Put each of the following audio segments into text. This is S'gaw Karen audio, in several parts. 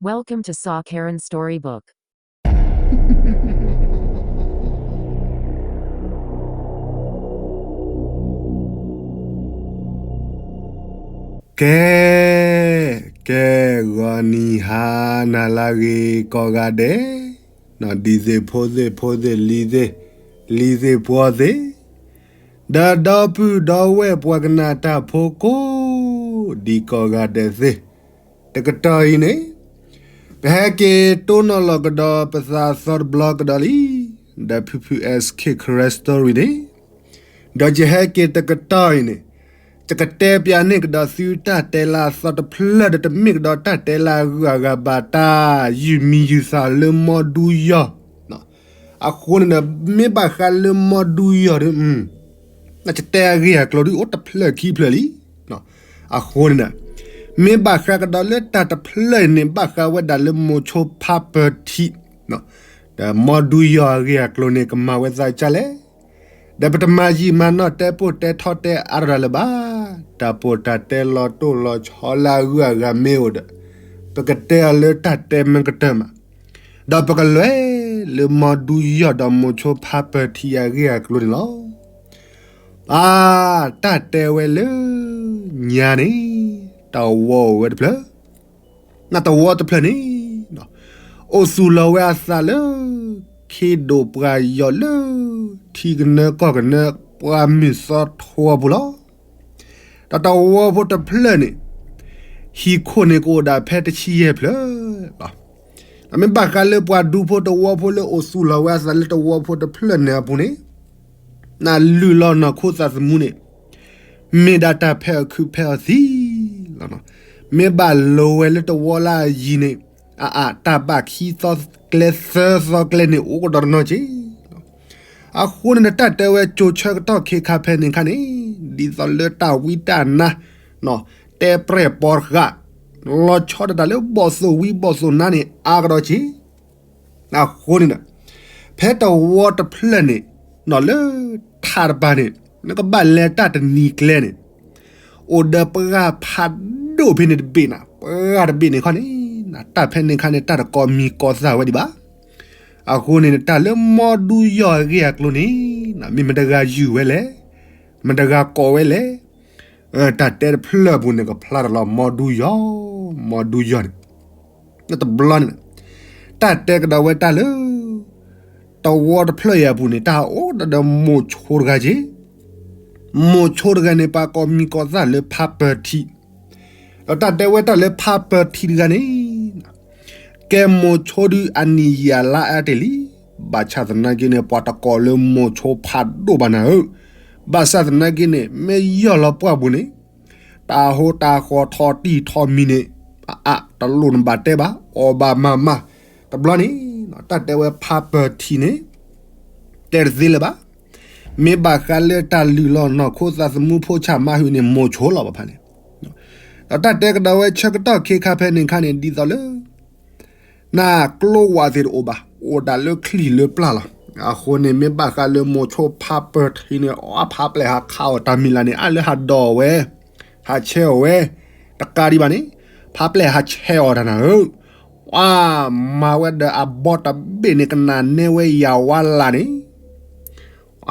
Welcome to Saw Karen Storybook. ကဲ, ကဲ, ဂီၤနံၤဟါနၤလၢအဂ့ၤကိးဂၤဒဲး, ဒ်သ့ၣ်ဖိသ့ၣ်ဖိသ့ၣ် လံၤသ့ၣ်, လံၤသ့ၣ်ပှီၤသ့ၣ်, ဒီးဒီပုၢ်ဒီဝဲၢ်ပှၤကနၣ်တၢ်ဖိကိးဒံကိးဂၤဒဲးသ့ၣ်, တကတီၢ်အံၤန့ၣ် ပဟဲက့ၤတိၢ်နီၣ်လီၤကဒီးပသးသီတဘျီကဒီးလံ, ဒီးဖုဖု S K Karen Story န့ၣ်, ဒီးယဟဲက့ၤတကတီၢ်အံၤန့ၣ်, ယကတဲပျးန့ၢ်ကဒီးသုတၢ်တဲလၢအသီတဖျၢၣ်ဒီး တမ့ၢ်ကဒီးတၢ်တဲလၢအဂုၤအဂၤဘၣ် တၢ်ယုၢ်မံယုၢ်သးလၢမီဒူယီၢ် အဃိန့ၣ်ဒီး မ့ၢ်ဘၣ်ဃးလၢမီဒူယီၢ်ဒီး နကတဲအဂ့ၢ်အကျိၤဒ်အိၣ်တဖျၢၣ်ခံဖျၢၣ်လံ. အဃိန့ၣ်ဒီး မ့ၢ်ဘၣ်ဃးကဒီးလၢတၢ်တဖျၢၣ်အံၤန့ၣ် ဘၣ်ဃးဝဲဒၣ်လၢမိၤဆိဖါပၢၤထံး ဒီးမီဒူယီၢ်အဂ့ၢ်အကျိၤန့ၣ် ကမၤဝဲသးကၢ်လဲၣ်. ဒီးပတမၤယံာ်မၤနီၢ်တဲပိၢ်တဲထီတဲအါတရၤလၢၤဘၣ်. တၢ်ပိၢ်တၢ်တဲလီၤတိၢ်လီၤဆီလၢအဂုၤအဂၤမ့ၢ်အိၣ်ဒီး ပကတဲအီၤလၢတၢ်တဲမ့ၢ်ကတၢၢ်မး, ဒီးပကလဲၤလၢမီဒူယီၢ်ဒီးမိၤဆိဖါပၢၤထံးအဂ့ၢ်အကျိၤန့ၣ်လီၤ. အါ, တၢ်တဲဝဲလၢညါန့ၣ် တဝီအိၣ်ဝဲတဖျၢၣ်, နတဝီတဖျၢၣ်န့ၣ် အိၣ်သူၣ်လီၤဝဲအသးလၢ ခ့ဒိၣ်ပှၢ်ယီၤလၢ ထံကနၢကီၢ်ကနၢ ပှၢ်မုၢ်သီထိအပူၤလီၤ. ဒီးတဝီဖိတဖျၢၣ်န့ၣ် ဟံၣ်ခိၣ်န့ၣ်ကအိၣ်ဒၣ်ဖဲတဆံယဲၢ်ဖျၢၣ်လီၤ. ဒီးမ့ၢ်ဘၣ်ဃးလၢပှၤဒူဖိတဝီဖိလၢအိၣ်သူၣ်လီၤဝဲအသးလၢတဝီဖိတဖျၢၣ်န့ၣ်အပူၤန့ၣ် နလုၢ်လီၤနီၢ်ခိသးသမူန့ၣ် မ့ၢ်ဒၣ်တၢ်ဖဲအီၣ်ခုးဖဲအီၣ်သံလီၤ. မ့ၢ်ဘၣ်လိၤဝဲလၢတဝီလၢအယံၤန့ၣ် အအၣ်တၢ်ဘၣ်ခံသီကျဲသၢသီကျဲန့ၣ် အိၣ်ကဒီးတနီၤက့ၤ. အဃိန့ၣ်ဒီး တၢ်တဲဝဲကၠိၤဆၢကတီၢ်ခ့ခါဖဲန့ၣ်ခါန့ၣ် ဒ်သိးလၢတၢ်ဝံတၢ်နါ တဲပြဲၢ်ပီတဃာ် လီၤဆီဒၣ်တၢ်လၢဘီၣ်သိၣ်ဝံဘီၣ်သိၣ်နါန့ၣ် အါကဒီးက့ၤ. အဃိန့ၣ်ဒီး ဖဲတဝီတဖျၢၣ်န့ၣ် လၢထးတပၤန့ၣ် နကဘၣ်လဲၤတၢ်တနံၤကျဲန့ၣ် အိၣ်ဒီးပှၢ်ဖးဒိၣ်ဖဲန့ၣ်တဘ့ၣ်နၤ, ပှၢ်တဘ့ၣ်န့ၣ်ခီန့ၣ် တၢ်ဖဲန့ၣ်ခါန့ၣ် တၢ်တကိးမံၤကိးသၣ်ဝဲဒံးဘၣ်. အဃိန့ၣ် တၢ်လၢမီဒူယီၢ်အဂ့ၢ်အကျိၤန့ၣ် မ့ၢ်မတဂၤယုၢ်ဝဲလဲၣ်, မတဂၤကိးဝဲလဲၣ်, တၢ်တဲတဖျၢၣ်အပူၤန့ၣ် ကဖျါတၢ်လီၤ မီဒူယီၢ်, မီဒူယီၢ်န့ၣ် တဘျီန့ၣ် တၢ်တဲကဒီးဝဲတၢ်လၢ တဝီတဖျၢၣ်အံၤအပူၤန့ၣ် တၢ်အိၣ်ဒီးမိၤဆိတဂၤက့ၤ. မိၤဆိတဂၤန့ၣ် ပှၤကိးမံၤကိးသၣ်လၢဖါပၢၤထံး, ဒီးတၢ်တဲဝဲတၢ်လၢဖါပၢၤထံးတဂၤန့ၣ် ကဲမိၤဆိဒုးအနံၣ်ယံာ်အလါအါတ့ၢ်လံ. ဘၣ်ဆၣ်သနာ်က့န့ၣ် ပှၤတကိးလၢမိၤဆိဖးဒိၣ်ဘၣ်နၤဧၢ. ဘၣ်ဆၣ်သနာ်က့န့ၣ် မ့ၢ်ယီၢ်လီၤပှၢ်ပူၤန့ၣ် တၢ်ဟိတၢ်ဃီထီၣ်တံၢ်ထီၣ်မံၤန့ၣ် အအါတလိၣ်နဘၣ်တဲဘၣ် အီၣ်ဘၣ်မၤမး. တဘျီန့ၣ် တၢ်တဲဝဲဖါပၢၤထံးန့ၣ် တဲတသ့လၢၤဘၣ်. မ့ၢ်ဘၣ်ဃးလၢတၢ်လုၢ်လီၤနီၢ်ခိသးသမူဖိဆၣ်မါဟုၣ်န့ၣ် မိၤဆိလီၤဘၣ်ဖဲန့ၣ်. ဒီးတၢ်တဲကဒီးဝဲဆၢကတီၢ်ခ့ခါဖဲန့ၣ်ခါန့ၣ် ဒ်သိးလၢ နကျိဝးသ့ၣ်တအိၣ်ဘၣ်, အိၣ်ဒၣ်လၢချံၣ်လၢပျၢ်လီၤ. အဃိန့ၣ် မ့ၢ်ဘၣ်ဃးလၢမိၤဆိဖါပၢၤထံးန့ၣ် အဖးပျဲၢ်ဟးခးအီၣ်တၢ်မံၤလၢ်န့ၣ် အါလၢဟးဒိးအီၣ်ဝဲ, ဟးဆဲးအီၣ်ဝဲ, တကးဒံးဘၣ်န့ၣ် ဖးပျဲၢ်ဟးဆဲးအီၣ်တၢ်နၤဧၢ. ဝါ, မၤဝဲဒီးအဘီတဘ့ၣ်န့ၣ် ကနၣ်နဲဝဲယၤဝါလၢ်န့ၣ်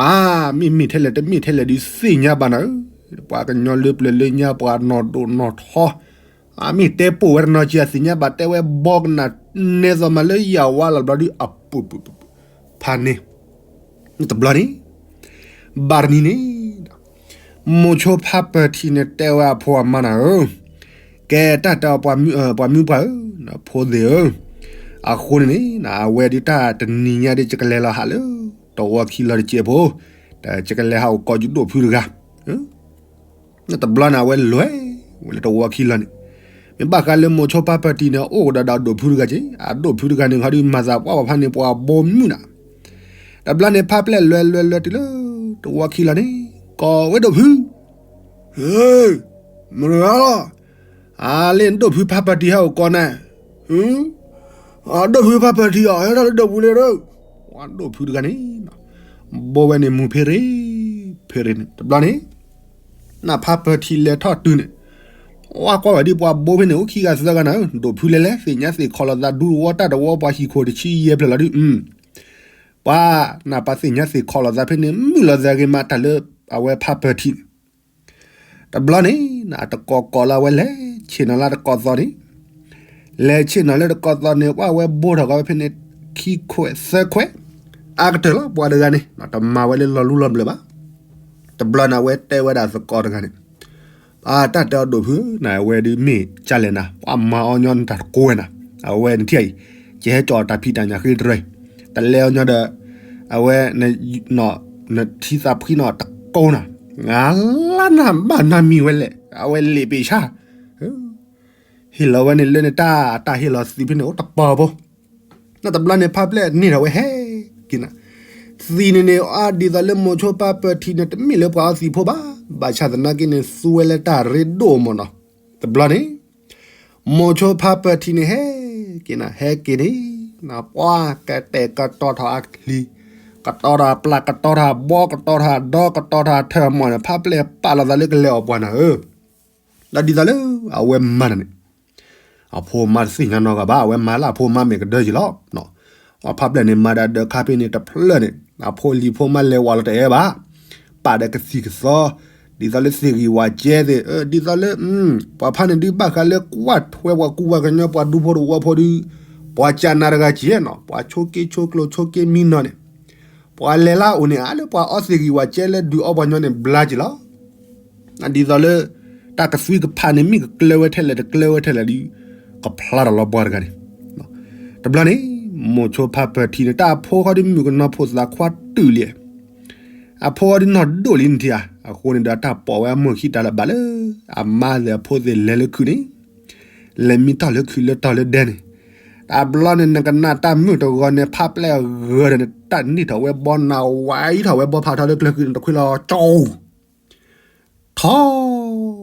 အါ, မ့ၢ်မ့ၢ်ထဲလဲၣ်တမ့ၢ်ထဲလဲၣ်ဒုးသ့ၣ်ညါဘၣ်နၤဧၢ. ပှၤကညီလၢပျၢၤလၢညါ ပှၤနီၢ်ဒိၣ်နီၢ်ထီ အမ့ၢ်တဲပိာ်ဝဲတနီၤက့ၤ အသ့ၣ်ညါဘၣ် တဲဝဲဘီကနၣ်နဲသိးမးလၢယၤဝါလၢ်တဘျီဒုး အပူၤပူၤပူၤ ဖးန့ၣ် တဘျီန့ၣ် ဘၣ်တနံၤန့ၣ် မိၤဆိဖါပၢၤထံးန့ၣ် တဲဝဲအဖိအမါနၤဧၢ, ကဲတၢ်တဲအီၤ ပှၤမုၢ်ပှၢ်ဧၢ, ဖိသ့ၣ်ဧၢ, အဃိန့ၣ်န့ၣ် အဝဲဒုးတၢ်တနံၤညါဒုး ယကလဲၤလီၤဟးလၢ တဝီခံလီၤတစဲးဖိ, ယကလဲၤဟးအိၣ်ကိးယဒိၣ်ဖုတဂၤ တဘျီန့ၣ် အဝဲလဲၤဝဲလၢတဝီခံလီၤန့ၣ်, မ့ၢ်ဘၣ်ဃးလၢမိၤဆိဖါပၢၤထံးန့ၣ် အိၣ်ကဒီးဒီးဒိၣ်ဖုတဂၤက့ၤ, အဒိၣ်ဖုတဂၤန့ၣ် ခီဒုးမၤသးပှၢ်ပှၤဖါန့ၣ် ပှၤဘီမုၢ်နၤ, တဘျီန့ၣ် ဖါပျဲၢ်လဲၤလဲၤလဲၤတုၤလၢ တဝီခံလီၤန့ၣ် ကိးဝဲဒိၣ်ဖု, ဧၢ, မတၤဂၤလီၤ, အလ့ၣ် ဒိၣ်ဖုဖါပၢၤထံးဟဲအိၣ်ကိးနၤ, အဒိၣ်ဖုဖါပၢၤထံးအီၤ ဟဲထီၣ်လၢဒိၣ်ပူၤလံဒီး, ပှၤဒိၣ်ဖုတဂၤန့ၣ် ဘီဝဲန့ၣ်မုၢ်ဖ့ရ့ ဖ့ရ့န့ၣ် တဘျီန့ၣ် နဖါပၢၤထံးလဲၤထီၣ်တုၤန့ၣ်, ဝဲကွၢ်ဝဲဒ်ပှၤဘိဖဲန့ၣ် အိၣ်ခံဂၤသၢဂၤနၤဧၢ, ဒိးဖုလဲၣ်လဲၣ် သ့ၣ်ညါသ့ၣ်ခီလီၤသးဒူတဝီတၢ်တဝီ ပှၤဟံၣ်ခိၣ်တဆံယဲၢ်ဖျၢၣ်လီၤဒုး, ပှၤနၢ်ပၢၢ်သ့ၣ်ညါသ့ၣ်ခီလီၤသးဖဲန့ၣ် မုာ်လီၤသးဂ့ၤမးတၢ်လၢ အဝဲဖးပၢၢ်ထံးန့ၣ် တဘျီန့ၣ် အတကိးကိးလၢအဝဲလဲၤဆ့ၣ်နီၤလၢတကိးသီန့ၣ်, လဲၤဆ့ၣ်နီၤလၢတကိးသီန့ၣ် ပှၤဝဲဘိထီၣ်ကီးဝဲဖဲန့ၣ် ခံခွဲးသၢခွဲး, အါကတၢၢ်လီၤ ပှၤတဂၤန့ၣ် တမၤဝဲလၢလီၤလူလီၤဘျၢဘၣ်. တဘျီန့ၣ် အဝဲတဲဝဲဒၣ်သကိးတဂၤန့ၣ်, အတၢ်တဲအီၤဒိၣ်ဖုဧၢ, နဝဲဒုးမ့ၢ်ကလဲၣ်နၤ ပှၤမၤအီၤညီနတၢ်တကိးဝဲနၤ, အဝဲနထံၣ်အံၤ, ကဟဲကၠီၣ်တၢ်ဖံးတၢ်ညၣ်ဃ့တရၢ, တလဲအီၤညီဒီး အဝဲ နထံသးဖှံနီၣ်တကိးနၤ, နလါနၤဘၣ်နၤမံၤဝဲလဲၣ် အဝဲလ့ၣ်ပ့ၤဆါ ဟ့ၣ်လီၤဝဲန့ၣ်လၢန့ၣ်တၢ် တၢ်ဟ့ၣ်လီၤသံဖဲန့ၣ် အိၣ်တပီၤဖိ, နတဘျီန့ၣ် ဖးပျဲၢ်န့ၢ်ထီၣ်ဝဲဟဲက့ၤနၤ, သံန့ၣ်န့ၣ် အဒ်သိးလၢမိၤဆိဖးပၢၢ်ထံးန့ၣ် တမ့ၢ်လၢပှၤအီသံးဖိဘၣ်, ဘၣ်ဆၣ်သနာ်က့န့ၣ် သူဝဲလၢတၢ်ရ့ဒိၣ်မးနီၤ, တဘျီန့ၣ် မိၤဆိဖးပၢၢ်ထံးန့ၣ် ဟဲက့ၤနၤ ဟဲက့ၤန့ၣ် ပှၤကတဲာ်ကတီၤထီၣ်အချံ, ကတီၤထီၣ်အပျၢ် ကတီၤထီၣ်အဘီ ကတီၤထီၣ်အဒီ ကတီၤထီၣ်အထၢၣ်မီၢ်န့ၣ် ဖးပျဲၢ်ပာ်လီၤသးလၢကလဲၤအီၣ်ပှၤနၤဧၢ, ဒီးဒ်သိးလၢ အဝဲမၤတၢ်န့ၣ် အဖိမါတသ့ၣ်ညါနီတဂၤဘၣ်, အဝဲမၤလၢအဖိမါမဲာ်ကဒၢက့ၤလီၤ. ပှၤဖးပျဲၢ်န့ၣ် မၤဒၣ်ဒၢးခါဖဲန့ၣ်တဖျၢၣ်န့ၣ် အဖိလံၤဖိမါလဲၤဝးလီၤတအဲၣ်ဘၣ်, ပာ်ဒီးကသံၣ်ကသီ, ဒ်သိးလၢသ့ၣ်ဂံၢ်ဝးကဲသ့ၣ်, ဒ်သိးလၢ ပှၤဖးန့ၣ်ဒုးဘၣ်ဃးလၢကွၢ်ထွဲပှၤကူပှၤကညီ ပှၤဒူဖိတဝီဖိဒုး, ပှၤကနၤတဂၤက့နီၤ, ပှၤဆိက့ဆိကျိၤဆိက့မံနီၤန့ၣ်, ပှၤလဲၤလၢအအိၣ်န့ၣ် အါလၢပှၤအီသ့ၣ်ဂံၢ်ဝးကဲလၢဒုးအီပှၤညီန့ၣ် ဘျါက့ၤလီၤ. ဒ်သိးလၢ တၢ်ကသွံကဖးန့ၣ် မ့ၢ်ကကျၢၤဝဲထဲလဲၣ်တကျၢၤဝဲထဲလဲၣ်ဒီး ကဖျါထီၣ်လီၤပှၤတဂၤန့ၣ်, တဘျီန့ၣ် မိၤဆိဖးပၢၢ်ထံးန့ၣ် တၢ်အဖိဃီဒုးမုၣ်ကနီၤဖိသၣ်ခွါတုာ်လံ, အဖိဃီဒုးနီၢ်ဒိၣ်လံန့ၣ်ထံဧါ, အဃိန့ၣ်ဒီးတၢ်ပိာ်ဝဲအမိၢ်ခံတၢ်လၢၤဘၣ်လၢ အမါသ့ၣ်အဖိသ့ၣ်လဲၤလၢခုးန့ၣ်, လဲၤမံထီၣ်လၢခုးလၢတီၤလၢဒဲန့ၣ်, တဘျီန့ၣ် နကနၣ်တၢ်မုာ်တဂီၤန့ၣ် ဖးပျဲၢ်အဂၤဒီးန့ၣ် တၢ်န့ၢ်ထီၣ်ဝဲဘီနၤ ဝဲအံၤထီၣ်ဝဲဘီဖးထီလၢကျၢၤခုးန့ၣ် တခွံလီၤကၠီ ထီၣ်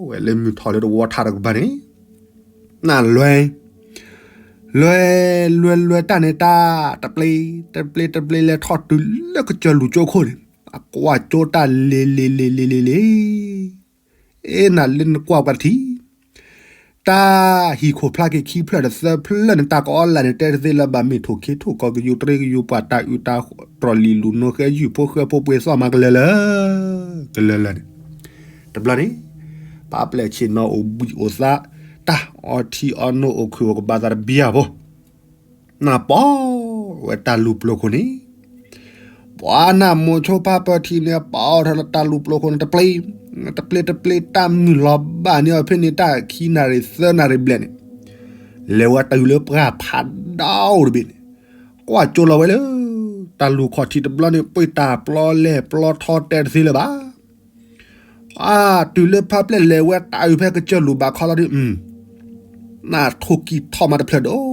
ဝဲလၢမုၢ်ထီၣ်လၢတဝီထါတကပၤန့ၣ်, နလွဲ လွဲ လွဲလွဲတၢ်န့ၣ်တၢ် တပျ့ တပျ့ တပျ့ လဲၤထီၣ်တုၤလၢကစၢၢ်လူၤကၠိခိၣ်န့ၣ်, အကွၢ်ကၠိတၢ်လ့ၤလ့ၤလ့ၤလ့ၤလ့ၤလ့ၤ, အ့ နၤလၢနကွၢ်ပှၤတထံၣ်, တၢ်ဟံၣ်ခိၣ်ဖျါက့ၤခံဖျၢၣ်ဒီးသၢဖျၢၣ်န့ၣ် တၢ်ကအီလၢ်န့ၣ် တဲတသ့လၢၤဘၣ် မ့ၢ်ထိၣ်ခ့ထိၣ်ကီၢ်ကယိၤ တြ့ကယိၤ ပှၤတၢ်အုးတၢ်တြီၢ်လံၤလူၤနိဃဲယုၢ်ဖိဃဲဖိပှ့ၤသီၣ်မး ကလၢာ်လၢာ် ကလၢာ်လၢာ်န့ၣ်, တဘျီန့ၣ် ဖးပျဲၢ်ဆ့ၣ်နီၤအိၣ်ဘှံးအိၣ်သါ, တၢ်အီထံအီနိအိၣ်ခုၣ်အိၣ်ကဘၣ်သးတဘံၣ်အဖိ နပိာ်ဝဲတၢ်လူၤပျိၤခိၣ်န့ၣ်, ပှၤနၢ်မိၤဆိဖးပၢၢ်ထံးန့ၣ် ပိာ်ထီၣ်လၢတၢ်လူၤပျိၤခိၣ်န့ၣ် တပျ့ တပျ့ တပျ့ တၢ်မုၢ်လီၤဘၣ်န့ၢ်အီၤဖဲန့ၣ် တၢ်ခံနၣ်ရံၣ်သၢနၣ်ရံၣ်ဘျဲၣ်န့ၣ်, လဲၤဝဲတုၤလၢပှၢ်ဖးဒိၣ်တဘ့ၣ်န့ၣ်, ကွၢ်ကၠိလီၤဝဲလၢ တၢ်လူၤခီၣ်ထံးတဘျီန့ၣ် ပှ့ၤတၢ်ပျီလဲၢ်ပျီထီတဲတသ့လၢၤဘၣ် အါ တုၤလၢဖးပျဲၢ်လဲၤဝဲတၢ်အုးဖဲကစၢၢ်လူၤဘၣ်ခီလီၤဒုး, နထိၣ်ကံၢ်ထီၣ်မးတဖျၢၣ်ဒီး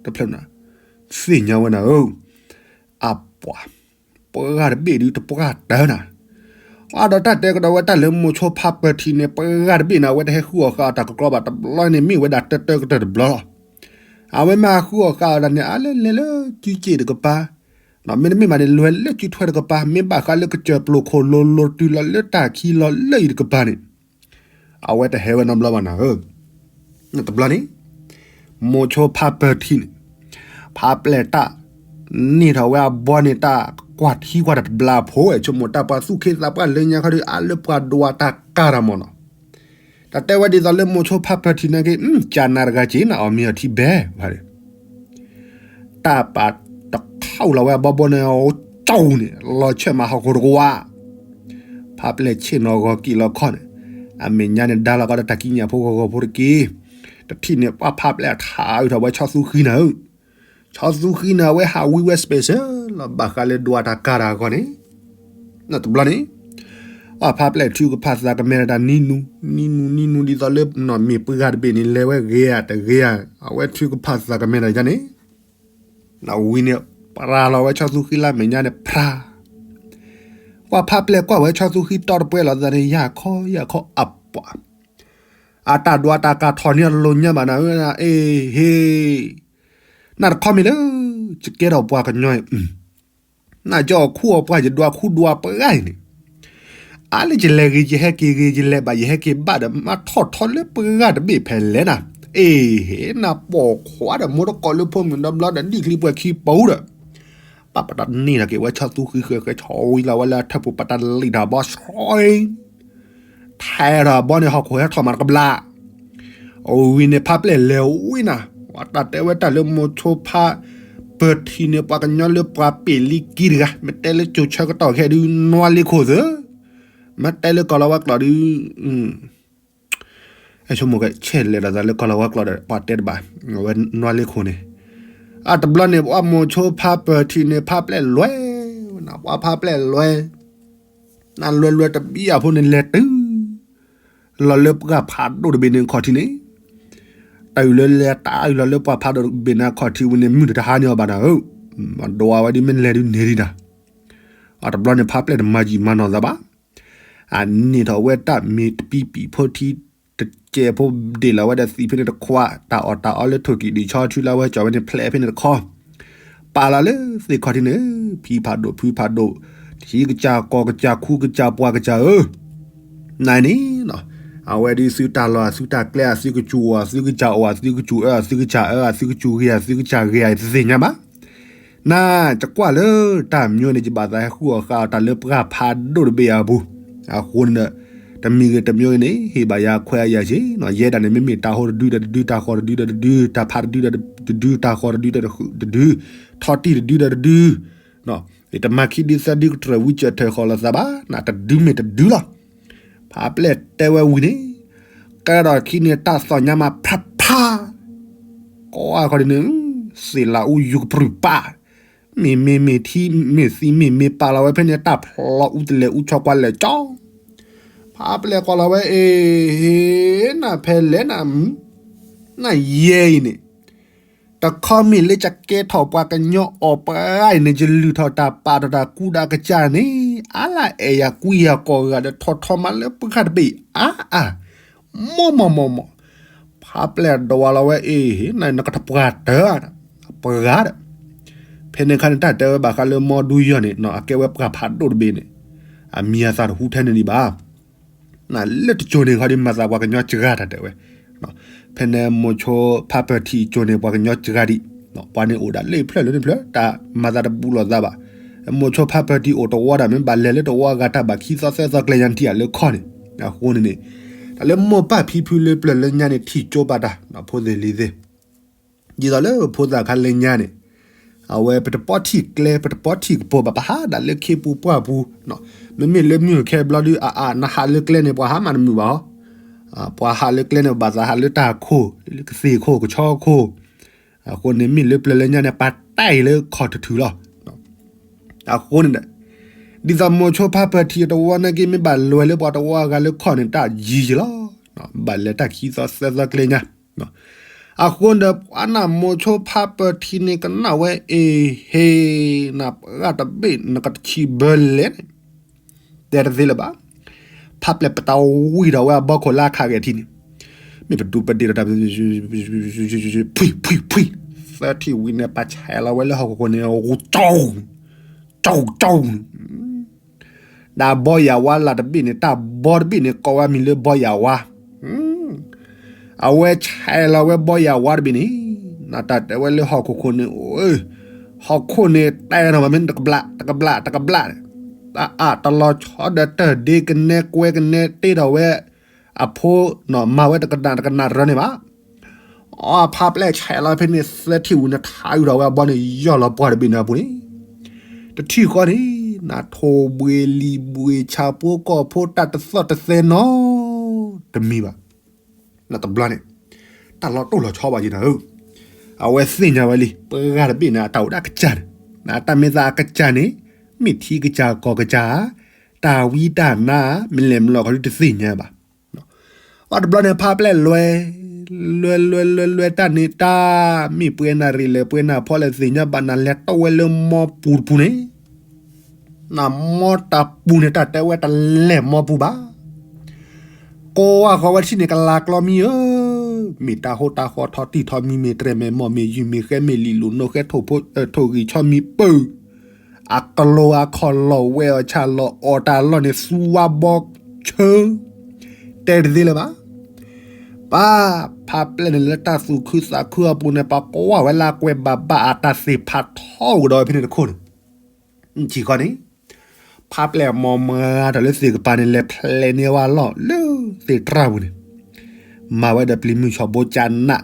တဖျၢၣ်နၤ, သ့ၣ်ညါဝဲနၤဧၢ, အပှၤ, ပှၤတဘ့ၣ်ဒုးတပှၢ်တၢၢ်နၤ, အါဒီးတၢ်တဲကဒီးဝဲတၢ်လၢမိၤဆိဖးပၢၢ်ထံးန့ၣ် ပှၤတဘ့ၣ်န့ၣ် အဝဲတဟဲဃုအီၣ်ဃာ်အီၤတၢ်ကကျီဘၣ် တဘျီန့ၣ် မ့ၢ်ဝဲဒၣ်တၢတၢကတၢၢ်တဘျီလီၤ. အဝဲမ့ၢ်ဟးဃုအီၣ်ဃာ်အီၤဒၣ်န့ၣ် အါလဲၤလဲၤလၢစုစ့ၣ်တကပၤ မ့တမ့ၢ်ဘၣ်န့ၣ် လဲၤလၢစုထွဲတကပၤ မ့ၢ်ဘၣ်ဃးလၢကစၢၢ်ပျိၤခိၣ်လိၤလိၤတုၤလီၤလၢတၢ်ခံလီၤလၢအံၤတကပၤန့ၣ်, အဝဲတဟဲဝဲနီတဘျီဘၣ်နၤဧၢ, တဘျီန့ၣ်, မိၤဆိဖးပၢၢ်ထံးန့ၣ်, ဖးပျဲၢ်တၢ် န့ၢ်ထီၣ်ဝဲအဘီန့ၣ် တၢ်ကွၢ်ထံကွၢ်တၢ်တဘျါဖိဝဲ ဆိကမိၣ်တၢ်ပှၤသူၣ်က့သးပှၢ်လၢညါခီဒီး အါလၢပှၤဒွးတၢ်ကါတၢ်မၢ်နီၤ, တၢ်တဲဝဲဒ်သိးလၢမိၤဆိဖးပၢၢ်ထံးန့ၣ်က့ ကနၤတဂၤက့ၤနၤအီၣ်မ့ၤအီထံဘဲ တၢ်ပာ်တခီလီၤဝဲအဘီဘိန့ၣ် အိၣ်ကၠီန့ၣ် လီၤဆဲးမးဟီၣ်ခိၣ်တကဝါ, ဖးပျဲၢ်ဆ့ၣ်နီၤဂီၤက့ၤလီၤခီၣ်န့ၣ်, အမဲာ်ညါန့ၣ်ဒါလီၤကီးဒီးတၢ်ကံးညာ်ဖိဂီၤဂီၤဖိတက့ၢ်, တထံၣ်န့ၣ် ပှၤဖးပျဲၢ်အထးအုးထီၣ်ဝဲဆီသူဃံနၤဧၢ, ဆီသူဃံန့ၣ် အဝဲဟးဝံဝဲ special လီၤ ဘၣ်ဃးလၢဒွးတၢ်ကါတၢ်အဂီၢ်န့ၣ်, တဘျီန့ၣ် ပှၤဖးပျဲၢ်ထုကဖၣ်သးကမဲာ်တၢ်နံၤနူၤ နံၤနူၤ နံၤနူၤ ဒ်သိးလၢနီၢ်မ့ၢ်ပှၤတဘ့ၣ်န့ၣ် လဲၤဝဲဂ့ၤဧါတဂ့ၤဧါ, အဝဲထုကဖၣ်သးကမဲာ်တၢ်ယါန့ၣ်, နဝံၤန့ၣ် ပှၤလီၤဝဲဆီသူဃံလၢမဲာ်ညါန့ၣ် ဖြါ, ပှၤဖးပျဲၢ်ကွၢ်ဝဲဆီသူဃံတီတပှဲၤလီၤသးန့ၣ် ယၢ်ခီယၢ်ခီအပှၤ, အတၢ်ဒွးတၢ်ကါထီၣ်န့ၢ်အီၤတလိၤညါဘၣ်နၤဧၢ, အ့ဟ့, နတခီမ့ၢ်လၢ ယကဲထီၣ်ပှၤကညီအံၤ နကၠီအီၣ်ခူအီၣ်ပှၢ် ယဒွးခူဒွးပှၢ်အံၤန့ၣ်, အါလၢယလဲၤဂ့ၤ ယဟဲက့ၤဂ့ၤ ယလဲၤဘၣ်ယဟဲက့ၤဘၣ်ဒီး မၤထီၣ်ထီလၢပှၢ်တဘ့ၣ်ဖဲလဲၣ်နၤ, အ့ၣ် ဟ့ၣ်နၤပိာ်ခွါဒီး မိၢ်တကိးလၢဖိမုၣ်ဒီဘျီဒီး ဒံၣ်ချံပှဲၤခံပူၤဒီး ပၢ်ပတၢ်န့ၢ်ဒီးက့ၤဝဲဆီသူဃံဃၢၤဃဲ ဆီဝံၤလီၤဝဲလၢထၢၣ်ပူၤ ပတၢ်လံၣ်တၢ်ဘီဆှီ ထဲဒီးဘီန့ၣ် ဟီၣ်ခိၣ်ဟဲထီၣ်မးတကဘျး, အဝံၤန့ၣ် ဖါပျဲၢ်လဲၤဝံၤနၤ, ပှၤတၢ်တဲဝဲတၢ်လၢမိၤဆိဖါပၢၢ်ထံးန့ၣ် ပှၤကညီလၢပှၤပ့ၢ်လံကံတဂၤ မ့ၢ်တဲလၢကၠိၤဆၢကတီၢ်ခဲဒုး နွါလ့ခိၣ်သၢ, မ့ၢ်တဲလၢကီၢ်လီၤဝါကျိာ်ဒုး ဆိကမိၣ်ကဲ ဆဲးလဲၤဒီးသးလၢကီၢ်လီၤဝါကျိာ်ဒီး ပှၤတဲတဘၣ်, အဝဲနွါလ့ခိၣ်န့ၣ်, အတဘျီန့ၣ် ပှၤမိၤဆိဖါပၢၢ်ထံးန့ၣ် ဖါပျဲၢ်လွဲ, ပှၤဖါပျဲၢ်လွဲ, နလွဲလွဲတဘံၣ်အဖိန့ၣ် လဲၤတုၤ လီၤလၢပှၢ်ဖးဒိၣ်တဘ့ၣ်န့ၣ်အခီၣ်ထံးန့ၣ်, တၢ်အုၣ်လၢလဲၤတၢ်အုၣ်လီၤလၢပှၢ်ဖးဒိၣ်တဘ့ၣ်န့ၣ်အခီၣ်ထံးဝံၤန့ၣ် မုၢ်တဟါန့ၢ်အီၤဘၣ်နၤဧၢ, ဒွးဝဲဒ်မ့ၢ်လဲၤဒုးန့ၢ်ဒံးတၢ်, အတဘျီန့ၣ် ဖါပျဲၢ်တမၤယံာ်မၤနီၢ်သးဘၣ် အန့ၢ်ထီၣ်ဝဲတၢ်မ့ၢ်တပံပံာ်ဖိထံ တကဲးဖိဒ့ၣ်လီၤဝဲဒီးသံးဖဲန့ၣ်တခွး, တၢ်အီၣ်တၢ်အီလၢထိၣ်ကံၣ်ဒံးဆီထူလၢဝဲကၠီၤဝဲန့ၣ် ဖျဲးဖဲန့ၣ်တခီ, ပာ်လီၤလၢသ့ၣ်ခီၣ်ထံးန့ၣ်, ဖံဖးဒိၣ်ဖုဖးဒိၣ်, ထံကစၢ်ကီၢ်ကစၢ်ခူကစၢ်ပှၢ်ကစၢ်ဧၢ, နန့ၣ်, အဝဲဒ်သုတၢ်လီၢ်အသုတၢ်ကျဲ အသုကစူၢ်အီၣ် အသုကစၢ်အီၣ် အသုကစူၢ်အၢ အသုကစၢ်အၢ အသုကစူၢ်ဂ့ၤ အသုကစၢ်ဂ့ၤ ယတသ့ၣ်ညါဘၣ် န ယကွၢ်လၢတၢ်မၠိန့ၣ် ယဘၣ်သးဟဲဃုအီၣ်ဃာ်အီၤတၢ်လၢပှၢ်ဖးဒိၣ်တဘ့ၣ်အပူၤ, အဃိန့ၣ်ဒီး တမံၤဂ့ၤတမံၤဂ့ၤန့ၣ် ဟ့ၣ်ဘၣ်ယၤခွဲးအယာ်ဆ့, ယဲဒၣ်န့ၣ် မ့မ့ၢ်တၢ်ဟိတဒုဒီးတဒု တၢ်ဃီတဒုဒီးတဒု တၢ်ဖးတဒုဒီးတဒု တၢ်ဃုတဒုဒီးတဒု, ထီၣ်တံၢ်တဒုဒီးတဒု, ယတမၤခံဒုသၢဒုကတြၢၢ်ဝံကၢၢ်ထၢၣ်ဃီၤလိာ်သးဘၣ်, နတဒုမ့ၢ်တဒုလီၤ. ဖးပျဲၢ်တဲဝဲဝံၤန့ၣ်, ကဲထီၣ်ခံန့ၣ်တၢ်သီၣ်ညါမးဖးဖး ကိးဝဲခီဒ်န့ၣ်, သ့ၣ်လၤအူယူၤကပြုၢ်ပၢ်, မ့ၢ်မ့ၢ်မ့ၢ်ထံ မ့ၢ်သံမ့ၢ်မ့ၢ်ပာ်လီၤဝဲဖဲန့ၣ် တၢ်ဖျီအူတလဲၤအူဆီကွၢ်လဲၤကၠီ, ဖးပျဲၢ်ကွၢ်လီၤဝဲအ့ၣ်, နဖဲလဲၣ်န, နယဲအံၤန့ၣ်, တခီမ့ၢ်လၢယကဲထီၣ်ပှၤကညီအီၣ်ပှၤအံၤန့ၣ် ယလုၢ်ထီၣ်တၢ်ပာ်ထီၣ်တၢ်ကူတၢ်ကစၢ်န့ၣ် အါလၢအဲၣ်ယၤကွံယၤကိးဂၤဒီးထီၣ်ထီမးလၢပှၢ်တဘ့ၣ်အါအါ မီၢ်မီၢ်မီၢ်မီၢ်, ဖးပျဲၢ်ဒွးလီၤဝဲအ့ၣ် နကတပှၢ်တၢၢ်, ပှၤဒီး, ဖဲန့ၣ်ခါန့ၣ် တၢ်တဲဝဲဘၣ်ဃးလၢမီဒူယီၢ်န့ၣ် အကဲဝဲပှၢ်ဖးဒိၣ်တဘ့ၣ်န့ၣ်, အမံၤအသးတဟူထဲန့ၣ်ဒံးဘၣ် နလၢတကၠိၤန့ၣ်ခီဒ်မၤသးပှၤကညီစှၤတၢ်တဲဝဲ, ဖဲန့ၣ်မိၤဆိဖးပၢၢ်ထံးကၠိၤန့ၣ် ပှၤကညီစှၤဒံး, ပှၤန့ၣ်အိၣ်ဒၣ်လၢဖျၢၣ်လၢန့ၣ်ဖျၢၣ် တၢ်မၤသးတဘူးလိာ်သးဘၣ်, မိၤဆိဖးပၢၢ်ထံးအိၣ်တဝီဒၣ် မ့ၢ်ဘၣ်လဲၤလၢတဝီအဂၤတၢ်ဘၣ်ခံသီသၢသီကျဲညါနထံၣ်အလၢခီန့ၣ်, အဃိန့ၣ်န့ၣ်, တၢ်လၢမိၢ်ပၢ်ဖံဖုလၢပျၢၤလၢညါန့ၣ် ထံၣ်ကၠိပာ်တၢ် ဖိသ့ၣ်လံၤသ့ၣ် ဒ်သိးလၢဖိသၣ်ခါလၢညါန့ၣ်, အဝဲပတပီထံၣ်ကျဲ ပတပီထံၣ်ကပီၤဘၣ် ပဟးဒၣ်လၢခ့ပူၤပှၢ်ပူၤ, မ့မ့ၢ်လၢမုၢ်ခဲဘျီဒုး အအါ နဟးလၢကျဲန့ၣ် ပှၤဟးမးတမုာ်ဘၣ်, ပှၤဟးလၢကျဲန့ၣ် ဘၣ်သးဟးလၢတၢ်ခိၣ်, ကသ့ၣ်ခိၣ် ကဆီခိၣ်, အဃိန့ၣ်မ့ၢ်လၢပျၢၤလၢညါန့ၣ် ပာ်တၢ်အံၤလၢခီၣ်ထူၣ်ထူၣ်လီၤ. အဃိန့ၣ်ဒီး, ဒ်သိးမိၤဆိဖးပၢၢ်ထံးတဝီနာ်က့ မ့ၢ်ဘၣ်လဲၤလၢပှၤတဝီအဂၤလၢခီန့ၣ် တၢ်ယံာ်ယံာ်လီၤ. ဘၣ်လဲၤတၢ်ခံသီသၢသီကျဲညါ အဃိဒီး ပှၤနၢ်မိၤဆိဖးပၢၢ်ထံးန့ၣ် ကနၣ်ဝဲအ့ၣ် ဟ့ၣ် နပှၢ်တဘ့ၣ် နကတဆံးဘၢလဲၣ်န့ၣ်, တဲတသ့လၢၤဘၣ်. ဖးပျဲၢ်ပတၢ်ဝံၢ်ဒီးဝဲအဘီခိၣ်လၢအခးဂဲၤထံးန့ၣ်, မ့ၢ်ပဒူပဒ့ၣ်ဒီးတၢ် ဖှံဖှံဖှံ, သၢထံၣ်ဝံၤန့ၣ် ပှၤဆဲးလီၤဝဲလၢဟီၣ်ခိၣ်ခိၣ်န့ၣ် ဂူကၠီ ကၠီကၠီ တၢ်ဘီယၢ်ဝါလၢ်တဘ့ၣ်န့ၣ် တၢ်ဘီတဘ့ၣ်န့ၣ် ကိးဝဲမံၤလၢဘီယၢ်ဝါ, အဝဲဆဲးလီၤဝဲဘီယၢ်ဝါတဘ့ၣ်န့ၣ်, နတၢ်တဲဝဲလၢဟီၣ်ခိၣ်ခိၣ်န့ၣ်, ဟီၣ်ခိၣ်န့ၣ်တဲနီၤမးမ့ၢ်တကဘျး တကဘျး တကဘျး, တၢ်အါတလီၤဆီဒီးတၢ်ဒ့ကနဲကွဲကနဲတ့ထီၣ်ဝဲ, အဖိနီၤမၤဝဲတကနၣ်တကနၣ်တရၢန့ၣ်ဘၣ် အဖးပျဲၢ်ဆဲးလီၤဖဲန့ၣ် သၢထံၣ်ဝံၤန့ၣ် ထးအုးထီၣ်ဝဲအဘီန့ၣ် ယီၢ်လီၤပှၢ်တဘ့ၣ်န့ၣ်အပူၤန့ၣ်, တထံၣ်ဃီန့ၣ်, နထိၣ်ဘှ့ၣ်လံၤဘှ့ၣ်ဆၣ်ဖိကီၢ်ဖိတၢ်တသီၣ်တသဲနီတမံၤဘၣ်. နတဘျီန့ၣ်, တၢ်လီၤတိၢ်လီၤဆီဘၣ်က့ၤနၤဧၢ, အဝဲသ့ၣ်ညါဝဲလံ ပှၤတဘ့ၣ်န့ၣ် အတၢ်အိၣ်ဒၣ်ကစၢ်န့ၣ်, နတၢ်မ့ၢ်သးအကစၢ်န့ၣ်, မ့ၢ်ထံကစၢ်ကီၢ်ကစၢ်, တၢ်ဝံတၢ်နါ, မ့ၢ်လဲၤမလီၤခီဒုတသ့ၣ်ညါဘၣ် အတဘျီန့ၣ် ဖးပျဲၢ်လွဲ, လွဲလွဲလွဲလွဲတၢ်န့ၣ်တၢ်, မ့ၢ်ပှဲၤနၣ်ရံၣ်လဲၣ် ပှဲၤနၣ်ဖီလဲၣ် သ့ၣ်ညါဘၣ် နလဲၤတီၢ်ဝဲလၢမီပူၤတပူၤန့ၣ်, နမီတၢ်ပူၤန့ၣ် တၢ်တဲဝဲတလဲၤမီပူၤဘၣ်. ကိးဝဲဃီဝဲထံၣ်န့ၣ် ကလၤကျီမံဧၢ, မ့ၢ်တၢ်ဟိတၢ်ဃီထီတံၢ်ထီမံ မ့ၢ်တြဲၤမ့ၢ်မီၢ်မ့ၢ်ယုၢ်မ့ၢ်ဃဲမ့ၢ်လံာ်လိာ်နိဃဲ ထိၣ်ဂံၢ်ဆီမံပၢၢ် အကလိၤအခီၣ်လီၤဝဲအီၤဆၣ်လီၤအီၣ်တၢ်လီၢ်န့ၣ် သူဝါဘီဆၢ တဲတသ့လၢၤဘၣ်. ပၢ် ဖးပျဲၢ်န့ၣ်လၢတၢ်သူၣ်ခုသးခုအပူၤန့ၣ် ပှၤကွၢ်ဝဲလၢအကွဲးဘၣ်ဘၣ်အတၢ်သ့ၣ်ဖးထီအိၣ်ကဒီးဝဲဖဲန့ၣ်တခိၣ်န့ၣ် ထံၣ်ဃီန့ၣ် ဖးပျဲၢ်မီၢ်မၤတၢ်လၢသ့ၣ်ကပၤန့ၣ် လဲၤဖျဲးန့ၢ်ဝဲလီၢ်လၢသ့ၣ်တြၢ်ပူၤန့ၣ် မၤဝဲဒီးပျံၤမုၢ်ဆီၣ်ဘိကနး,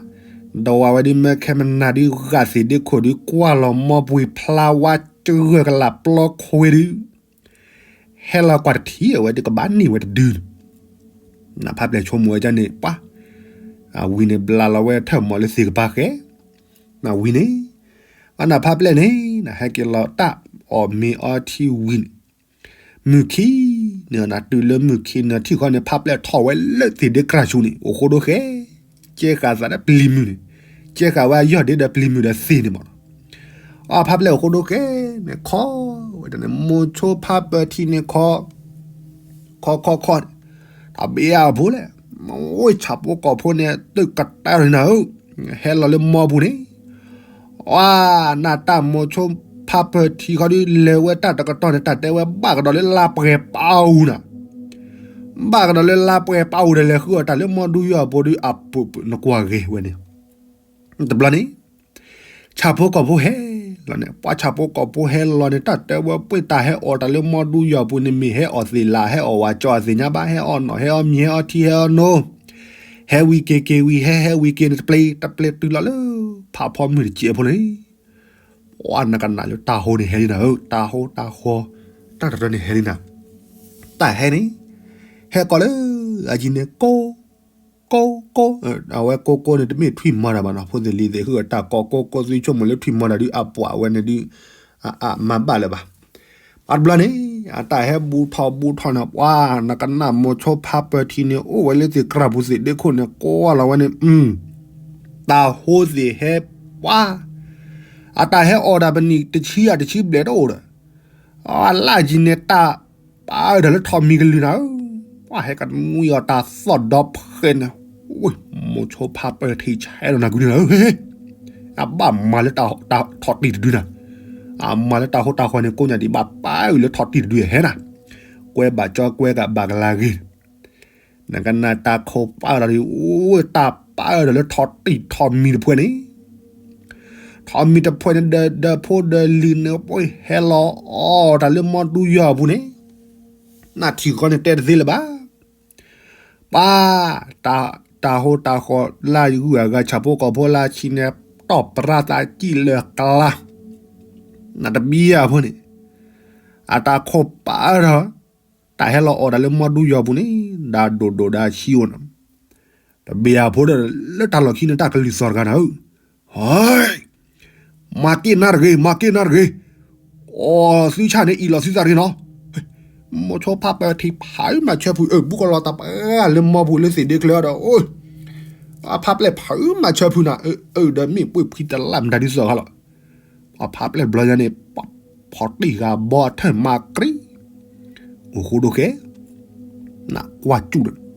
ဒီးဝဲဒ်မ့ၢ်ခဲမနၤဒ်ဂာ်သ့ၣ်ဒ့ခိၣ်ဒ်ကွၢ်လီၤမီၢ်ပှ့ၤဖျါဝါ ကဂၢၢ်ကလာ်ပျီခွ့ဒု ဟဲလီၤကွၢ်တထံၣ်အဝဲဒ်ကဘၣ်န့ၢ်ဝဲတဒုန့ၣ်, နဖးပျဲၢ်ဆိကမိၣ်ဝဲဒ်န့ၣ် ပှၤ အဝံၤန့ၣ် ဘျးလီၤဝဲထၢၣ်မီၢ်လၢသ့ၣ်ကပၤဃဲ, နဝံၤန့ၣ် အနဖးပျဲၢ်န့ၣ် နဟဲက့ၤလီၤတၢ်အီၣ်မ့ၤအီထံဝံၤန့ၣ်, မုၢ်ခံန့ၣ် နတုၤလၢမုၢ်ခံနထံၣ်ဃီန့ၣ် ဖးပျဲၢ်ထီၣ်ဝဲလၢသ့ၣ်ဒ့ကြၢ်ဆူန့ၣ် အိၣ်ဃိဒိဃဲ, ကဲဃာ်သးဒီးပျံၤမုၢ်န့ၣ်, ကဲဃာ်ဝဲအယီၢ်ဒ့ဒီးပျံၤမုၢ်ဒီးသ့ၣ်န့ၣ်မးနီၤ, အဖးပျဲၢ်အိၣ်ဃိဒိဃဲန့ၣ် ခီဝဲဒၣ်န့ၣ် မိၤဆိဖးပၢၢ်ထံန့ၣ်ခီ ခီခီခီန့ၣ်, တၢ်ဘ့ၣ်အဖိလဲၣ်, မ့ၢ်ဝဲဆၣ်ဖိကီၢ်ဖိန့ၣ် သုးကတၢၢ်န့ၣ်နၤဧၢ, ဟဲလီၤလၢမီၢ်ပူၤန့ၣ်, အနတၢ်မိၤဆိဖးပၢၢ်ထံခီဒု လဲၤဝဲတၢ်တကတီၢ်န့ၣ် တၢ်တဲဝဲဘၣ်ကဒီးလၢလါပှဲၤပာ်အူနၤ, ဘၣ်ကဒီးလၢလါပှဲၤပာ်အူဒီး လဲၤဃုအီၣ်တၢ်လၢမီၢ်ဒူယီၢ်အပူၤဒု အပူၤနကွၢ်ဂ့ၤဝဲန့ၣ်, တဘျီန့ၣ် ဆၣ်ဖိကီၢ်ဖိဟဲလီၤန့ၣ် ပှၤဆၣ်ဖိကီၢ်ဖိဟဲလီၤန့ၣ် တၢ်တဲဝဲပှ့ၤတၢ်ဟဲအီၣ်တၢ်လၢမီၢ်ဒူယီၢ်ပူၤန့ၣ် မ့ၢ်ဟဲအီၣ်သ့ၣ်လၣ် ဟဲအီၣ်ဝၤကၠီအသ့ၣ်ညါဘၣ် ဟဲအီၣ်နီၣ် ဟဲအီၣ်မံၤ ဟဲအီထံ ဟဲအီနိ, ဟဲဝံၤက့ၤက့ၤဝံၤ ဟဲဟဲဝံၤက့ၤန့ၣ် တပျ့ၤ တပျ့ၤတုၤလီၤလၢ ဖးဖီမုၢ်တစဲးဖိန့ၣ်, ပှၤနကနၣ်လၢတၢ်ဟိန့ၣ်ဟဲလံနၤဧၢ, တၢ်ဟိတၢ်ဃီ တၢ်တရၢန့ၣ်ဟဲလံနၤ, တၢ်ဟဲန့ၣ် ဟဲကီးလၢ အယံၤန့ၣ် ကိး ကိးကိး, အဝဲကိးကိးန့ၣ် တမ့ၢ်ထွံၣ်မီတၢ်ဘၣ်နီၤ, ဖိသ့ၣ်လံၤသ့ၣ်ဃုအတၢ်ကိးကိးကိး သုဆိကမိၣ်လၢထွံၣ်မီတၢ်ဒုး အပှၤဝဲန့ၣ်ဒုး အမၤဘၣ်လၢၤဘၣ်. ပှၤတဘျီန့ၣ် အတၢ်ဟဲဘူးထီၣ်ဘူးထီၣ်န့ၣ် ပှၤနကနၣ်မိၤဆိဖးပၢၢ်ထံန့ၣ် အိၣ်ဝဲလၢသ့ၣ်ကြၢ်ပူၤသ့ၣ်ဒ့ခိၣ်န့ၣ် ကိးလီၤဝဲန့ၣ်, တၢ်ဟိသ့ၣ်ဟဲပှၤ, အတၢ်ဟဲအီၣ်ဒၣ်ပနံၣ်တဆံအတဆံဘျဲၣ်တအိၣ်ဒီး အလၢ်ကံၤန့ၣ် တၢ်ပာ်အၢၣ်ဒီးလၢထိးမံၤကလုၢ်နၤဧၢ, ပှၤဟဲကနွံအီၤတၢ်သီၣ်ဒီဖဲန့ၣ်, မိၤဆိဖးပၢၢ်ထံဆဲးလီၤနၤကွံာ်န့ၣ်လီၤ, အဘၣ်မၤလၢတၢ်ထိးတံၢ်တဒုနၤ, အမၤလၢတၢ်ဟိတၢ်ဃီန့ၣ် ကိးညါဒံးဘၣ်ပာ်အၢၣ်လၢထိးတံၢ်တဒုဟဲနၤ, ကွဲဘၣ်ကၠီကွဲကဘၣ်ကလၤဂ့ၤ နကနၣ်တၢ်ခိၣ်ပာ်အၢၣ်ဒီး တၢ်ပာ်အၢၣ်ဒီးလၢထိးတံၢ်ထိးမံၤတဖှဲန့ၣ်, ထိးမံၤတဖှဲန့ၣ်ဒီး ဒီဖိဒီလံၤန့ၣ် ပှ့ၤဟဲလီၤအီၣ်တၢ်လၢမီၢ်ဒူယီၢ်အပူၤန့ၣ်, နထံၣ်ဃီန့ၣ်တဲတသ့လၢၤဘၣ်. ပၢ် တၢ်ဟိတၢ်ဃီလၢယဂုၢ်အဂၤ ဆၣ်ဖိကီၢ်ဖိလၢဆံးန့ၣ် တီၢ်ပြၢသးကံၣ်လၢကျါ, နတဘံယၤဖိန့ၣ်, အတၢ်ခိၣ်ပာ်အၢၣ်ဒီး တၢ်ဟဲလီၤအီၣ်တၢ်လၢမီၢ်ဒူယီၢ်ပူၤန့ၣ် ဒၣ်ဒိၣ်ဒိၣ်ဒၣ်ဆံးအိၣ်န့ၣ်, တဘံယၤဖိဒီး လၢတၢ်လီၢ်ခံန့ၣ် တၢ်ကလုၢ်သီၣ်တဂၤနၤဧၢ, ဟဲ မၤက့ၣ်နၤတဂ့ၤ မၤက့ၣ်နၤတဂ့ၤ, အီၣ်သုဆၣ်န့ၣ် အံၣ်လီၤသုသးတဂ့ၤနီၤ, မိၤဆိဖးပၢၢ်ထံးဖးအုးမၤဆၢဖုး အၢ ဘူးကလီၤတၢ်ပှၤလၢမီၢ်ပူၤလၢသ့ၣ်ဒ့ချၢဒီး အဖးပျဲၢ်ဖးအုးမၤဆၢဖုးနၤ, အၢ ဒီးမ့ၢ်ပှ့ၤဖှံတလၢ်မတၤဒ်သိးဃီလီၤ, အဖးပျဲၢ်ဘျီညါန့ၣ် ဖီၣ်တံၢ်ဂၤဘီအထၢၣ်မၤကြံး, အိၣ်ဃိဒိၣ်ကဲ နကွၢ်စူၣ်ဒီး တၢ်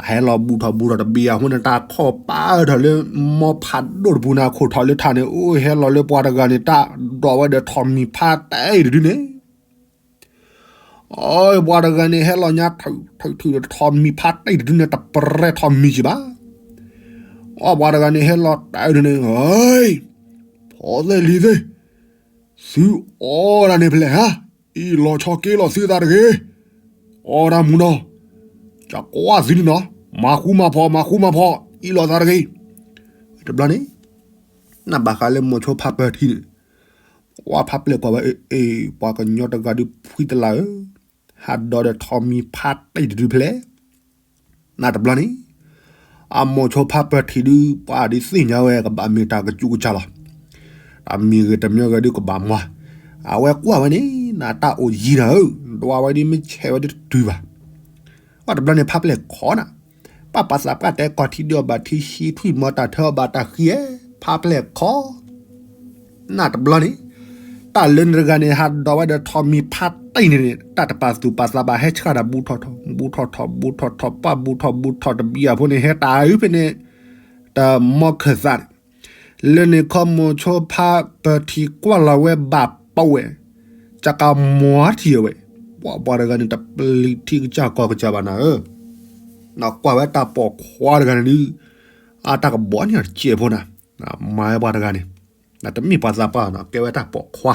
ဟဲလီၤဘူးထီၣ်ဘူးထီၣ်တဘံယၤဖိန့ၣ် တၢ်ခိၣ်ပာ်အၢၣ်ထီၣ်လၢမီၢ်ဖးဒိၣ်တပူၤန့ၣ် အခိၣ်ထီၣ်လၢထးန့ၣ် အိၣ်ဟဲလီၤလၢပှၤတဂၤန့ၣ် တၢ်ဒိးဝဲဒီးထိးမံၤဖးတံၢ်တဒုန့ၣ်, အၢ ပှၤတဂၤန့ၣ် ဟဲလီၤညါထုးထုးဒီးထိးမံၤဖးတံၢ်တဒုန့ၣ် တပရဲထိးမံၤကံဘၣ်, အၢ ပှၤတဂၤန့ၣ် ဟဲလီၤတၢ်အၢၣ်န့ၣ် ဟဲ ဖိသ့ၣ်လံၤသ့ၣ် သုအီၣ်ဒၣ်န့ၣ်ဖဲလဲၣ်ဧါ, အံၣ်လီၤဆီက့လီၤသုသးတဂ့ၤ, အီၣ်ဒၣ်မူနီၤ, ကကွၢ်သုန့ၣ်နီၤ, မၤဃူမၤဖိး မၤဃူမၤဖိး အံၣ်လီၤသးတဂ့ၤ, တဘျီန့ၣ် နဘၣ်ဃးလၢမိၤဆိဖးပၢၢ်ထံန့ၣ်, ကွၢ်ဖးပျဲၢ်ကွၢ်ဝဲ အ့ ပှၤကညီတဂၤဒုးဖှံတလၢ်ဧၢ, ဟးဒိးဒီးထိးမံၤဖးတံၢ်တဒုဖဲလဲၣ် နတဘျီန့ၣ်, အမိၤဆိဖးပၢၢ်ထံးဒုး ပှၤဒုးသ့ၣ်ညါဝဲကဘၣ်မ့ၢ်တၢ်ကစူးကစၢ်လီၤ, တၢ်မံၤဂ့ၤတမံၤဂ့ၤဒုးကဘၣ်မွၤ, အဝဲကွၢ်ဝဲန့ၣ် နတၢ်အိၣ်ယံၤနၤဧၢ, ဒွးဝဲဒုးမ့ၢ်ဆဲးဝဲဒုးတတုၤဘၣ်, ပှၤတဘျီန့ၣ်ဖးပျဲၢ်ခိးနၤ, ပၢ်ပှၤသးပှၢ်တဲကီၢ်ထံဒုးအီၣ်ဘၣ်ထံဆံ ထွံၣ်မီတၢ်ထၢအီၣ်ဘၣ်တၢ်ဃံဧဲ, ဖးပျဲၢ်ခိး နတဘျီန့ၣ်, တၢ်လၢနတဂၤန့ၣ် ဟးဒိးဝဲဒီးထိးမံၤဖးတံၢ်န့ၣ်န့ၣ် တၢ်တပာ်သူၣ်ပာ်သးဘၣ် ဟဲဆှၣ်ဒီးဘူးထီၣ်ထီၣ် ဘူးထီၣ်ထီၣ် ဘူးထီၣ်ထီၣ် ပၢ်ဘူးထီၣ်ဘူးထီၣ်တဘံယၤဖိန့ၣ် ဟဲတၢ်အုးဖဲန့ၣ် တမီၢ်ခၢၣ်သးန့ၣ်, လၢန့ၣ်ခီမိၤဆိဖးပၢၢ်ထံးကွၢ်လီၤဝဲဘၣ်ပဝဲၢ် ကၢ်ကးမွၤထံၣ်အဝဲ, ပှၤပှၤတဂၤန့ၣ် တပျံၤထံကစၢ်ကီၢ်ကစၢ်ဘၣ်နၤဧၢ, ကွၢ်ဝဲတၢ်ပိာ်ခွါတဂၤန့ၣ်ဒုး, အတၢ်ကဘီန့ၢ်အီၤတစဲးဖိနၤ, မၤဝဲပှၤတဂၤန့ၣ်, တမ့ၢ်ပှၤသးပှၢ်နီၤ ကဲဝဲတၢ်ပိာ်ခွါ,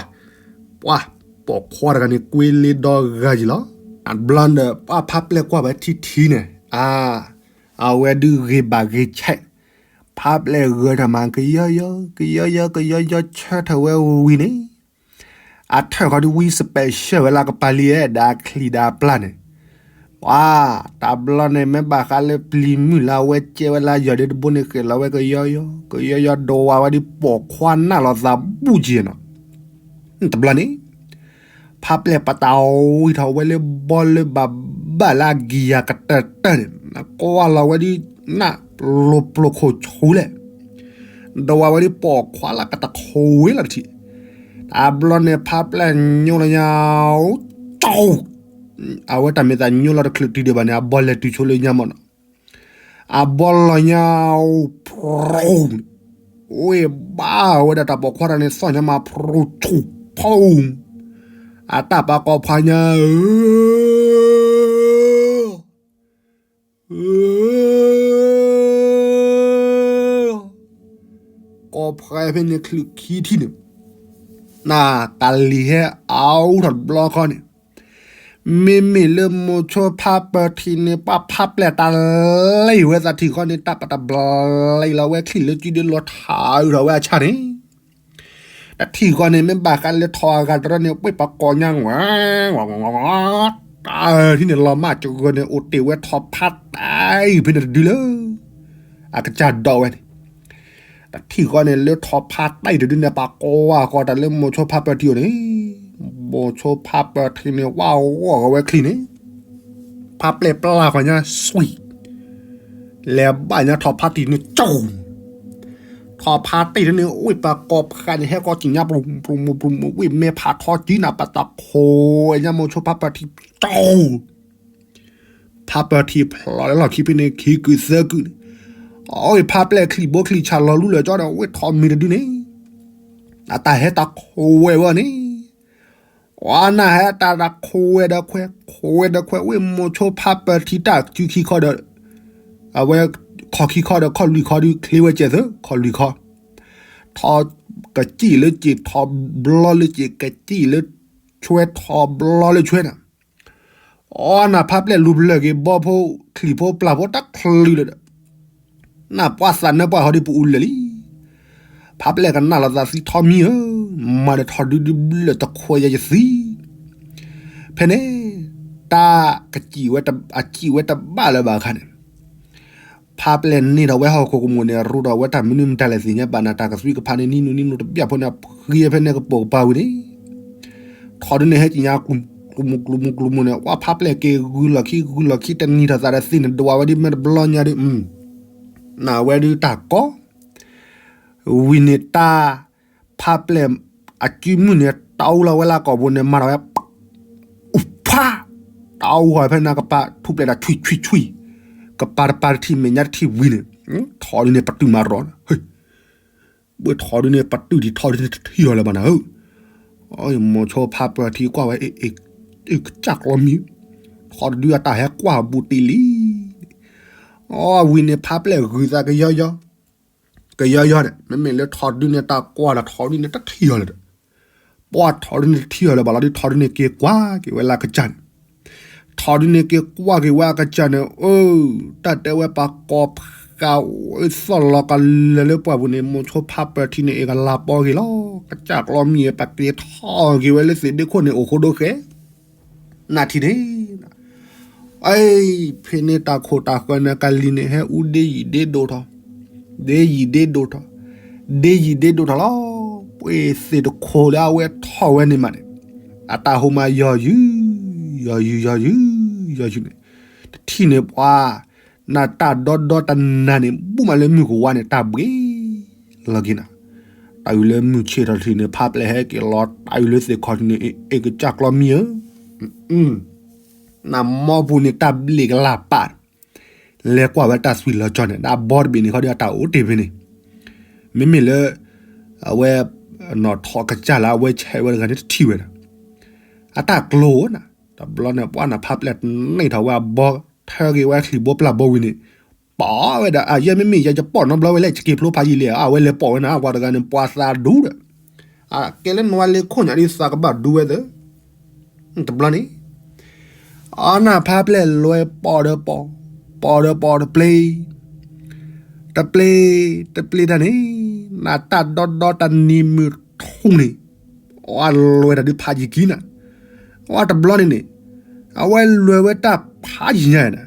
ပှၤပိာ်ခွါတဂၤန့ၣ် ကွ့လ့ဒီဂၤယံၤလီၤ. ဘျီန့ၣ် ပှၤဖးပျဲၢ်ကွၢ်ဝဲထံထံန့ၣ်, အါ, အဝဲဒုးဂ့ၤဘၣ်ဂ့ၤဆဲး, ဖးပျဲၢ်ဂၢၢ်ထီၣ်မး ကယီယီ, ကယီယီ, ကယီယီဆၢထၢၣ်ဝဲဝံၤန့ၣ် အထၢၣ်ဃီဒုးဝံ special ဝဲလၢကပၤလံဧဲ ဒီးအချံဒီးအပျၢ်န့ၣ်, ပှၤ, တဘျီန့ၣ် မ့ၢ်ဘၣ်ဃးလၢပျံၤမုၢ်လၢအဝဲကဲဝဲလၢယီၤဒ့တဘိန့ၣ် ဃဲၤလီၤဝဲကယီယီ, ကယီယီဒိးဝါဝဲဒ်ပိာ်ခွါနၢ်လီၤသးဘူၣ်က့ၤနီၤ. တဘျီန့ၣ် ဖးပျဲၢ်ပာ်တၢ်ဝံထီၣ်ဝဲလၢဘီလၢဘၣ်ဘၣ်လၢ အကံၢ်ယၤကတၢၢ်တၢၢ်န့ၣ် ကွၢ်လီၤဝဲဒ်နၢ်ပျိၤပျိၤခိၣ်ဆူလဲၣ်, ဒိးဝါဝဲဒ်ပိာ်ခွါလၢကတၢၢ်ခိၣ်ဝဲလီၤတထံၣ်, တဘျီန့ၣ် ဖးပျဲၢ်ညိလီၤညါ, ကၠီ, အဝဲတၢ်မ့ၢ်သးညိလီၤတချုးတုၤဒံးဘၣ်န့ၣ် အဘီလဲၤတုၤဆိလၢညါမၢ်နီၤ, အဘီလီၤညါ, ဖရိ, အိၣ်ဘၣ်ဝဲဒၣ်တၢ်ပိာ်ခွါတဂၤန့ၣ် သီၣ်ညါမး ဖရိဆူၣ်ဖီ, အတၢ်ပာ်ကိးဖးညါဧၢ, ကိးဖးဖဲန့ၣ်ချုးခံထံၣ်န့ၣ်, နကလံၤဟဲအါထီၣ်တဘျီဃီန့ၣ်, မ့မ့ၢ်လၢမိၤဆိဖးပၢၢ်ထံးန့ၣ် ပှၤဖးပျဲၢ်တၢ်လံဝဲသးထံၣ်ဃီန့ၣ် တၢ်ပတဘျီလံလီၤဝဲချံၣ်လၢစုဒုလီၤထးအုးထီၣ်ဝဲအဆၣ်န့ၣ် တထံၣ်ဃီန့ၣ် မ့ၢ်ဘၣ်ဃးလၢထီၣ်အဂၤတရၢန့ၣ် ပှ့ၢ်ပကိးညါ, တၢ်ထံၣ်န့ၣ် လီၤမၢ်စၢၤန့ၣ် အိၣ်တ့ၢ်ဝဲထီၣ်ဖးတၢ်အံၤဖဲန့ၣ်တဒုလၢ အကစၢ်ဒိးဝဲန့ၣ်, တထံၣ်ဃီန့ၣ် လၢထီၣ်ဖးတၢ်အံၤတဒုန့ၣ် ပှၤကွၢ်ဃီတၢ်လၢမိၤဆိဖးပၢၢ်ထံးအအိၣ်န့ၣ်, မိၤဆိဖးပၢၢ်ထံးန့ၣ် ဝၢ်ဂီၢ်ဂီၢ်ဝဲချံၣ်န့ၣ်, ဖးပျဲၢ်ပျၢ်ဃီညါ ဆွံၣ် လဲၤဘၣ်ညါထီၣ်ဖးတံၢ်န့ၣ်ကၠီၣ်, ထီၣ်ဖးတံၢ်န့ၣ် ဝ့ၢ်ပကိးဖးန့ၣ် ဟဲကီၢ်စံၣ်ညါ ပရူၤမူၤပရူၤမူၤ ဝ့ၢ်မဲဖးထီကံနၤ ပတၢ်ခိၣ်ဝဲညါမိၤဆိဖးပၢၢ်ထံးကၠီၣ်, ဖးပၢၢ်ထံးဖျိးလၢလီၢ်ခံဖဲန့ၣ် ခံကုာ်သၢကုာ်န့ၣ်, အဝဲဖးပျဲၢ်ချံၣ်ဘိချံၣ်ဆၣ်လီၤလူလၢာ်ကၠီဒီး ဝ့ၢ်ထီၣ်မံၤတဒုန့ၣ်, အတၢ်ဟဲတၢ်ခိၣ်ဝဲဝဲန့ၣ် အနၢ်ဟဲတၢ်တၢ်ခိၣ်ဝဲဒီးခွဲး ခိၣ်ဝဲဒီးခွဲး ဝ့ၢ်မိၤဆိဖးပၢၢ်ထံးတၢ်စုခံခီဒီး အဝဲ ခီၣ်ခံခီဒီးခီၣ်လွံၢ်ခီဒုး ချ့ဝဲကဲးသု ခီၣ်လွံၢ်ခီ, ထီၣ်ကစံၣ်လၢစ့ၣ် ထီၣ်ဘျီလၢစ့ၣ် ကစံၣ်လၢဆွဲ ထီၣ်ဘျီလၢဆွဲနၤ, အနၢ်ဖးပျဲၢ်လူၤဖျၢၣ်က့ၤ ဘီဖိ ချံၣ်ဖိပျၢ်ဖိတချုးလၢၤဒီး နၢ်ပှၤသးနၢပှၤဟီဒ်ပအူလၢာ်လံ. ဖးပျဲၢ်ကနၣ်လီၤသးသံထီမံၤဧၢ, မၤဒီးထီၣ်ဒုဒုဘျၢၣ်တခိးယၤယသံ. ဖဲန့ၣ် တၢ်ကစံၣ်ဝဲ အစံၣ်ဝဲတဘၣ်လၢၤဘၣ်အခါန့ၣ် ဖးပျဲၢ်န့ၢ်ထီၣ်ဝဲဟီၣ်ခိၣ်ကမူၣ်န့ၣ် ရူဒီးဝဲတၢ်မနုၤမတၤလဲၣ်သ့ၣ်ညါဘၣ်နၤ တၢ်ကသွံကဖးန့ၣ် နံၤနုၤနံၤနုၤတဘၣ်ဖိန့ၣ် ဖှံဖဲန့ၣ်ကပိာ်ကပၤဝံၤန့ၣ် ထီဒုန့ၣ်ဟဲက့ၤညါ ကျူၤမူကျူၤမူကျူၤမူန့ၣ် ဝဲဖးပျဲၢ်က့ၤဂုၤလီၢ်ခံ ဂုၤလီၢ်ခံ တနံၤထီၣ်သးဒီးသ့ၣ်န့ၣ် ဒွးဝဲဒ်မ့ၢ်တဘျီညါဒီး နဝဲဒုးတၢ်ကီ ဝံၤန့ၣ်တၢ် ဖးပျဲၢ်အစုမုၢ်န့ၣ် တၢ်အူလီၤဝဲလၢကိာ်ပူၤန့ၣ် မၤထီၣ်ဝဲ အူဖး တၢ်အူဃီၤဖဲန့ၣ်ကပၤ ထူၣ်ပျဲၢ်ဒီးဆွံဆွံဆွံ ကပၤတပၤတထံၣ် မဲာ်ညါတထံၣ်ဝံၤန့ၣ် ထီဒုန့ၣ်ပတုာ်မၤရီၤ ဘၣ်ထီဒုန့ၣ် ပတုာ်ထံၣ်ထီဒုန့ၣ်တထံၣ်အီၤလၢၤဘၣ်နၤဧၢ, မိၤဆိဖးပၢၢ်ထံကွၢ်ဝဲ အ့ၣ် ကစၢ်ကျီမံၤ, ထီဒုအတၢ်ဟဲကွၢ်ဘူးတ့ၢ်လံ, အဝံၤန့ၣ်ဖးပျဲၢ်ဂုၤသးကယီယီ ကယီယီန့ၣ် မ့မ့ၢ်လၢထီဒုန့ၣ်တၢ်ကွၢ်ဒီးထီဒုန့ၣ်တထံၣ်အီၤလၢၤဒီး ပှၤထီဒုန့ၣ်တထံၣ်အီၤလၢၤဘၣ်လီၤဒုး ထီဒုန့ၣ်က့ၤကွၢ်က့ၤဝဲလၢအကစၢ်န့ၣ်, ထီဒုန့ၣ်က့ၤကွၢ်က့ၤဝဲအကစၢ်န့ၣ် အၢ တၢ်တဲဝဲပှၤကိးဖး သီၣ်လီၤကလၢာ်လၢပှၢ်ပူၤန့ၣ် မိၤဆိဖးပၢၢ်ထံန့ၣ် အ့ၣ်ကလၤပီက့ၤလီၤ ကစၢ်ကျီမံၤ ပက့ၤထီၣ်က့ၤဝဲလၢသ့ၣ်ဒ့ခိၣ်န့ၣ် အိၣ်ဃိဒိဃဲ နထံၣ်န့ၣ် အံၤ ဖဲန့ၣ်တၢ်ခိၣ်တၢ်ဃၢၤန့ၣ် ကလံၤန့ၣ် ဟဲအူဒ့ယံာ်ဒ့ဒိၣ်ထီၣ်, ဒ့ယံာ်ဒ့ဒိၣ်ထီၣ်, ဒ့ယံာ်ဒ့ဒိၣ်ထီၣ်လီၤ. ပှ့ၤသ့ၣ်တခိၣ်လၢအဝဲထီၣ်ဝဲန့ၣ်မးန့ၣ် အတၢ်ဟိမးယီၤယုၢ်, ယီၤယုၢ် ယီၤယုၢ်, ယီၤယုၢ်န့ၣ် တထံၣ်န့ၣ်ပှၤ နတၢ်ဒီဒီတနၤန့ၣ် ဘူးမးလၢမုၢ်ကဝါန့ၣ် တၢ်ဘှ့ၣ်လီၤက့ၤနၤ, တၢ်အုးလၢမုၢ်ဆ့ၣ်ထီၣ်တထံၣ်န့ၣ် ဖးပျဲၢ်ဟဲက့ၤလီၤ တၢ်အုးလၢသ့ၣ်ခီၣ်ထံးန့ၣ် အ့ၣ်ကစၢ်ကျီမံၤဧၢ နမီပူၤန့ၣ် တၢ်ဘျ့ၣ်ကလၤပာ် လဲၤကွၢ်ဝဲတၢ်သွံၣ်လီၤကၠီန့ၣ် နဘီတဘ့ၣ်န့ၣ်ခီဒီး အတၢ်အိၣ်တ့ၢ်ဖဲန့ၣ်, မ့မ့ၢ်လၢ အဝဲ နီၢ်ထီၣ်ကစၢ်လၢအဝဲဆဲးဝဲတဂၤန့ၣ် တထံၣ်ဝဲဒၣ်, အတၢ်ကျိၤနၤ, တဘျီန့ၣ် ပှၢ်နၤဖါပျဲၢ်န့ၢ်ထီၣ်ဝဲအဘီ, ထၢက့ၤဝဲချံးဘိပျၢ်ဘိဝံၤန့ၣ်, ပိာ်ဝဲဒီး အယဲၢ်မ့မ့ၢ်ယဲ ယပိာ်နီတဘျီဝဲလဲၣ် ယက့ၤဖျိဖးယံာ်လံ, အဝဲလဲၤပိာ်ဝဲနၤ ပှၤတဂၤန့ၣ် ပှၤသးဒူဒီး, အကဲလၢနဝဲလ့ခိၣ်ညါဒ်သးကဘၣ်ဒူဝဲသၢ, တဘျီန့ၣ် အနၢ်ဖါပျဲၢ်လဲၤပိာ်ဒီးပိာ်, ပိာ်ဒီးပိာ်တပျ့ၤ, တပျ့ၤ, တပျ့ၤတၢ်န့ၣ်, နတၢ်ဒီဒီတၢ်နံၤမုၢ်ထူၣ်န့ၣ်, အလဲၤတၢ်ဒုးဖးယံာ်ခံနၤ, အတဘျီန့ၣ်န့ၣ်, အဝဲလဲၤဝဲတၢ်ဖးယံာ်ညါနၤ,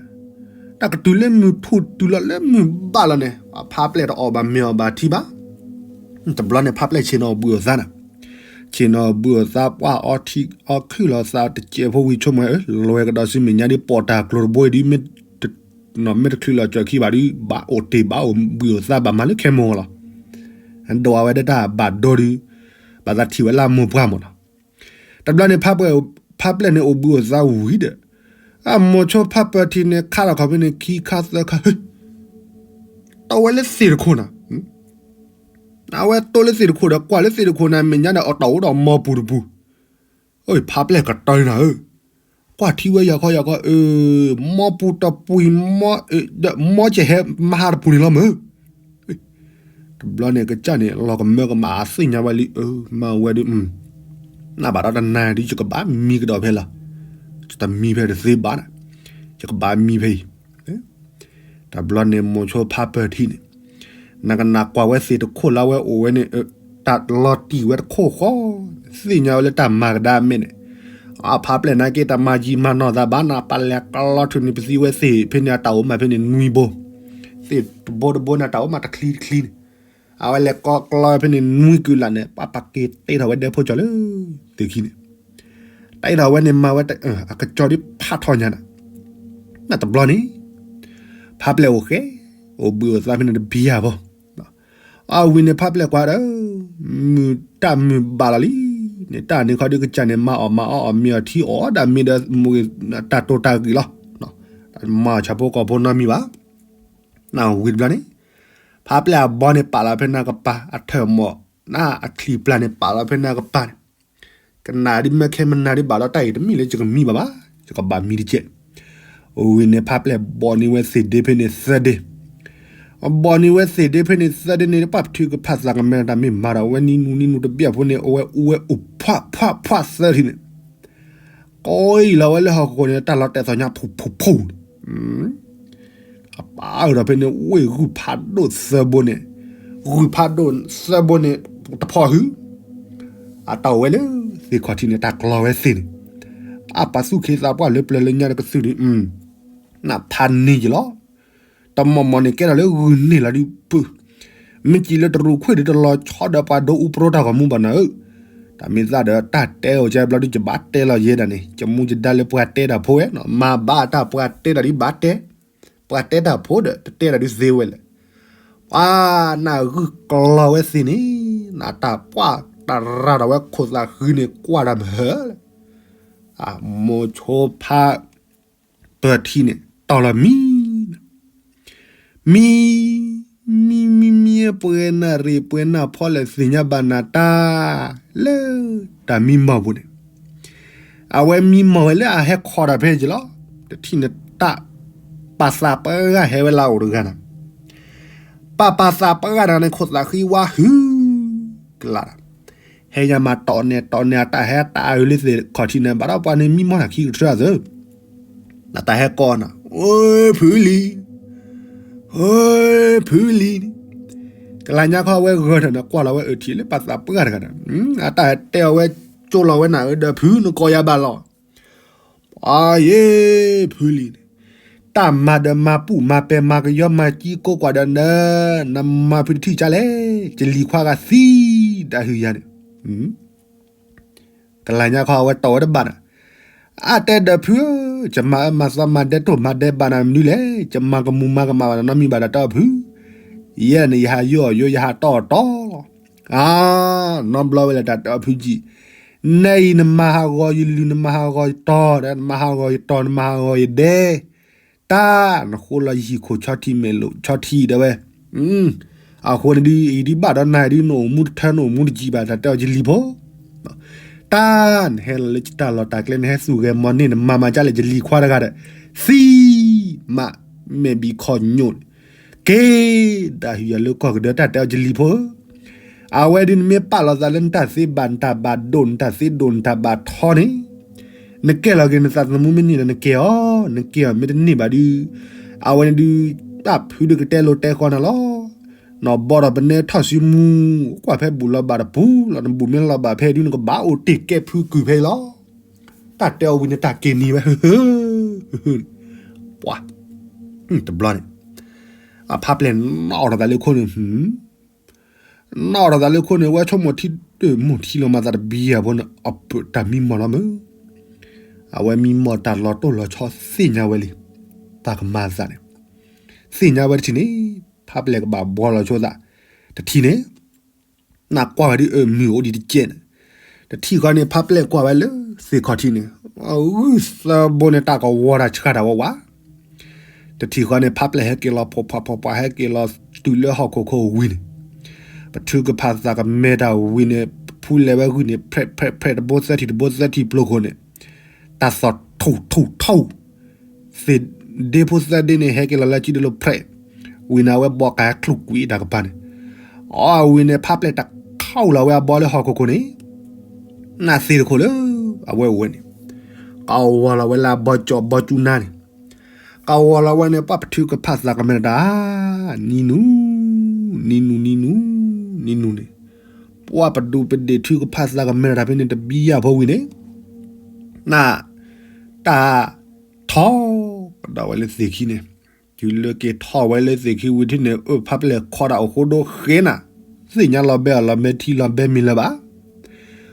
တၢ်ကတုၤလၢမုၢ်ထူၣ်တုၤလီၤလၢမုၢ်ဘၣ်လီၤန့ၣ် အဖါပျဲၢ်တအီၣ်ဘၣ်မ့ၤအီၣ်ဘၣ်ထံဘၣ်, တဘျီန့ၣ် ဖါပျဲၢ်ဆ့ၣ်နီၤဘုၣ်အသးနၤ, ဆ့ၣ်နီၤဘုၣ်အသး ပှၢ်အီထံအီခုၣ်လီၤသးတစဲးဖိဝံၤ ဆိကမိၣ်ဝဲ လဲၤဝဲကဒီးဆူမဲာ်ညါဒ်ပိာ်တၢ်ကျိၤတဘိအံၤဒ် မ့ၢ်တချုးလီၤစၢၤခံဘၣ်ဒ် ဘၣ်အိၣ်တ့ၢ်ဘၣ်အိၣ်ဘုၣ်အသးဘၣ်မၤလၢခဲမိၢ်လီၤ, ဒိးဝဲဒၣ်တၢ်ဘၣ်ဒိဒ်, ဘၣ်သးထံၣ်ဝဲလၢအမိၢ်ပှၢ်မၢ်နီၤ, တဘျီန့ၣ် ဖါပျဲၢ်န့ၣ်အိၣ်ဘုၣ်အိၣ်သးဝံၤဒီး, အမိၤဆိဖါပၢၢ်ထံန့ၣ် ခးလီၤခီၣ်ဖဲန့ၣ် ခံခါသၢခါ, ဟ့, တီဝဲလၢသ့ၣ်တခိၣ်နၤ, အဝဲတိလၢသ့ၣ်တခိၣ်ဒီး ကွၢ်လၢသ့ၣ်တခိၣ်န့ၣ် မဲာ်ညါဒီးအတၢ်အိၣ်ဒီးမီပူၤတပူၤ, အဖါပျဲၢ်ကတၢၢ်နၤဧၢ, ကွၢ်ထံဝဲယၤခီယၤခီ, မီပူၤတပူၤ, မီကဟဲမဟါတပူၤန့ၣ်လီၤမၢ် တဘျီန့ၣ် ကစၢ်န့ၣ် လီၤကမၢကမၣ် အသ့ၣ်ညါဝဲလံ အၢ မၤဝဲဒ်, နဘၣ်ဒီးတနၤဒ် ယကဘၣ်မံကဒီးဖဲလီၤ, ယတမံဖဲတသ့ဘၣ်နၤ, ယကဘၣ်မံဖဲအံၤ, တဘျီန့ၣ် မိၤဆိဖါပၢၢ်ထံန့ၣ်, နကနၣ်ကွၢ်ဝဲသ့ၣ်တခိၣ်လၢအဝဲအိၣ်ဝဲန့ၣ်, တၢ်လီၤတံၢ်ဝဲတခိၣ်ဃီ, သ့ၣ်ညါဝဲလၢတၢ်မၤကဒါမဲာ်န့ၣ်, အဖါပျဲၢ်နာ်က့ တမၤယံာ်မၤနီၢ်သးဘၣ်နၤ ပလဲၤကလီထူၣ်န့ၣ် ပသံဝဲသ့ၣ်ဖဲန့ၣ် အတၢ်အိၣ်မးဖဲန့ၣ်နွံဘိ, သ့ၣ်တဘိတဘိန့ၣ် တၢ်အိၣ်မးတချံတချံန့ၣ်, အဝဲလဲၤကီကလီဖဲန့ၣ်နွံကုၢ်လၢ်န့ၣ် ပှၤပက့ၤတဲထီၣ်ဝဲဒဲဖိကၠီလၢ သုခံန့ၣ်, တဲထီၣ်ဝဲန့ၣ်မၤဝဲ အကစၢ်ဒ်ဖးထီညါနၤ, နတဘျီန့ၣ်, ဖါပျဲၢ်အိၣ်ဃဲ, အိၣ်ဘှံးအိၣ်သါဖဲန့ၣ်တဘံယၢ်ဘီ, အဝံၤန့ၣ် ဖါပျဲၢ်ကွၢ်ဒီး, မုၢ်တၢ်မုၢ်ဘၣ်လီၤလံ, န့ၣ်တၢ်န့ၣ်ခီဒုးကစၢ်န့ၣ် မၤအီၣ်မၤအီအီၣ်မ့ၤအီၣ်ထံအီၣ်ဒၣ်မ့ၤဒီး တၢ်တိာ်တၢ်ဂ့ၢ်လီၤ, မၤဆၣ်ဖိကီၢ်ဖိနီတမံၤဘၣ်, နဝံၤတဘျီန့ၣ်, ဖါပျဲၢ်အဘီန့ၣ်ပာ်လီၤဖဲန့ၣ်ကပၤ အထၢၣ်မီၣ်, နအချံပျၢ်န့ၣ်ပာ်လီၤဖဲန့ၣ်ကပၤန့ၣ်, ကနၣ်ဒ်မ့ၢ်ခဲမနၤဒ်ဘၣ်ဒီးတၢ်အံၤတမံၤလၢယကမံဘၣ်ဘၣ်, ယကဘၣ်မံတကဲး, အဝံၤန့ၣ် ဖါပျဲၢ်ဘီန့ၢ်ဝဲသ့ၣ်ဒ့ဖဲန့ၣ်သၢဒ့ ဘီန့ၢ်ဝဲသ့ၣ်ဒ့ဖဲန့ၣ်သၢဒ့န့ၣ် ပှၤထုကဖၣ်သးကမဲာ်တၢ်မ့ၢ်မၤဒီး အဝဲနံၤနူၤနံၤနူၤတဘျီဖိန့ၣ် အဝဲအူဝဲအိၣ်ဖှၣ်ဖှၣ်ဖှၣ်သၢထံၣ်န့ၣ်, ကိးအံၤလီၤဝဲလၢဟီၣ်ခိၣ်န့ၣ် တၢ်လီၤတဲာ်သီညါဖူးဖူးဖူးန့ၣ်, အပၢ်အၢၣ်ဒီးဖဲန့ၣ် ဝ့ၢ်ဂုၢ်ဖးဒိၣ်သၢဘိန့ၣ်, ဂုၢ်ဖးဒိၣ်သၢဘိန့ၣ် တဖီၣ်ဟု, အတၢ်အိၣ်ဝဲလၢသ့ၣ်ခီၣ်ထံးန့ၣ် တၢ်ကျီဝဲသ့ၣ်န့ၣ်, အပာ်သူၣ်ခ့သးပှၢ်လၢပျၢၤလၢညါတကသုၣ်န့ၣ်, နဖးန့ၢ်ယလီၤ တမီၢ်မီၢ်န့ၣ် ကဲထီၣ်လၢဂုၢ်န့ၢ်လီၤဒုးပၢၢ်, မ့ၢ်စံးလၢတရူးခွ့ၣ်ဒုးတလီၤဆီဒီးပှၤဒိအူပရိတၢ်ဂီၤမူဘၣ်နၤဧၢ, တၢ်မ့ၢ်သးဒီးတၢ်တဲအီၤကဲဘျီဒုး ယဘၣ်တဲလီၤယဲဒၣ်န့ၣ် ယမူယဒါလၢပှၤတဲတၢ်ဖိဝဲ, မၤဘၣ်တၢ်ပှၤတဲတၢ်ဒုးဘၣ်တဲ, ပှၤတဲတၢ်ဖိဒီး တတဲတၢ်ဒုးသ့ဝဲလဲၣ်, ပှၤနဂုၢ်ကျီဝဲသ့ၣ်န့ၣ်, နတၢ်ပှၢ်တၢ်ရၤဒီးဝဲခိၣ်သးဃံန့ၣ် ကွၢ်တၢ်မဟၢလၢ အမိၤဆိဖါပၢၢ်ထံန့ၣ် တီၢ်လီၤမံ, မံ, မံမံမံ ပှဲၤနၣ်ရံၣ်ပှဲၤနၣ်ဖီလဲၣ်သ့ၣ်ညါဘၣ်နၤတၢ်, လၢတၢ်မံမီၢ်ပူၤန့ၣ်, အဝဲမံမီၢ်ဝဲလၢအဟဲခီတၢ်ဖဲယလီၤ, တထံၣ်န့ၣ်တၢ်, ပာ်သးပှၢ်ဂၤဟဲဝဲလၢအအိၣ်တဂၤနၤ ပာ်ပာ်သးပှၢ်ဂၤတဂၤန့ၣ် ခိၣ်သးဃံဝါဟု, ကလး, ဟဲညါမးတီၢ်န့ၣ်တီၢ်န့ၣ် အတၢ်ဟဲတၢ်အုးလၢသ့ၣ်ခီၣ်ထံးန့ၣ် ဘၣ်ဒီးပှၤန့ၣ်မံမီၢ်တၢ်ခံကထၢအသိး, အတၢ်ဟဲကိးနၤ, အိၣ်ဖုလံၤ, အိၣ်ဖုလံၤန့ၣ်, ကလးညါခီဝဲဂၢၢ်ထၢၣ်န့ၣ် ကွၢ်လီၤဝဲအုးထံးလၢပာ်သးပှၢ်ဂၤတဂၤန့ၣ်, အတၢ်ဟဲတဲအီၤဝဲ, ကၠိလီၤဝဲနၤဧၢဒီးဖုနကိးယၤဘၣ်လီၤ ပှၤယ့ၢ်ဖုလံၤန့ၣ်, တၢ်မၤဒီးမၤပူၣ်မၤပဲၤမၤကယီမၤကံကိးကွၢ်ဒီးနၤ, နမၤဖုတထံၣ်ကလဲၣ်, ယလံၤခွါဂၤသံ, ဒၣ်ဟုယၤန့ၣ်, ကလးညါခီအဝဲတီၢ်ဝဲတဘၣ်နၤ, အတဲဒီးဖုဧၢ, ယမၤအၢမၤသီမၤဒဲးတိၢ်မၤဒဲးဘၣ်နၤမနုၤလဲၣ်, ယမၤကမူၤမၤကမၣ်ဘၣ်နၤနီတမံၤဘၣ်ဒီးတၢ်အီၣ်ဖု, ယဲန့ၣ် ယဟးယိအီၣ်ယိ ယဟးတီၢ်အီၣ်တီၢ်လီၤ, အါ, နီတဘျီဝဲလဲၣ်တၢ်တၢ်အီၣ်ဖုကံ, နအံၤနမၤဟးဂီၤယလုၢ် နမၤဟးဂီၤယတီၤဒီး နမၤဟးဂီၤယတီၤ နမၤဟးဂီၤယဒဲး, တၢ်နဃိလီၤယဟံၣ်ခိၣ်ဆီထံမဲာ်လိာ်ဆီထံဒၣ်ဝဲ, အဃိန့ၣ်ဒုး အံၤဒုးဘၣ်ဒီးနၤဒုး နအိၣ်မူတထၢ နအိၣ်မူတယံာ်ဘၣ် တၢ်တဲအီၤယလံၤဖိ, တၢ်နဟဲလီၤလၢတၢ်လီၢ်တၢ်ကျဲ နဟဲသူၣ်ဂဲၤမီၤန့ၢ် နမၤမၤကၢ်လဲၣ် ယလံၤခွါတဂၤဒီး သံ မး မဲာ်ဘံၣ်ခီၣ်ညိၣ် က့ၤ ဒၣ်ဟံးယၤလၢကီၢ်ကဒၢ တၢ်တဲအီၤယလံၤဖိဧၢ, အဝဲဒုးနမ့ၢ်ပာ်လီၤသးလၢနတၢ်သ့ဘၣ် နတၢ်ဘၣ်ဒိၣ် နတၢ်သ့ဒိၣ် နတၢ်ဘၣ်ထီန့ၣ် နကဲလီၤက့ၤနသးသမူမ့ၢ်န့ၢ်ဒီး နကဲအီၤ, နကဲအီၤ မ့ၢ်တန့ၢ်ဘၣ်ဒုး အဝဲန့ၣ်ဒုး တၢ်ဖုဒုးကတဲလိၤတဲဃီနၤလီၤ. နီၢ်ဘီဒီးပနဲထီၣ်စုမူ ကွၢ်ဖဲဘူၣ်လီၤဘၣ်တပူၤလီၤ, နဘူၣ်မ့ၢ်လီၤဘၣ်ဖဲဒုး နကဘၣ်အိၣ်တ့ၢ်ကဲဖုကုၢ်ဖဲအံၤလီၤ. တၢ်တဲအီၤဝံၤန့ၣ် တၢ်က့ၤနံၤဝဲ ပှၤ တဘျီန့ၣ် အဖါပျဲၢ်နီၣ်ထီၣ်သးလၢခိၣ်န့ၣ် နီၣ်ထီၣ်သးလၢခိၣ်န့ၣ် ဝဲဆိကမိၣ်ထံတၢ်မိၢ်ထံလီၤမၤသးတဘံယၤဖိန့ၣ် အပၢၢ်တၢ်မံမီၢ်လီၤမၢ်. အဝဲမံမီၢ်တၢ်လီၤတိၢ်လီၤဆီသ့ၣ်ညါဝဲလံ, တၢ်ကမၤသးန့ၣ် သ့ၣ်ညါဝဲတထံၣ်န့ၣ် ဖါပျဲၢ်ကဘၣ်ဘှီလီၤဆိသး, တထံၣ်န့ၣ် နကွၢ်ဝဲဒ်အၢမုၢ်အိၣ်ဒံးတကဲးန့ၣ်, တထံၣ်ဃီန့ၣ် ဖါပျဲၢ်ကွၢ်ဝဲလၢသ့ၣ်ခီၣ်ထံးန့ၣ် အဂုၢ်သၢဘိန့ၣ် တၢ်ကဝီၤတၢ်ဆှၣ်တၢ်ဝးဝး တထံၣ်ဃီန့ၣ် ဖါပျဲၢ်ဟဲက့ၤလီၤ ဖှီၣ်ဖှီၣ်ဖှီၣ်ဖှီၣ်ဟဲက့ၤလီၤတုၤလၢဟီၣ်ခိၣ်ခိၣ်ဝံၤန့ၣ်, ပထုကဖၣ်သးကမဲတၢ်ဝံၤန့ၣ် ဖူလဲၤဝဲဂုၢ်န့ၣ် ဖြဲးဖြဲးဖြဲး တဘိသၢထံၣ်တဘိသၢထံၣ်ပျိခိၣ်န့ၣ်, တၢ်သီၣ်ထူၣ်ထူၣ်ထူၣ် သ့ၣ်ဒ့ဖိသၢဒ့န့ၣ် ဟဲက့ၤလီၤလၢစုဒ့လိၤဖြဲး, ဝံၤန့ၣ် အဝဲဘီကဟဲချုးကွံာ်တၢ်ကပၤန့ၣ်, အဝံၤန့ၣ် ဖါပျဲၢ်တခီလီၤဝဲအဘီလၢဟီၣ်ခိၣ်ခိၣ်န့ၣ်, နၢ်သ့တခိၣ်လၢ အဝဲအိၣ်ဝဲန့ၣ်, ကဝီၤလီၤဝဲလၢအဘီကၠီဘီကၠူနါန့ၣ်, ကဝီၤလီၤဝဲန့ၣ် ပှၤပထုကဖၣ်သးကမဲတၢ်, နံၤနူၤ, နံၤနူၤ နံၤနူၤ, နံၤနူၤန့ၣ်, ပှၤပဒူးပဒ့ၣ်ထုကဖၣ်သးကမဲတၢ်ဖဲန့ၣ်တဘံယၤဖိဝံၤန့ၣ်, နၢ် တၢ်ထီၣ်ကဒီးဝဲလၢသ့ၣ်ခံန့ၣ်, တုၤလၢက့ၤထီၣ်ဝဲလၢသ့ၣ်ခံဝံၤထံၣ်န့ၣ် အၢ ဖါပျဲၢ်ခီတၢ်အိၣ်ဃိဒိဃဲနၤ, သ့ၣ်ညါလီၤဘဲအီၤလီၤဘဲထံလီၤဘဲမံၤလၢၤဘၣ်.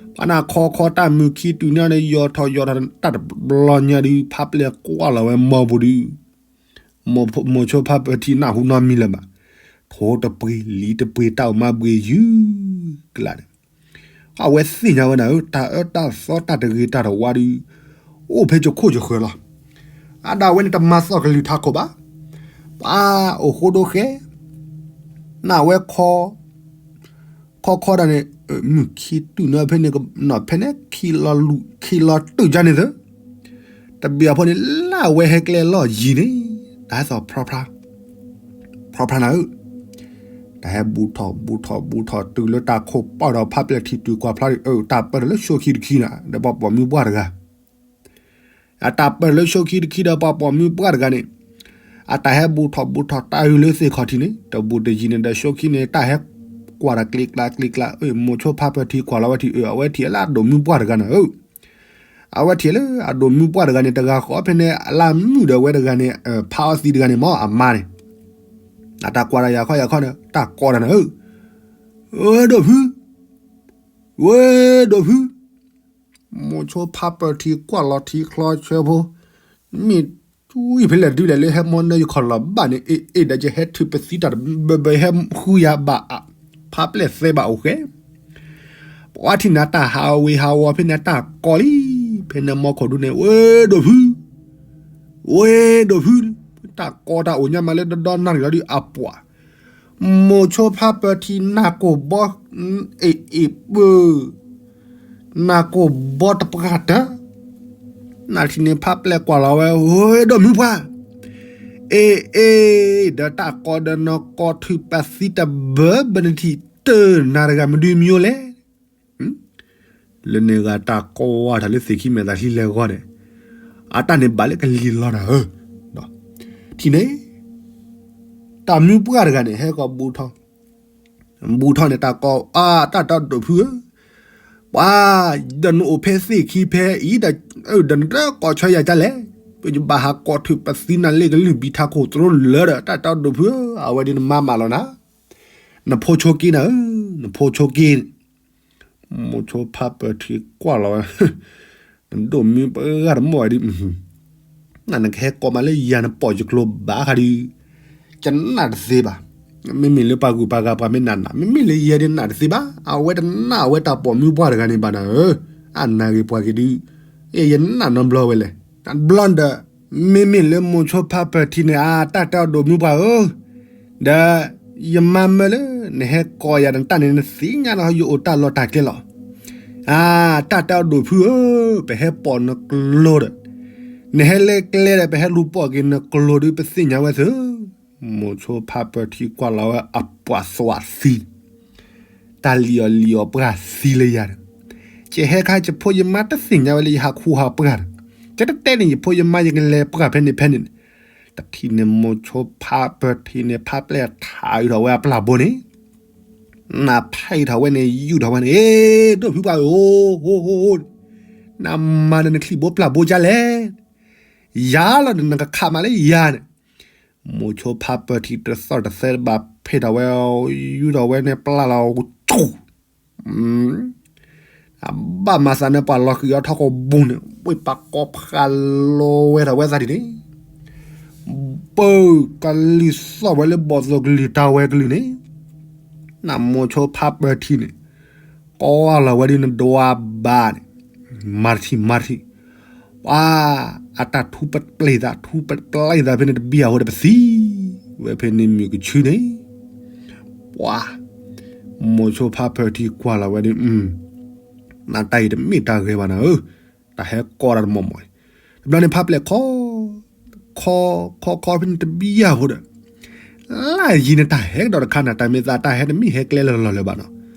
ပှၤနၢ်ခီခီတၢ်မုၢ်ခံတုၤန့ၣ်န့ၣ် ယီၤထီၣ်ယီၤထီၣ်တၢ်တဘျီညါဒုး ဖါပျဲၢ်ကွၢ်လီၤဝဲမီပူၤဒုး မိၢ်ဆိဖါပၢၢ်ထံနၢ်ဟူနီတမံၤလၢၤဘၣ်. ထိတပှ့ၤလံၤတပှ့ၤတၢ်အိၣ်မးဘှ့ၣ်ယုၢ်ကျါန့ၣ်, အဝဲသ့ၣ်ညါဝဲနၤဧၢ တၢ်အၢတၢ်သီတၢ်တဂ့ၤတၢ်တဝါဒုး အိၣ်ဖဲယခိၣ်ယဃၢၤလီၤ. အဒၣ်ဝဲန့ၣ်တမၤသီၣ်ကလုၢ်ထးခိၣ်ဘၣ်. ပှၤအိၣ်ဃိဒိဃဲ နၢ်ဝဲခီ ခီခီဒၣ်န့ၣ် မုၢ်ခံတုၤန့ၣ်ဖဲန့ၣ် ဖဲန့ၣ် ခံလီၤတုာ်ယါန့ၣ်သၢ တဘံၣ်အဖိန့ၣ် လၢအဝဲဟဲကျဲလီၢ်ယံၤန့ၣ် တၢ်ဟဲသီၣ် ဖျီဖျါနၤဧၢ, တၢ်ဟဲဘူးထီၣ်ဘူးထီၣ်ဘူးထီၣ်တုၤလၢတၢ်ခိၣ်ပီၣ်ဒီးဖါပျဲၢ်ထံၣ်တုၤကွၢ်ဖျါ တၢ်ပၢၢ်ဒီးလၢဆိခံတခံနၤ ဒီးပှၤပိာ်မုၣ်ပှၢ်တဂၤ အတၢ်ပၢၢ်လၢဆိခံတခံဒီးပှၤပိာ်မုၣ်ပှၢ်တဂၤန့ၣ်, အတၢ်ဟဲဘူးထီၣ်ဘူးထီၣ်တၢ်အုးလၢသ့ၣ်ခီၣ်ထံးန့ၣ် တဘူးတယံၤန့ၣ်ဒီးဆိခံန့ၣ် တၢ်ဟဲကွၢ်တၢ်ကျံကျါကျံကျါ မိၢ်ဆိဖါပၢၢ်ထံကွၢ်လီၤဝဲထံၣ် အဝဲထံၣ်လၢအဒိၣ်မုၣ်ပှၢ်တဂၤနၤဧၢ, အဝဲထံၣ်လၢအဒိၣ်မုၣ်ပှၢ်တဂၤန့ၣ် တဂၤဃီဖဲန့ၣ် အလၢမုၣ်ဒီးဝဲတဂၤန့ၣ် ဖးအီသံးတဂၤန့ၣ် မ့ၢ်အမါန့ၣ်, အတၢ်ကွၢ်တၢ်ယၤခီယၤခီန့ၣ် တၢ်ကိးတၢ်နၤဧၢ, ဝဲဒိၣ်ဖု, ဝဲဒိၣ်ဖု မိၢ်ဆိဖါပၢၢ်ထံကွၢ်လီၤထံချီဆၢဖိ, မ့ၢ်တွံၢ်ဖဲလဲၣ်ဒုလဲၣ်လၢဟဲမီၢ်နၢယခီၣ်လီၤဘၣ်န့ၣ် အ့ၣ်အ့ၣ်ဒီးယဟဲထုးပသံတၢ်တဘၢဘၢဟဲဃုယၤဘၣ်, ဖါပျဲၢ်သဲဘၣ်အိၣ်ဃဲ, ပှၤထံၣ်နၤတၢ်ဟးဝ့ၤဟးဝီၤဖဲန့ၣ်တၢ်ကိးလံ, ဖဲန့ၣ်မီခိၣ်ဒူန့ၣ် ဝဲဒိၣ်ဖု, ဝဲဒိၣ်ဖု, တၢ်ကိးတၢ်အိၣ်ညါမးလၢဒီဒီနၣ်ရံၣ်လီၤဒုးအပှၤ မိၢ်ဆိဖါပၢၢ်ထံနၢ်ကိၢ်ဘီ, အ့ၣ်အ့ၣ်ပၢၢ်, နၢ်ကိၢ်ဘီတပှၢ်တၢၢ်, နၢ်ထံၣ်န့ၣ်ဖါပျဲၢ်ကွၢ်လီၤဝဲ ဝဲဒိၣ်မုၣ်ပှၢ်, အ့ၣ်အ့ၣ်, ဒီးတၢ်ကိးဒီးနကိးထုးပသံတဘၢဘၢနထံၣ်တၢၢ်နၤတဂၤမနုၤမံၤလဲၣ် လၢန့ၣ်ဂၤတၢ်ကိးဝါထီၣ်လၢသ့ၣ်ခံမဲာ်သးလံလဲၣ်ဂီၢ်န့ၣ်, အတၢ်န့ၣ်ဘၣ်လၢကလံၤလီၤနၤဧၢ, ထံၣ်န့ၣ်, တၢ်မုၣ်ပှၢ်တဂၤန့ၣ် ဟဲကီးဘူးထီၣ်, ဘူးထီၣ်န့ၣ်တၢ်ကိးအါ တၢ်တီဒိၣ်ဖုဧၢ, ပှၤ, ဒီးနအိၣ်ဖဲသ့ၣ်ခံဖဲအံၤဒီး, ဒီးနတကိးဆၢယၤကလဲၣ်, ပယဘၣ်ဟးကိးထုးပသံနၤလ့ၣ်ကလုၢ်ဘံထးခိၣ်သရိလၢဒီး တၢ်တီဒိၣ်ဖုဧၢ, အဝဲဒ်နမါမးလီၤနၤ, နဖိဆိက့နၤဧၢ, နဖိဆိက့ မိၢ်ဆိဖါပၢၢ်ထံကွၢ်လီၤဝဲ, နဒိၣ်မုၣ်ပှၢ်တမီၢ်ဝဲဒ်, နကဟဲကိးမးလၢယၤနပိာ်ယကျိၤဘၣ်ဃးဒီး, ယနာ်တသ့ဘၣ်, မ့မ့ၢ်လၢပှၤဂုၤပှၤဂၤပှၤမ့ၢ်နာ်နာ် မ့မ့ၢ်လၢယဲဒ်နာ်တသ့ဘၣ်, အဝဲတနာ်အဝဲတၢ်ပိာ်မုၣ်ပှၢ်တဂၤန့ၣ်ဘၣ်နၤဧၢ, အနာ်ဂ့ၤပှၤက့ၤဒုး, ယနာ်နီတဘျီဝဲလဲၣ်, တဘျီဒီး, မ့မ့ၢ်လၢမိၢ်ဆိဖါပၢၢ်ထံန့ၣ် အတၢ်တဲအီၤဒိၣ်မုၣ်ပှၢ်ဧၢ, ဒီး, ယမါမၢလၢ, နဟဲကိးယၤနတၢ်န့ၣ် နသ့ၣ်ညါလီၤယအိၣ်တၢ်လီၢ်တၢ်ကျဲလီၤ, အါ, တၢ်တဲအီၤဒိၣ်ဖုဧၢ, ပဟဲပိာ်နကျိဒီး, နဟဲလၢကျဲဒီး ပဟဲလူၤပိာ်က့ၤနကျိဒီး ပသ့ၣ်ညါဝဲသ့ၣ်. မိၤဆိဖါပၢၤထံကွၢ်လီၤဝဲအပှၤသွးသံ, တၢ်လံၣ်အီၤလံၣ်အီၤပှၢ်သံလၢယၤဒီး, ယဟဲခါယဖိယမါတသ့ၣ်ညါဝဲလၢယဟးခူဟးပှၢ်ဒီး, ယတတဲန့ၣ်ယဖိယမါယကလဲၤပှၢ်ဖဲန့ၣ်ဖဲန့ၣ်, တထံၣ်န့ၣ်မိၤဆိဖါပၢၤထံန့ၣ် ဖါပျဲၢ်ထးအုးထီၣ်ဝဲအပျၢ်ဘိန့ၣ် နဖဲအံၤထီၣ်ဝဲန့ၣ် ယူၢ်ထီၣ်ဝဲန့ၣ်, အ့, ဒိၣ်ဖုပှၤဧၢ, နမၤဒီးနချံၣ်ဘိပျၢ်ဘိကၢ်လဲၣ်, ယၤလီၤဒီးနကခးမးလၢယၤန့ၣ်, မိၤဆိဖါပၢၤထံတသီၣ်တသဲဘၣ်ဖဲထီၣ်ဝဲ, ယူၢ်ထီၣ်ဝဲန့ၣ်ပျၢ်လီၤ, အဘၣ်မၤသးန့ၣ် ပှၤလီၤဃံၤအီၤထီၣ်ကီၢ်ဘိန့ၣ် ဝ့ၢ်ပာ်ကီဖးလီၤဝဲထီၣ်ဝဲသးဒ်န့ၣ်, ပၢၤကလုၢ်သီၣ်ဝဲလၢဘီၣ်သိၣ်ကလုၢ်တၢ်ဝဲကလုၢ်န့ၣ်, နမိၤဆိဖါပၢၤထံန့ၣ်, ကိးလီၤဝဲဒ်နဒွးဘၣ်န့ၣ်, မၤတထံၣ်မၤတထံၣ်, ပှၤ, အတၢ်ထူပပျဲၢ်သး ထူပပျဲၢ်သးဖဲန့ၣ်တဘံၣ်အဃိဒီးပသံဝဲဖဲန့ၣ်မုၢ်ကဆူန့ၣ်, ပှၤ, မိၤဆိဖါပၢၤထံကွၢ်လီၤဝဲဒ်, နတၢ်အံၤတမ့ၢ်တၢ်ဂ့ၤဘၣ်နၤဧၢ, တၢ်ဟဲကိးတၢ်တမီၢ်မီၢ်, တဘျီန့ၣ်ဖါပျဲၢ်ခီ, ခီ, ခီခီဖဲန့ၣ်တဘံၣ်အဃိဒီး, လၢယံၤန့ၣ်တၢ်ဟဲကဒီးတခါန့ၣ် တၢ်မ့ၢ်သးတၢ်ဟဲတမ့ၢ်ဟဲကျဲလၢလီၢ်လၢၤဘၣ်နီၤ,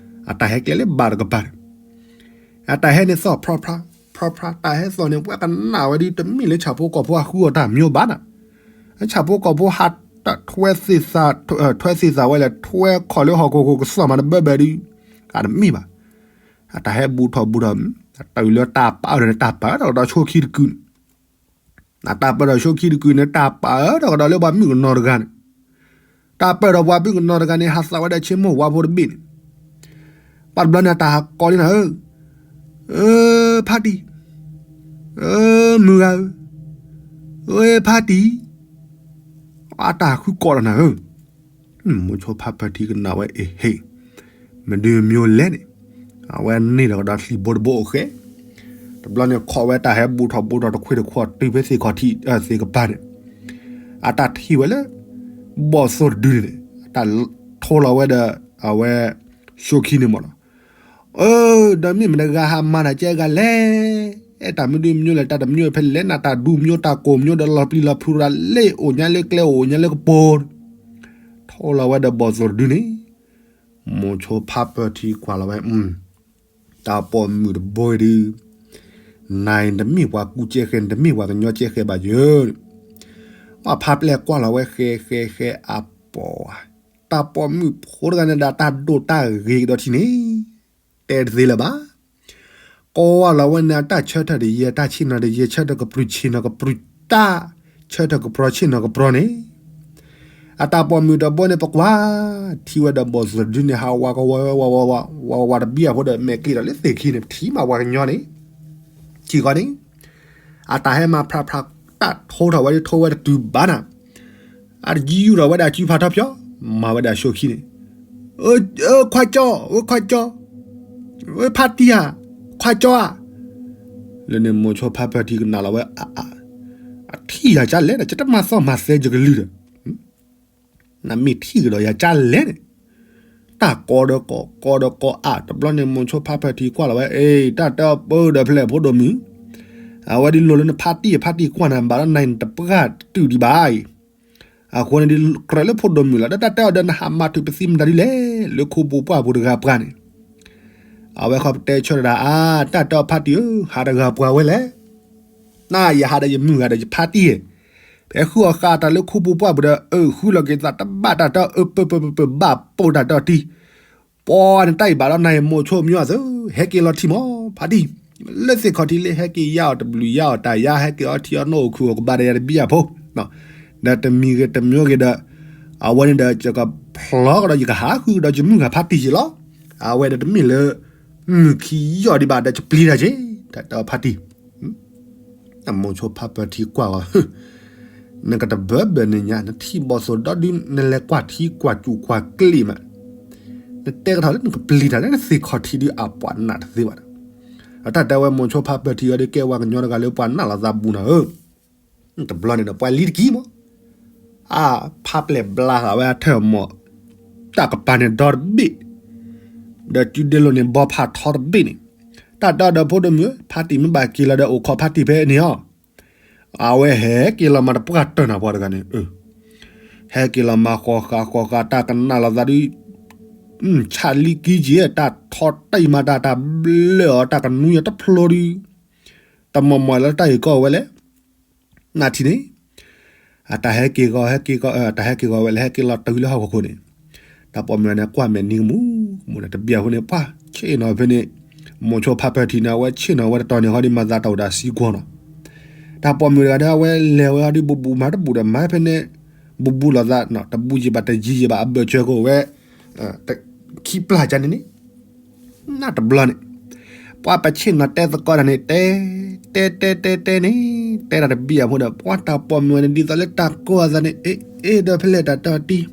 အတၢ်ဟဲကျဲလၢဘၣ်တကပၤန့ၣ်, အတၢ်ဟဲန့ၣ်သီၣ်ဖြီဖြီ, ဖြီဖြီ တၢ်ဟဲသီၣ်န့ၣ် ပှၤကနၣ်ဝဲဒ်တမ့ၢ်လၢဆၣ်ဖိကီၢ်ဖိဟးဃုအီၣ်တၢ်မၠိဘၣ်နီၤ, ဆၣ်ဖိကီၢ်ဖိဟးတၢ်ထွဲသ့ၣ်သး, ထွဲသ့ၣ်သးဝဲလဲၣ် ထွဲခီၣ်လၢဟီၣ်ခိၣ်ခိၣ်ကသီၣ်မးတဘၢဘၢဒ်, အတမ့ၢ်ဘၣ်, အတၢ်ဟဲဘူးထီၣ်ဘူးထီၣ်, တၢ်အုးလၢတၢ်ပာ်အၢၣ်ဒီးန့ၣ် တၢ်ပာ်အၢၣ်ထီၣ်ကဒီးဆိခံတကုာ်န့ၣ် နတၢ်ပၢၢ်ထီၣ်ဆိခံတကုာ်န့ၣ် တၢ်ပာ်အၢၣ်ထီၣ်ကဒီးလၢပှၤမုၣ်ကနီၤတဂၤန့ၣ်, တၢ်ပၢၢ်ထီၣ်ပှၤမုၣ်ကနီၤတဂၤန့ၣ် ဟးသးဝဲဒၣ်ဆ့မိၢ်ဝါဖိတဘ့ၣ်န့ၣ်, ဘၣ်တဘျီန့ၣ် တၢ်ဟးကိးလံနၤဧၢ, အၢ, ဖါတံၢ်, အၢ, မုၢ်ဂၤဧၢ, အၢ, ဖါတံၢ်, အတၢ်ဃုကိးဒီးနၤဧၢ မိၤဆိဖါပၢၤထံကနၣ်ဝဲအ့ဟ့ၣ်, မဒုးမၠိလဲၣ်န့ၣ်, အဝဲန့ၢ်ဒီးကဒီးချံၣ်ဘိတဘိအိၣ်ဃဲ, တဘျီန့ၣ်ခီၣ်ဝဲတၢ်ဟဲဘူးထီၣ်ဘူးထီၣ်တခွ့ၣ်တခွီၣ် တုၤဖဲသ့ၣ်ခီၣ်ထံးသ့ၣ်ကပၤန့ၣ်, အတၢ်ထံၣ်ဝဲလၢ ဘီၣ်သိၣ်တဒုန့ၣ် အတၢ်ထိလီၤဝဲဒီး အဝဲ ဆိခံန့ၣ်မးလီၤ. အၢ, ဒီးမ့ၢ်မတၤတဂၤဟးမၤတၢ်ကဲဂၤလဲၣ်, အဲၣ်တၢ်မနုၤမနုၤလဲၣ် တၢ်တမနုၤဖဲလဲၣ် နတၢ်ဒူမနုၤ တၢ်ကိၢ်မနုၤ ဒီးလီၤပျံၤလီၤဖုးတၢ်လၢအိၣ်ညါလၢကျဲအိၣ်ညါလၢကပိၤ, ထိလီၤဝဲဒီးဘီၣ်သိၣ်တဒုန့ၣ်, မိၤဆိဖါပၢၤထံကွၢ်လီၤဝဲ, တၢ်ပိာ်မုၣ်တဘိဒုး, နၤအံၤနတမ့ၢ်ပှၤကူကဲဃဲ နတမ့ၢ်ပှၤကညီကဲဃဲဘၣ်ယၢ, အဖါပျဲၢ်ကွၢ်လီၤဝဲဃဲဃဲဃဲအပိာ်, တၢ်ပိာ်မုၣ်ဖိတဂၤန့ၣ်ဒီးတၢ်ဒိၣ်တၢ်ဂ့ၤကဒီးထံန့ၣ်, တဲတသ့လၢၤဘၣ်. ကိးဝဲလီၤဝဲန့ၣ် တၢ်ဆၢထၢၣ်တယဲၢ် တၢ်ဆ့ၣ်နီၤတယဲၢ် ဆၢထၢၣ်ကပြုၢ်ဆ့ၣ်နီၤကပြုၢ် တၢ်ဆၢထၢၣ်ကပြီဆ့ၣ်နီၤကပြီန့ၣ်, အတၢ်ပိာ်မုၣ်တဘိန့ၣ် ပကွၢ်, ထံၣ်ဝဲဒီးဘီၣ်သိၣ်တဒုန့ၣ် ဟးဝးကဝီၤဝဲဝးဝးဝးဝးဝးတဘံၣ်အဃိဒီး မဲာ်ကျံးဒီးလၢသ့ၣ်ခံန့ၣ် ပထံၣ်မးပှၤကညီန့ၣ်, ထံၣ်ဃီန့ၣ် အတၢ်ဟဲမၤဖြးဖြး တၢ်ထိထီၣ်ဝဲဒၣ်ထိဝဲတတုၤဘၣ်နၤ, အတယူၢ်ထီၣ်ဝဲဒၣ်စုဖးထီပၠီ, မၤဝဲဒၣ်ဆိခံန့ၣ်, အၢ, ခွါကၠီ, အၢခွါကၠီ, အၢဖါတံၢ်ဧါ, ခွါကၠီဧါ, လၢန့ၣ်မိၤဆိဖါပၢၤထံကနၣ်လီၤဝဲ, အထံၣ်ယၤကၢ်လဲၣ်ဒီး ယတမၤသီၣ်မၤသဲယကလုၢ်ဒီး နမ့ၢ်ထံၣ်ကဒီးယၤကၢ်လဲၣ်န့ၣ်, တၢ်ကိးဒီးကိး ကိးဒီးကိးအါ တဘျီန့ၣ်မိၤဆိဖါပၢၤထံကွၢ်လီၤဝဲ, အ့ တၢ်တဲအီၤပၢၤဒီးဖဲလဲၣ်ဖိဒိၣ်မုၣ်, အဝဲဒ်လိၤလၢနဖါတံၢ် ဖါတံၢ်ကွၢ်နၤဘၣ်ဒီးနၤအံၤနတပှၢ်တုာ်ဒံးဘၣ်အံၤ, အဃိန့ၣ်ဒ်ကြၢးလၢဖိဒိၣ်မုၣ်လီၤ ဒီးတၢ်တဲအီၤဒီးနဟးမၤထုးပသံမတၤဒ်လဲၣ် လၢခိပူၤပှၢ်ပူၤတဂၤပှၤန့ၣ်, အဝဲခီပတဲဆၢတၢ်ဒီး အါ တၢ်တဲအီၤဖါတံၢ်ဧၢ ဟးတဂၤပှၤဝဲလဲၣ် နၤယဟးဒီးယမုၢ်ဂၤဒီးယဖါတံၢ်ဧၢ, ဖဲဃုအီၣ်ဃာ်တၢ်လၢခိပူၤပှၢ်ပူၤဒီး အၢ ဃုလီၤက့ၤသးတဘၣ်တၢ်တၢ်အၢ ပၢၢ်ပၢၢ်ပၢၢ်ပၢၢ် ဘၣ်ပိာ်တၢ်တၢ်တံၢ်, ပှၤနတၢ်အံၤဘၣ်ဒီးနၤအံၤမိၤဆိမၠိအသၢ, ဟဲက့ၤလီၤထံမး ဖါတံၢ်, လၢသ့ၣ်ခီၣ်ထံးလၢဟဲက့ၤယါအီၤတဘျုးယါအီၤတၢ်ယါ ဟဲက့ၤအီထံအီနိၣ်အိၣ်ခုၣ်အိၣ်ကဘၣ်ဒီးယၤတဘံၣ်အဖိ, ဒီးတမံၤဂ့ၤတမံၤဂ့ၤဒီး, အဝဲန့ၣ်ဒီး ယကဖျီကဒီးယကဟးဃုကဒီးယမုၢ်ဂၤဖါတံၢ်ယ့လီၤ, အဝဲဒီးတမ့ၢ်လၢမုၢ်ခံယီၢ်ဒံးဘၣ်ဒီးယပျံၤတၢ်က့ၤ, တၢ်တဲအီၤဖါတံၢ် အမိၤဆိဖါပၢၤထံကွၢ်အီၤ, နကတဘၢဘၢန့ၣ်ညါ နထံၣ်ဘီၣ်သိၣ်ဒီဒု နလဲၤကွၢ်ထံကွၢ်ကူၣ်ကွၢ်ကျ့မး, နတဲကထီၣ်လၢနကပျံၤတၢ်လၢနသ့ၣ်ခီၣ်ထံးဒု အပှၤနာ်တသ့ဘၣ်ဒီး, အတၢ်တဲဝဲမိၤဆိဖါပၢၤထံအီၤဒု ကဲဝဲကညီတဂၤလၢပှၤနာ်လီၤသးဘူးနၤဧၢ, တဘျီန့ၣ်ဒီးပှၤလံတကံၢ်မး အါ, ဖါပျဲၢ်ဘျါဃာ်ဝဲအထၢၣ်မီၢ်, တၢ်ကပၤန့ၣ်ဒီတဘ့ၣ်, ဒီးစုဒ့လိာ်န့ၣ်ဘီဖးထီတဘ့ၣ်န့ၣ်, တၢ်တဲအီၤဒီးဖိဒိၣ်မုၣ်ဧၢ, ဖါတံၢ်မ့ၢ်ဘၣ်က့ၤလီၤဒီးအိၣ်ခိးဖါတံၢ်ဖဲန့ၣ်အီၤ, အဝဲဟဲက့ၤလီၤမၤတပှၢ်တၢၢ်နၤပှၤတဂၤန့ၣ်, ဟဲက့ၤလီၤမၤဃီၤဃာ်ဃီၤဃာ်တၢ်ကနၣ်လိာ်သးဒုး, ဆၣ်လံကံက့ၤ တၢ်ထီတၢ်အံၤမၤတၢ် တၢ်ဘျၢအီၤ တၢ်ကနူယီၤတဖျိဒုး, တမီၤမီၤလၢတၢ်ဂ့ၢ်ကီဝဲလဲၣ် နၢ်ထံၣ်န့ၣ်, အတၢ်ဟဲက့ၤဂီၤ ဟဲက့ၤဂီၤ အတၢ်ဟဲက့ၤဂီၤဝဲလၢဟဲက့ၤလီၤတုၤလၢဟီၣ်ခိၣ်ခိၣ်န့ၣ်, တၢ်ပိာ်မုၣ်န့ၣ်ကွၢ်မဲာ်နံၤကမူးကမူးဒီး တဘျီအဃိန့ၣ် ပှၤဆ့ၣ်နီၤဖဲန့ၣ်, မိၤဆိဖါပၢၢ်ထံးန့ၣ် အဝဲဆ့ၣ်နီၤဝဲတတီၤန့ၣ် ဃီဒ်မၤသးတၢ်အိၣ်ဒီးစံကွီၤနီၤ, တၢ်ပိာ်မုၣ်တဂၤဒီး အဝဲလဲၤဝဲဃီဒ်ဘူးဘူးမၤတဘူးဒီးမၤဖဲန့ၣ်, ဘူးဘူးလိာ်သး တဘူးယံာ်ဘၣ်တယံာ်ယံာ်ဘၣ် အဘၢၣ်စၢၤကအိၣ်ဝဲ ခံပျၢ်ကန့ၣ်န့ၣ် နတဘျီန့ၣ်, ပှၤပဆ့ၣ်နီၤတဲသကိးတၢ်န့ၣ် တဲ တဲတဲတဲတဲန့ၣ်, တဲတၢ်တဘံၣ်အဖိဒီး ပှၤတၢ်ပိာ်မုၣ်ဝဲန့ၣ် ဒ်သိးလၢတၢ်ကိးအသးန့ၣ် အ့ၣ်အ့ၣ်ဒီးဖဲလဲၣ်တၢ်တီတံၢ်,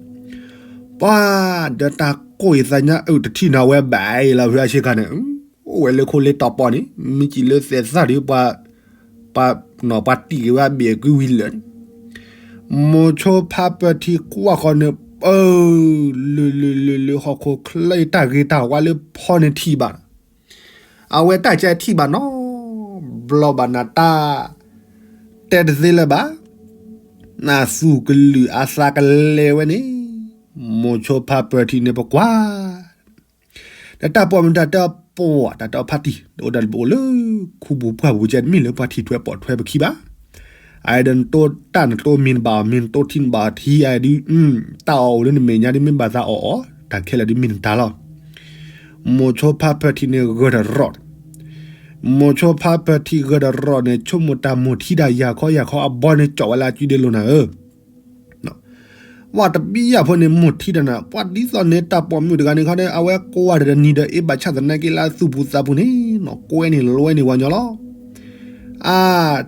ပှၤဒီးတၢ်ကိးအသးညါအုၣ်တထံၣ်နီၤဝဲဘၣ်အံၤလီၤ ဖဲအဆ့ကၤန့ၣ်, အိၣ်ဝဲလၢခိလ့တီၤပီန့ၣ် မ့ၢ်စံးလၢသဲးသၣ်ဒီး ပှၤ ပှၤတံၢ်က့ၤဝဲအဘ့ၣ်အကုဝံၤလၢာ်န့ၣ်, မိၤဆိဖါပၢၢ်ထံးကွၢ်ဃီန့ၣ် ပၢ လၢလၢလၢလၢဟီၣ်ခိၣ်ချၢအံၤတၢ်ဂ့ၤတၢ်ဝါလၢဖီန့ၣ်ထံၣ်ဘၣ်, အဝဲတၢ်ကဲထံၣ်ဘၣ်နီတဘျီဘၣ်နၤတၢ်, တဲတသ့လၢၤဘၣ်, နသူၣ်ကလုာ်အသးကလဲၤဝဲန့ၣ်, မိၤဆိဖါပၢၢ်ထံးန့ၣ်ပကွၢ် ဒီးတၢ်ပိာ်မုၣ်တၢ်တဲအီၤပှၤ တၢ်တဲအီၤဖါတံၢ် တအိၣ်ဒီးတအိၣ်လၢ ခူပူၤပှၢ်ပူၤကဲ တမ့ၢ်လၢပှၤထံၣ်ထွဲပိာ်ထွဲပခံဘၣ်, အအံၤဒီးနတိၢ်တၢ်နတိၢ်မ့ၢ်နဘၣ်အီၤ မ့ၢ်နတိၢ်ထံနဘၣ်အီၤထံအံၤဒုး, တၢ်အီၣ်အိၣ်လၢနမဲာ်ညါဒုးမ့ၢ်ဘၣ်သးအီၣ်အီၤ တၢ်ခဲလၢာ်ဒုးမ့ၢ်နတၢ်လီၤ. မိၤဆိဖါပၢၢ်ထံးန့ၣ်ဂၢၢ်တရီၣ်, မိၤဆိဖါပၢၢ်ထံးဂၢၢ်တရီၣ်န့ၣ် ဆိကမိၣ်တၢ်မိၢ်ထံတၢ်ယာ်ခီယာ်ခီအဘီန့ၣ် ကၠီၣ်ဝဲလၢအစုဒ့လိာ်နၤဧၢ ဝဲတဘံၣ်အဖိန့ၣ် မိၢ်ထံတၢ်နၤ ပှၤဒ်သိးန့ၣ် တၢ်ပိာ်မုၣ်တဂၤန့ၣ်ခီန့ၣ် အဝဲကွၢ်တၢ်တနံၤဒီး အ့ၣ်ဘၣ်ဆၣ်သနာ်က့လၢအသူၣ်ပူၤသးပူၤန့ၣ် နီၢ်ကွဲန့ၣ်လွဲန့ၢ်ဝဲညီလီၤ. အါ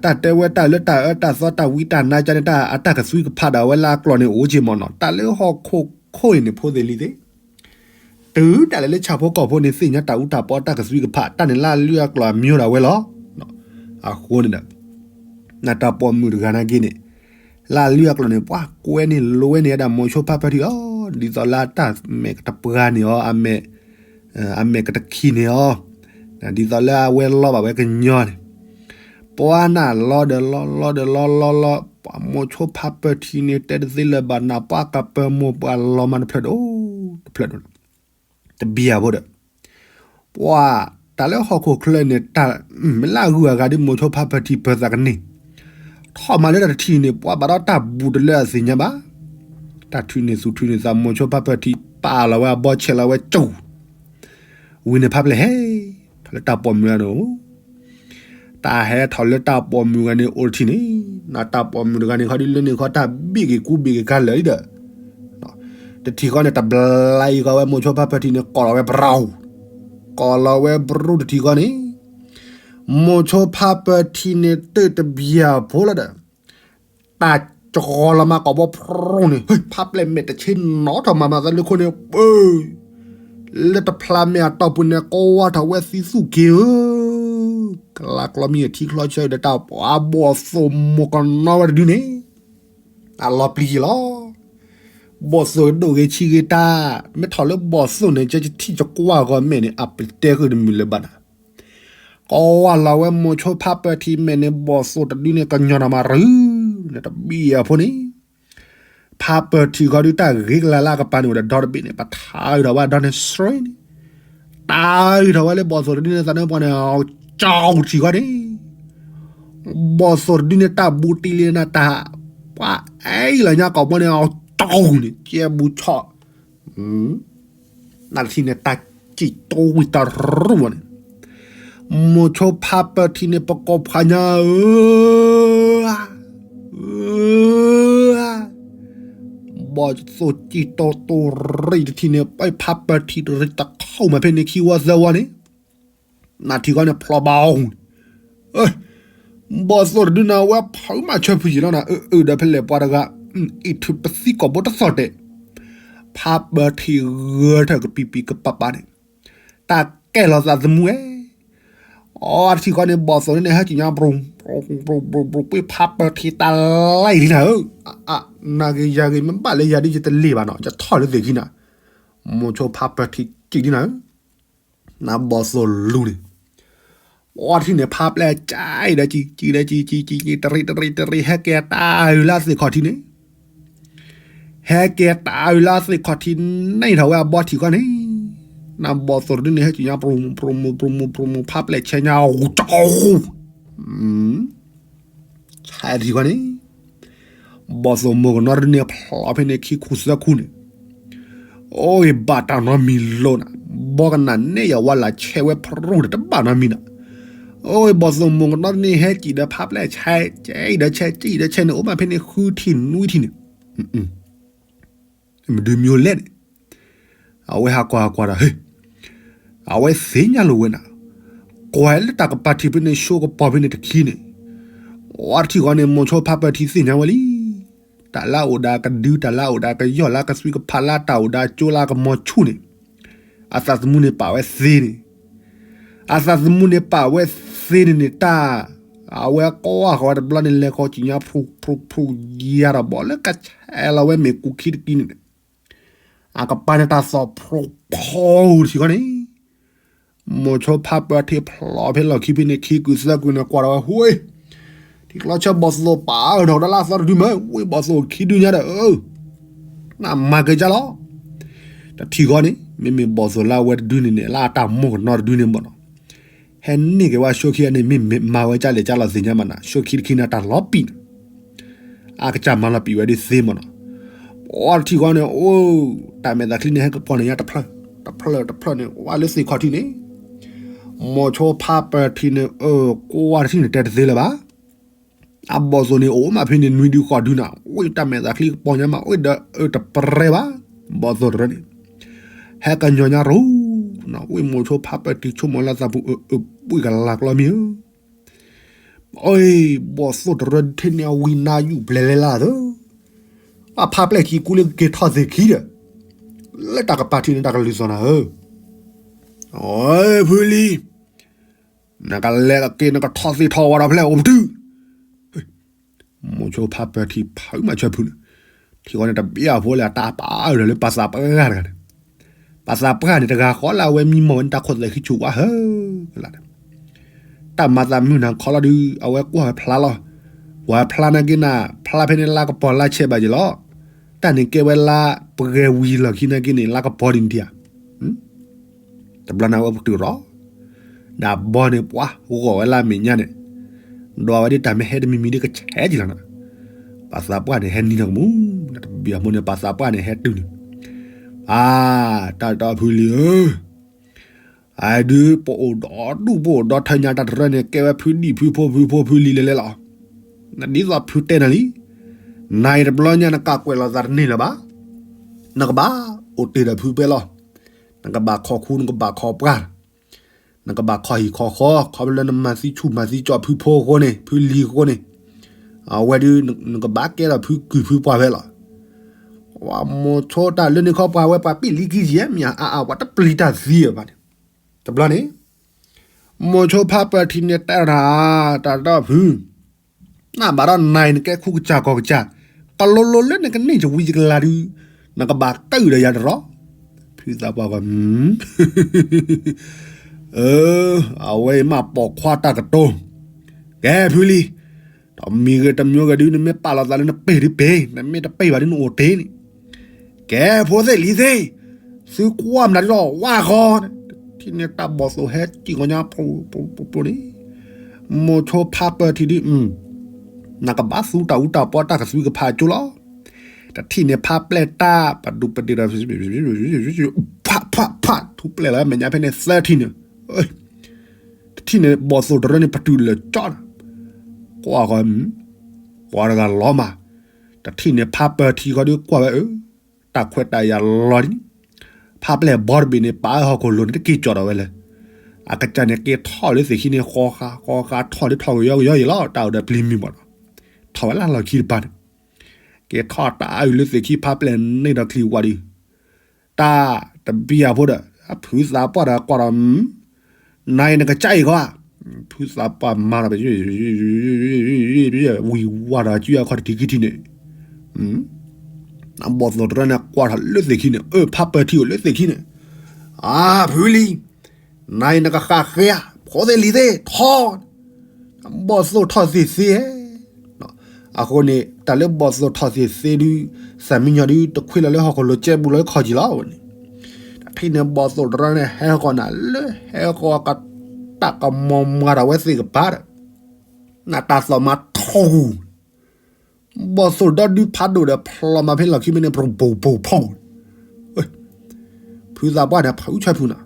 တၢ်တဲဝဲတၢ်လၢတၢ်အၢတၢ်သီတၢ်ဝံတၢ်နါကၠါန့ၣ် တၢ်အတၢ်ကသွံကဖးဒၣ်ဝဲလၢအကျိာ်န့ၣ် အိၣ်က့မ့ၢ်နီၤ တၢ်လၢဟီၣ်ခိၣ်ခိၣ်အံၤန့ၣ် ဖိသ့ၣ်လံၤသ့ၣ် တုၤဒၣ်လဲာ်လၢဆၣ်ဖိကီၢ်ဖိန့ၣ် သ့ၣ်ညါတၢ်အူတၢ်ပီတၢ်ကသွံကဖး တၢ်န့ၣ်လၢအလုၢ်အကျိာ်အမံၤဒၣ်ဝဲလီၤ. အဃိန့ၣ်ဒီး နတၢ်ပိာ်မုၣ်တဂၤနာ်က့န့ၣ် လၢအလုၢ်အကျိာ်န့ၣ် ပှၤကွဲန့ၣ်လွဲန့ၢ်ဝဲဒၣ်မိၤဆိဖါပၢၢ်ထံးလီၤ. ဒ်သိးလၢအတၢ်မဲာ်ကတပှၤန့ၢ်အီၤ အမဲာ် အမဲာ်ကတခံန့ၢ်အီၤ ဒ်သိးလၢအဝဲလီဘၣ်ဝဲကညီန့ၣ် ပှၤနၢ်လီၤဒီးလီ လီဒီးလီ လီလီ ပှၤမိၤဆိဖါပၢၢ်ထံးန့ၣ် တဲတသ့လၢၤဘၣ်နၤ ပှၤကပၢမိၢ်ပှၤလီၤမးတဖျၢၣ်ဒီး တဖျၢၣ်ဒီး တဘံၣ်အဖိဒီး ပှၤ တၢ်လၢဟီၣ်ခိၣ်ချၢန့ၣ် တၢ်မ့ၢ်လၢအဂုၤအဂၤဒ်မိၤဆိဖါပၢၢ်ထံးပၢၤသးကန့ၢ် ထီၣ်မၤလၢတၢ်တထံၣ်န့ၣ် ပှၤဘၣ်ဒီးတၢ်ဘူးတလၢအသ့ၣ်ညါဘၣ်. တၢ်ထုးန့ၢ်သူၣ်ထုးန့ၢ်သး မိၤဆိဖါပၢၢ်ထံး ပာ်လီၤဝဲအဘီဆဲးလီၤဝဲကၠူၣ် ဝံၤန့ၣ်ဖါပျဲၢ်ဟဲ ထီၣ်လၢတၢ်ပိာ်မုၣ်ဂၤန့ၣ် တၢ်ဟဲထီၣ်လၢတၢ်ပိာ်မုၣ်ဂၤန့ၣ်အိၣ်တထံၣ်န့ၣ် နတၢ်ပိာ်မုၣ်တဂၤန့ၣ် ခီဒုးလၢန့ၣ်ခီတၢ်ဘ့ၣ်က့ၤကူဘ့ၣ်က့ၤကါလၢာ်လံဒီး တထံၣ်ဃီန့ၣ် တဘျါအံၤဃီဝဲမိၤဆိဖါပၢၢ်ထံးန့ၣ် ကိးလီၤဝဲပရူၢ် ကိးလီၤဝဲပရူၢ်တထံၣ်ဃီန့ၣ် မိၤဆိဖါပၢၢ်ထံးန့ၣ် တၢၢ်တဘံၣ်အဖိလီၤဒီး တၢ်ကီၤလီၤမၤကိာ်ဘီဖရူၢ်န့ၣ် ဖါပျဲၢ်မဲာ်တဆ့နီၤထီၣ်မၤမၤသးလၢခိၣ်န့ၣ် ပၢ လၢတဖျါမဲာ်အတီၢ်ပူၤန့ၣ် ကိးဝါထီၣ်ဝဲသံသူၣ်က့ၤဧၢ ကလါကျီမံၤအထံချီဆၢဒီးတၢ်ပှၤဘီၣ်သိၣ်မိၢ်ကနီၤဝဲတဒုန့ၣ် အလီၤပျံၤက့ၤလီၤ. ဘီၣ်သိၣ်ဒိၣ်ဂ့ၤဆံးဂ့ၤတၢ် မ့ၢ်ထီၣ်လၢဘီၣ်သိၣ်န့ၣ် ကၠဲကထံၣ်ကကွၢ်ဂီၤမဲာ်န့ၣ် အပတဲဃုာ်တမုာ်လၢၤဘၣ်နၤ ကိးဝါလီၤဝဲမိၤဆိဖါပၢၢ်ထံးမဲာ်န့ၣ် ဘီၣ်သိၣ်တဒုန့ၣ် ကညီၤနီၤမၤရူၤ လၢတဘံၣ်အဖိန့ၣ် ဖါပၢၢ်ထံးခီဒုးတၢ်ဂ့ၤကလၤလၢအကပၤန့ၣ် အိၣ်ဒီးဒီတဘ့ၣ်န့ၣ် ပထါအုးထီၣ်ဝဲဒီန့ၣ်စရ့န့ၣ် တၢ်အုးထီၣ်ဝဲလၢဘီၣ်သိၣ်တဒုန့ၣ်သးန့ၣ်ပှၤန့ၣ် အကၠီထံးခီန့ၣ် ဘီၣ်သိၣ်တဒုန့ၣ်တၢ်ဘူးတံၢ်လံနတၢ် ပှၤအဲၣ်လီၤညါကိာ်ဘီန့ၣ် အကၠီန့ၣ် ကဲဘူးဆီၣ် နတထံၣ်န့ၣ် တၢ်စံၣ်တိဝံၣ်တရူၢ်န့ၣ် မိၤဆိဖါပၢၢ်ထံးန့ၣ် ပကိးဖးညါဧၢ ဘီၣ်သိၣ်စံၣ်တိတိရံၣ်တထံၣ်န့ၣ် ပဖါပၢၢ်ထံးတရံၣ်တခိၣ်မးဖဲန့ၣ်ခံဝီသၢဝီန့ၣ် နထံၣ်ဃီန့ၣ်ဖျိဘၣ်အီၤန့ၣ် ဘီၣ်သိၣ်တဒုန့ၣ် အဝဲဖုးမၤဆၢဖုးယံာ်လီၤနၤ အၢ အၢ ဒီးဖဲလဲၣ်ပှၤတဂၤ အံၤထုးပသံကိာ်ဘိတသီၣ်တဲာ် ဖါပၢၢ်ထံးဂၢၢ်ထၢၣ်ကပံာ်ပံာ်ကပၤပၤန့ၣ် တၢ်ကဲလီၤသးသမူဝဲ အီတထံၣ်ဃီန့ၣ် ဘီၣ်သိၣ်န့ၣ်ဟဲက့ၤညါ ဘြူၤ ဘြူၤ ဘြူၤ ဘြူၤ ပှ့ၤဖါပၢၢ်ထံးတၢ်လံနၤဧၢ အ နၤဂ့ၤယၤဂ့ၤ မ့ၢ်ဘၣ်လၢယၤဒ်ယတလ့ၢ်ဘၣ်နီၤ ယထီၣ်လၢသ့ၣ်ခံနၤ မိၤဆိဖါပၢၢ်ထံးကံၣ်ဒ်နၤဧၢ နဘီၣ်သိၣ်လူၤန့ၣ် အီထံၣ်န့ၣ် ဖါပျဲၢ်ကၠံဒီးကၠံ ကၠံဒီးကၠံ ကၠံ ကၠံ ကၠံ တရံး တရံး တရံး ဟဲက့ၤတၢ်အုးလၢသ့ၣ်ခီၣ်ထံးန့ၣ်, ဟဲက့ၤတၢ်အုးလၢသ့ၣ်ခီၣ်ထံး န့ၢ်ထီၣ်ဝဲအဘီထံးခီန့ၣ်, နဘီၣ်သိၣ်တဒုန့ၣ် ဟဲက့ၤညါ ပြူၤ ပြူၤ ပြူၤ ပြူၤ ပြူၤ ဖါပျဲၢ်ဆဲးညါ အူကၠီ ဆဲးထံးခီန့ၣ်, ဘီၣ်သိၣ်မိၢ်ကနီတဒုန့ၣ် ဖျိးဖဲန့ၣ်ခံခူသၢခူန့ၣ်, အိၣ်ဘၣ်တၢ်နီတမံၤလိၤနၤ, ဘီကနၣ်န့ၢ်ယဝဲလၢဆဲးဝဲပြူၤဒီးတဘၣ်နီတမံၤနၤ, အိၣ်ဘီၣ်သိၣ်မိၢ်ကနီတဒုန့ၣ် ဟဲကံၣ်ဒီးဖါပျဲၢ်ဆဲး ကံၣ်ဒီးဆဲး ကံၣ်ဒီးဆဲးန့ၣ် အိၣ်ဘၣ်ဖဲန့ၣ်ဃုထံၣ်နွံထံၣ်န့ၣ် မဒုးမံၤလဲၣ်န့ၣ်, အဝဲဟးကွၢ်ဟးကွၢ်ဒီး ဟ့ၣ်, အဝဲသ့ၣ်ညါလိာ်ဝဲနၤ, ကွၢ်လၢတၢ်ကပၤထံးဖဲန့ၣ် ဆိကပီၤဖဲန့ၣ်တခံန့ၣ်, အီထံၣ်ဃီန့ၣ် မိၤဆိဖါပၢၢ်ထံးသ့ၣ်ညါဝဲလံ, တၢ်လၢအအိၣ်ဒီးကဒု တၢ်လၢအအိၣ်ဒီးကယီၢ် လၢကသွံကဖး လၢတၢ်အိၣ်ဒီးကၠိ လၢကမီၤဆူၣ်န့ၣ်, အသးသမူန့ၣ်ပာ်ဝဲသ့န့ၣ် အသးသမူန့ၣ်ပာ်ဝဲသ့န့ၣ်န့ၣ် တၢ်, အဝဲကွၢ်ဃီၤဝဲတဘျီန့ၣ် လဲၤဃီၤကံၣ်ညါ ဖြူဖြူဖြူ ယၤဒီးဘီၣ်လၢကဆဲးလီၤဝဲမ့ၣ်ကူခံတကံန့ၣ်, အကပၤန့ၣ်တၢ်သီၣ်ဖျိဖျိထံဃီန့ၣ်, မိၤဆိဖါပၢၢ်ထံးဖျိးဖဲလီၢ်ခံဖဲန့ၣ် ခံကုာ်သၢကုာ်န့ၣ် ကွၢ်ဒီးဝဲ ဟူး, ထံကျီဆၢဘီၣ်သိၣ်ပာ်အၢၣ်ထီၣ်ကဒီးလၢအသီတဒုမ့ၢ် ဝံၣ်ဘီၣ်သိၣ်ခံဒုညါဒီး နမၤက့ၤကၢ်လီၤ တထံၣ်ဃီန့ၣ် မ့မ့ၢ်ဘီၣ်သိၣ်လၢအဝဲတဒုန့ၣ်န့ၣ် လၢအတၢ်မိၢ်ကနီတဒုန့ၣ်ဘၣ်နီၤ, ဟဲန့ၢ်က့ၤဝဲဆိခံဂၤန့ၣ် မ့မ့ၢ်မၤဝဲကၢ်လဲၣ်ကၢ်လီၤသ့ၣ်ညါမးနၤ ဆိခံတခံန့ၣ် တၢ်လီၤပံာ်န့ၣ်, အကစၢ်မၤလီၤပံာ်ဝဲဒ်သ့မးနီၤ, အီတထံၣ်ဃီန့ၣ် အိၣ်, တၢ်မဲာ်သးချံန့ၣ် ဟဲကပီၤန့ၣ်ညါတဖျၢၣ်, တဖျၢၣ်တဖျၢၣ်န့ၣ် ဝဲလၢသ့ၣ်ခီၣ်ထံးန့ၣ်, မိၤဆိဖါပၢၢ်ထံးန့ၣ် အၢ ကွၢ်တထံၣ်န့ၣ် တဲတသ့လၢၤဘၣ် အဘီၣ်သိၣ်န့ၣ် အိၣ်မးဖဲန့ၣ်နွံဒုဃိးဒုနီၤ ဝံၣ်တၢ်မဲာ်သးချံကပီၤညါမး အိၣ်ဒီးအၢတပရဲဘၣ်, ဘီၣ်သိၣ်တရၢန့ၣ်, ဟဲကညီၤညါရိၤ, ဝံၣ်မိၤဆိဖါပၢၢ်ထံးဆိကမိၣ်လၢသးပူၤ အၢအၢဘှံးကလၤကျီမ့ၢ်ဧၢ, အၢ ဘီၣ်သိၣ်တရၢထဲန့ၣ်အဝံၤနါယူၣ်ဘျဲၣ်လဲၤလၢသၢ, အဖါပျဲၢ်ခံကူလၢကက့ၤထီၣ်သ့ၣ်ခံဒီး, လၢတၢ်ကပၤထံးန့ၣ်တၢ်ကလုၢ်သီၣ်နၤဧၢ, အၢ ဖုလံၤ နကလဲၤကက့ၤ နကထီၣ်သ့ၣ်ထီၣ်ဝါဒီးဖဲလဲၣ်အိၣ်ပတုာ်, မိၤဆိဖါပၢၢ်ထံးဖုးမးဆၢဖုန့ၣ်, ထံဃီန့ၣ်တဘျီဖိလၢအတၢ်ပာ်အၢၣ်ဒီးလၢပှၤသးပှၢ်တဂၤန့ၣ်, ပှၤသးပှၢ်န့ၣ် တဂၤဃီလၢအဝဲမံမီၢ်ဝဲန့ၣ် တၢ်ခိၣ်သဲးခံဆူၣ်ဝါဟၢကလါန့ၣ်, တၢ်မၤသးမုၢ်နၤခီလီၤဒုး အဝဲကွၢ်ဝဲဖျါလီၤ, ကွၢ်ဖျါနာ်က့နၤ ဖျါဖဲန့ၣ်လါကပီၤလါဆဲးဘၣ်ယဲလီၤ, တၢ်န့ၣ်ကဲဝဲလါပှဲၤဝံၤလီၢ်ခံနာ်က့န့ၣ် လါကပီၤဒ်န့ၣ်ဒံးဧါ တဘျီန့ၣ်ဝဲပတုာ်ရီၤ, ဒီးဘီန့ၣ်ပှၤဂီၤဝဲလၢအမဲာ်ညါန့ၣ်, ဒွးဝဲဒ်တၢ်မ့ၢ်ဟဲတမံၤမံၤဒ်ကဆဲးက့ၤလီၤနၤ, ပှၤသးပှၢ်န့ၣ်ဟဲနံၤနီၢ်ကမူၣ်, တဘျီဖိန့ၣ် ပှၤသးပှၢ်န့ၣ်ဟဲတုၤန့ၣ်, အါ, တၢ်တီဖုလံၤဧၢ, အဒုး ပအိၣ်ဒီဒူၣ်ပအိၣ်ဒီထၢညါတၢ်တရၢန့ၣ် ကဲဝဲဖုဒံၣ်ဖုဖိဖုဖိဖုလံၤလဲၤလဲၤလီၤ, နဒ်သိးဖုတဲနၤလံ, နၤအံၤတဘျီညါနကကွဲးလီၤသးတန့ၢ်လၢၤဘၣ်, နကဘၣ်အိၣ်တ့ၢ်ဒီးဖုဖဲလီၤ, နကဘၣ်ခီၣ်ခူ နကဘၣ်ခီၣ်ပှၢ် နကဘၣ်ခီၣ်ဟံၣ်ခီၣ်ဃီ ခီဖျိလၢနမၤသံဆူၣ်မၤသံကၠီၣ်ဖုဖိအဃိန့ၣ် ဖုလံၤအဃိန့ၣ်, အဝဲဒုး နကဘၣ်ကဲထီၣ်ဖုကုၢ်ဖုပှၢ်ဖဲလီၤ, ဝဲမိၤဆိတၢ်လၢန့ၣ်ခီပှၤဝဲပှၤပ့ၢ်လံကံယဲၢ်မ့ၢ်အါအါ ပှၤတပျံၤတၢ်သံဘၣ်န့ၣ်, တဘျီန့ၣ် မိၤဆိဖါပၢၢ်ထံးန့ၣ်တဲတၢ် တၢ်တီဖု နဘၣ်ဒီးနၤအံၤ နကဲခူကစၢ်ကီၢ်ကစၢ်, ကလိၤလိၤလၢနကန့ၢ်ယဝံယကလၤဒုး, နကဘၣ်ကၢၣ်ဒီးယၤတရီ, ဖုသးပှၢ်ဂီၢ်, အဝဲအံၤမ့ၢ်ပိာ်ခွါတၢ်ကတိၤ, ကဲဖုလံၤ, တမံၤဂ့ၤတမံၤဂ့ၤဒုး နမ့ၢ်ပာ်လီၤသးလၢနပ့ၢ်ဒုးပ့ၢ်, နမ့ၢ်တပ့ၢ်ဘၣ်ဒုးနအိၣ်တ့ၢ်န့ၣ်, ကဲဖိသ့ၣ်လံၤသ့ၣ်, သုကွၢ်မနုၤဒ်လီၤဝါဃီ, တထံၣ်န့ၢ်တၢ်ဘီၣ်သိၣ်ဟဲစံၣ်ကီညါဖျိဖျိန့ၣ်, မိၤဆိဖါပၢၢ်ထံးဒုး, နကဘၣ်သူတၢ်အူတၢ်ပီတၢ်ကသွံကဖးကၠိလီၤ, တထံၣ်န့ၢ်ဖါပျဲၢ်တၢ်ပဒူပဒ့ဒီး ဖးဖးဖး ထူပျဲၢ်လီၤမဲာ်ညါဖဲန့ၣ်သၢထံၣ်န့ၣ်, တထံၣ်န့ၢ်ဘီၣ်သိၣ်တရၢန့ၣ် ပတုာ်လၢာ်ကၠီန့ၣ်, ကွၢ်ဃီ, ကွၢ်တဂၤလီၤမး, တထံၣ်န့ၢ်ဖါပၢၢ်ထံးဃီဒုးကွၢ်ဝဲအၢ, တၢ်ခွဲးတၢ်ယာ်လီၤဒ်န့ၣ်, ဖါပျဲၢ်ဘီတဘ့ၣ်န့ၣ် ပာ်အၢဟီၣ်ခိၣ်လိၤန့ၣ် တက့ၤကၠီၣ်ဒီးဝဲလဲၣ်, အကစၢ်န့ၣ်က့ၤထီၣ်လၢသ့ၣ်ခံန့ၣ် ဃီဃာ်ဃီဃာ်ထီၣ်လၢထီၣ်ကယီကယီယံၤလီၤ တၢ်အိၣ်ဒီးပျံၤမံၤမးနီၤ, ထီၣ်ဝဲလၢလီၢ်ခံတပၤန့ၣ် က့ၤထီၣ်တၢ်အါအုၣ်လၢသ့ၣ်ခံဖါပျဲၢ်န့ၣ်ဒီးချံဝါဒုး, တၢ်တဘံၣ်အဖိဒီး ဖုသးပှၢ်ဒီးကွၢ်ဒီး, နၤအံၤနကစၢ်အံၤခီ, ဖုသးပှၢ်မၤဒီး ဝံၤဝါဒီးစုအခီၣ်တထံခံထံန့ၣ်, ဘီၣ်သိၣ်တရၢန့ၣ်ကွၢ်ထီၣ်လၢသ့ၣ်ခံန့ၣ် အၢ ဖါပၢၢ်ထံးအိၣ်လၢသ့ၣ်ခံန့ၣ်, အါ ဖုလံၤ, နၤအံၤနကဃၣ်ဃဲဧါ ဖိသ့ၣ်လံၤသ့ၣ်ထီၣ်, ဘီၣ်သိၣ်ထီၣ်သ့ၣ်သ့, အဃိန့ၣ် တၢ်လၢဘီၣ်သိၣ်ထီၣ်သ့ၣ်သ့ဒုး သၣ်မံညီၤဒုး တခွ့လီၤလၢဟီၣ်ခိၣ်လိၤကဲဘူးလီၤလၢခီၣ်ကံၤလီၤဝဲန့ၣ်, တထံၣ်န့ၣ် ဘီၣ်သိၣ်တရၢန့ၣ် ဟဲဃီၤနၤလၢဟဲဃီၤကတၢ်ကမီၤမၤထီၣ်ဝဲသ့ၣ်ကပၤဒီး နတၢ်သီၣ်မၤထီၣ်ဂူၤ, ဘီၣ်သိၣ်ဒီဒုဖးဒိၣ်ဒီး ဖျီမၤဖဲလီၢ်ခံမ့ၢ်န့ၣ် ပူၤပူၤဖီၣ်ဖီၣ်, ဖုသးပှၢ်န့ၣ် ဖုဆၢဖုနၤ,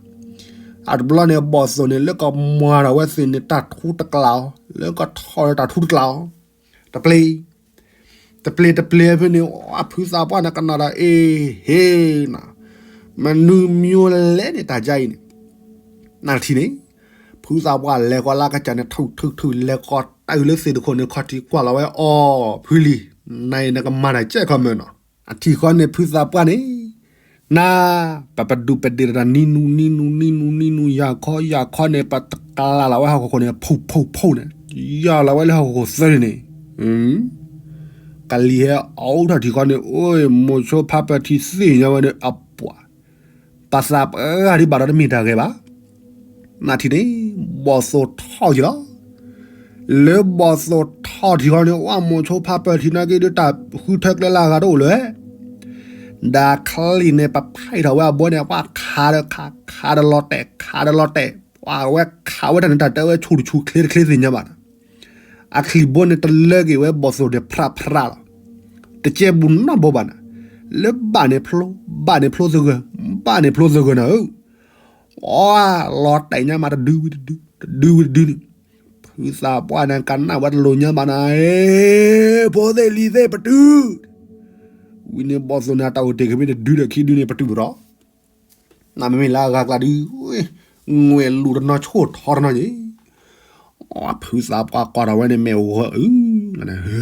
အတဘျီန့ၣ် ဘီၣ်သိၣ်န့ၣ် လၢကမၤထီၣ်ဝဲသ့ၣ်န့ၣ် တၢ်ထူတကျးအီၤ, လၢကထီၣ်ဒီးတၢ်ထူတကျးအီၤ, တပျ့ၤ တပျ့ၤတပျ့ၤဖဲန့ၣ် အဖုသးပှၢ်န့ၣ် ကနၣ်ဒီး အ့ဟ့နၤ, မနုၤမံၤလဲၣ်န့ၣ် တၢ်ကါအံၤန့ၣ်, နတထံၣ်န့ၣ်, ဖုသးပှၢ်လဲၤဃီၤလၢကစၢ်န့ၣ် ထုးထုးထုး လဲၤဃီၤတၢ်အုးလၢသ့ၣ်တခိၣ်န့ၣ် ခီၣ်ထံးကွၢ်လီၤဝဲ အီၤ ဖုလံၤ, နအံၤနကမၤတၢ်ကဲခီမၢ်နီၤ, အထံၣ်ဃီန့ၣ် ဖုသးပှၢ်န့ၣ် နၤ, ပပဒူးပဒ့ၣ်တၢ်နံနူနံနူနံနူနံနူ ယၤခီယၤခီန့ၣ် ပတကလးလီၤဝဲဟီၣ်ခိၣ်ခိၣ်န့ၣ် ဖူးဖူးဖူးန့ၣ်, ယၤလီၤဝဲလၢဟီၣ်ခိၣ်ခိၣ်သၢန့ၣ်န့ၣ်, ကလံၤဟဲအိၣ်ထီၣ်ထံၣ်ဃီန့ၣ် အိ မိၤဆိဖါပၢၢ်ထံသ့ၣ်ညါဝဲန့ၣ် အပှၤ ပသးပှၢ်ဒံးဘၣ်ဒီးတမ့ၢ်တၢ်ဂ့ၤဘၣ်, နထံၣ်န့ၣ်, ဘီၣ်သိၣ်ထီၣ်က့ၤလီၤ လၢဘီၣ်သိၣ်ထီၣ်ထံဃီန့ၣ် ဝဲမိၤဆိဖါပၢၢ်ထံနာ်က့ဒုး တၢ်ဃုထၢကျဲလၢအဂၤတအိၣ်လၢၤ, ဒီးချံၣ်န့ၣ် ပဖးထီၣ်ဝဲအဘိန့ၣ် ပှၤခးဒီးခး ခးဒီးလီၤတဲာ် ခးဒီးလီၤတဲာ်, ပှၤဝဲခးဝဲတၢ်န့ၣ် တၢ်တဲဝဲဆူၣ်တဆူၣ်ချ့တချ့သ့ၣ်ညါဘၣ်နီၤ, အချံၣ်ဘိန့ၣ် တလၢက့ၤဝဲဘီၣ်သိၣ်န့ၣ် ဖြးဖြးလီၤ, တကဲဘူးနီတဘိဘၣ်နီၤ, လၢဘၣ်န့ၣ်ဖျိ ဘၣ်န့ၣ်ဖျိသဂၢၢ် ဘၣ်န့ၣ်ဖျိသဂၢၢ်နီၤဧၢ အီ လီၤတဲာ်ညါမးတဒုဝံၤတဒု တဒုဝံၤတဒုန့ၣ်, ဖုသးပှၢ်န့ၣ် ကနၣ်ဝဲတလိၤညါဘၣ်နၤ, ဖိသ့ၣ်လံၤသ့ၣ်ပတုာ်, ဝံၤန့ၣ်ဘီၣ်သိၣ်န့ၣ် အတၢ်အိၣ်တ့ၢ်ကမ့ၢ်တဒုဒီးခံဒုန့ၣ် ပတုာ်ပရီ, နမ့မ့ၢ်လၢအဂၤကျါဒုး, ငွဲၣ်လူၤတနီၤဆိၣ်ထီတနီၤယံၤ ဖုသးပှၢ်ကွၢ်ထီၣ်ဝဲန့ၣ် မ့ၢ်အိၣ်ဂီၢ်အု, နၤအံၤ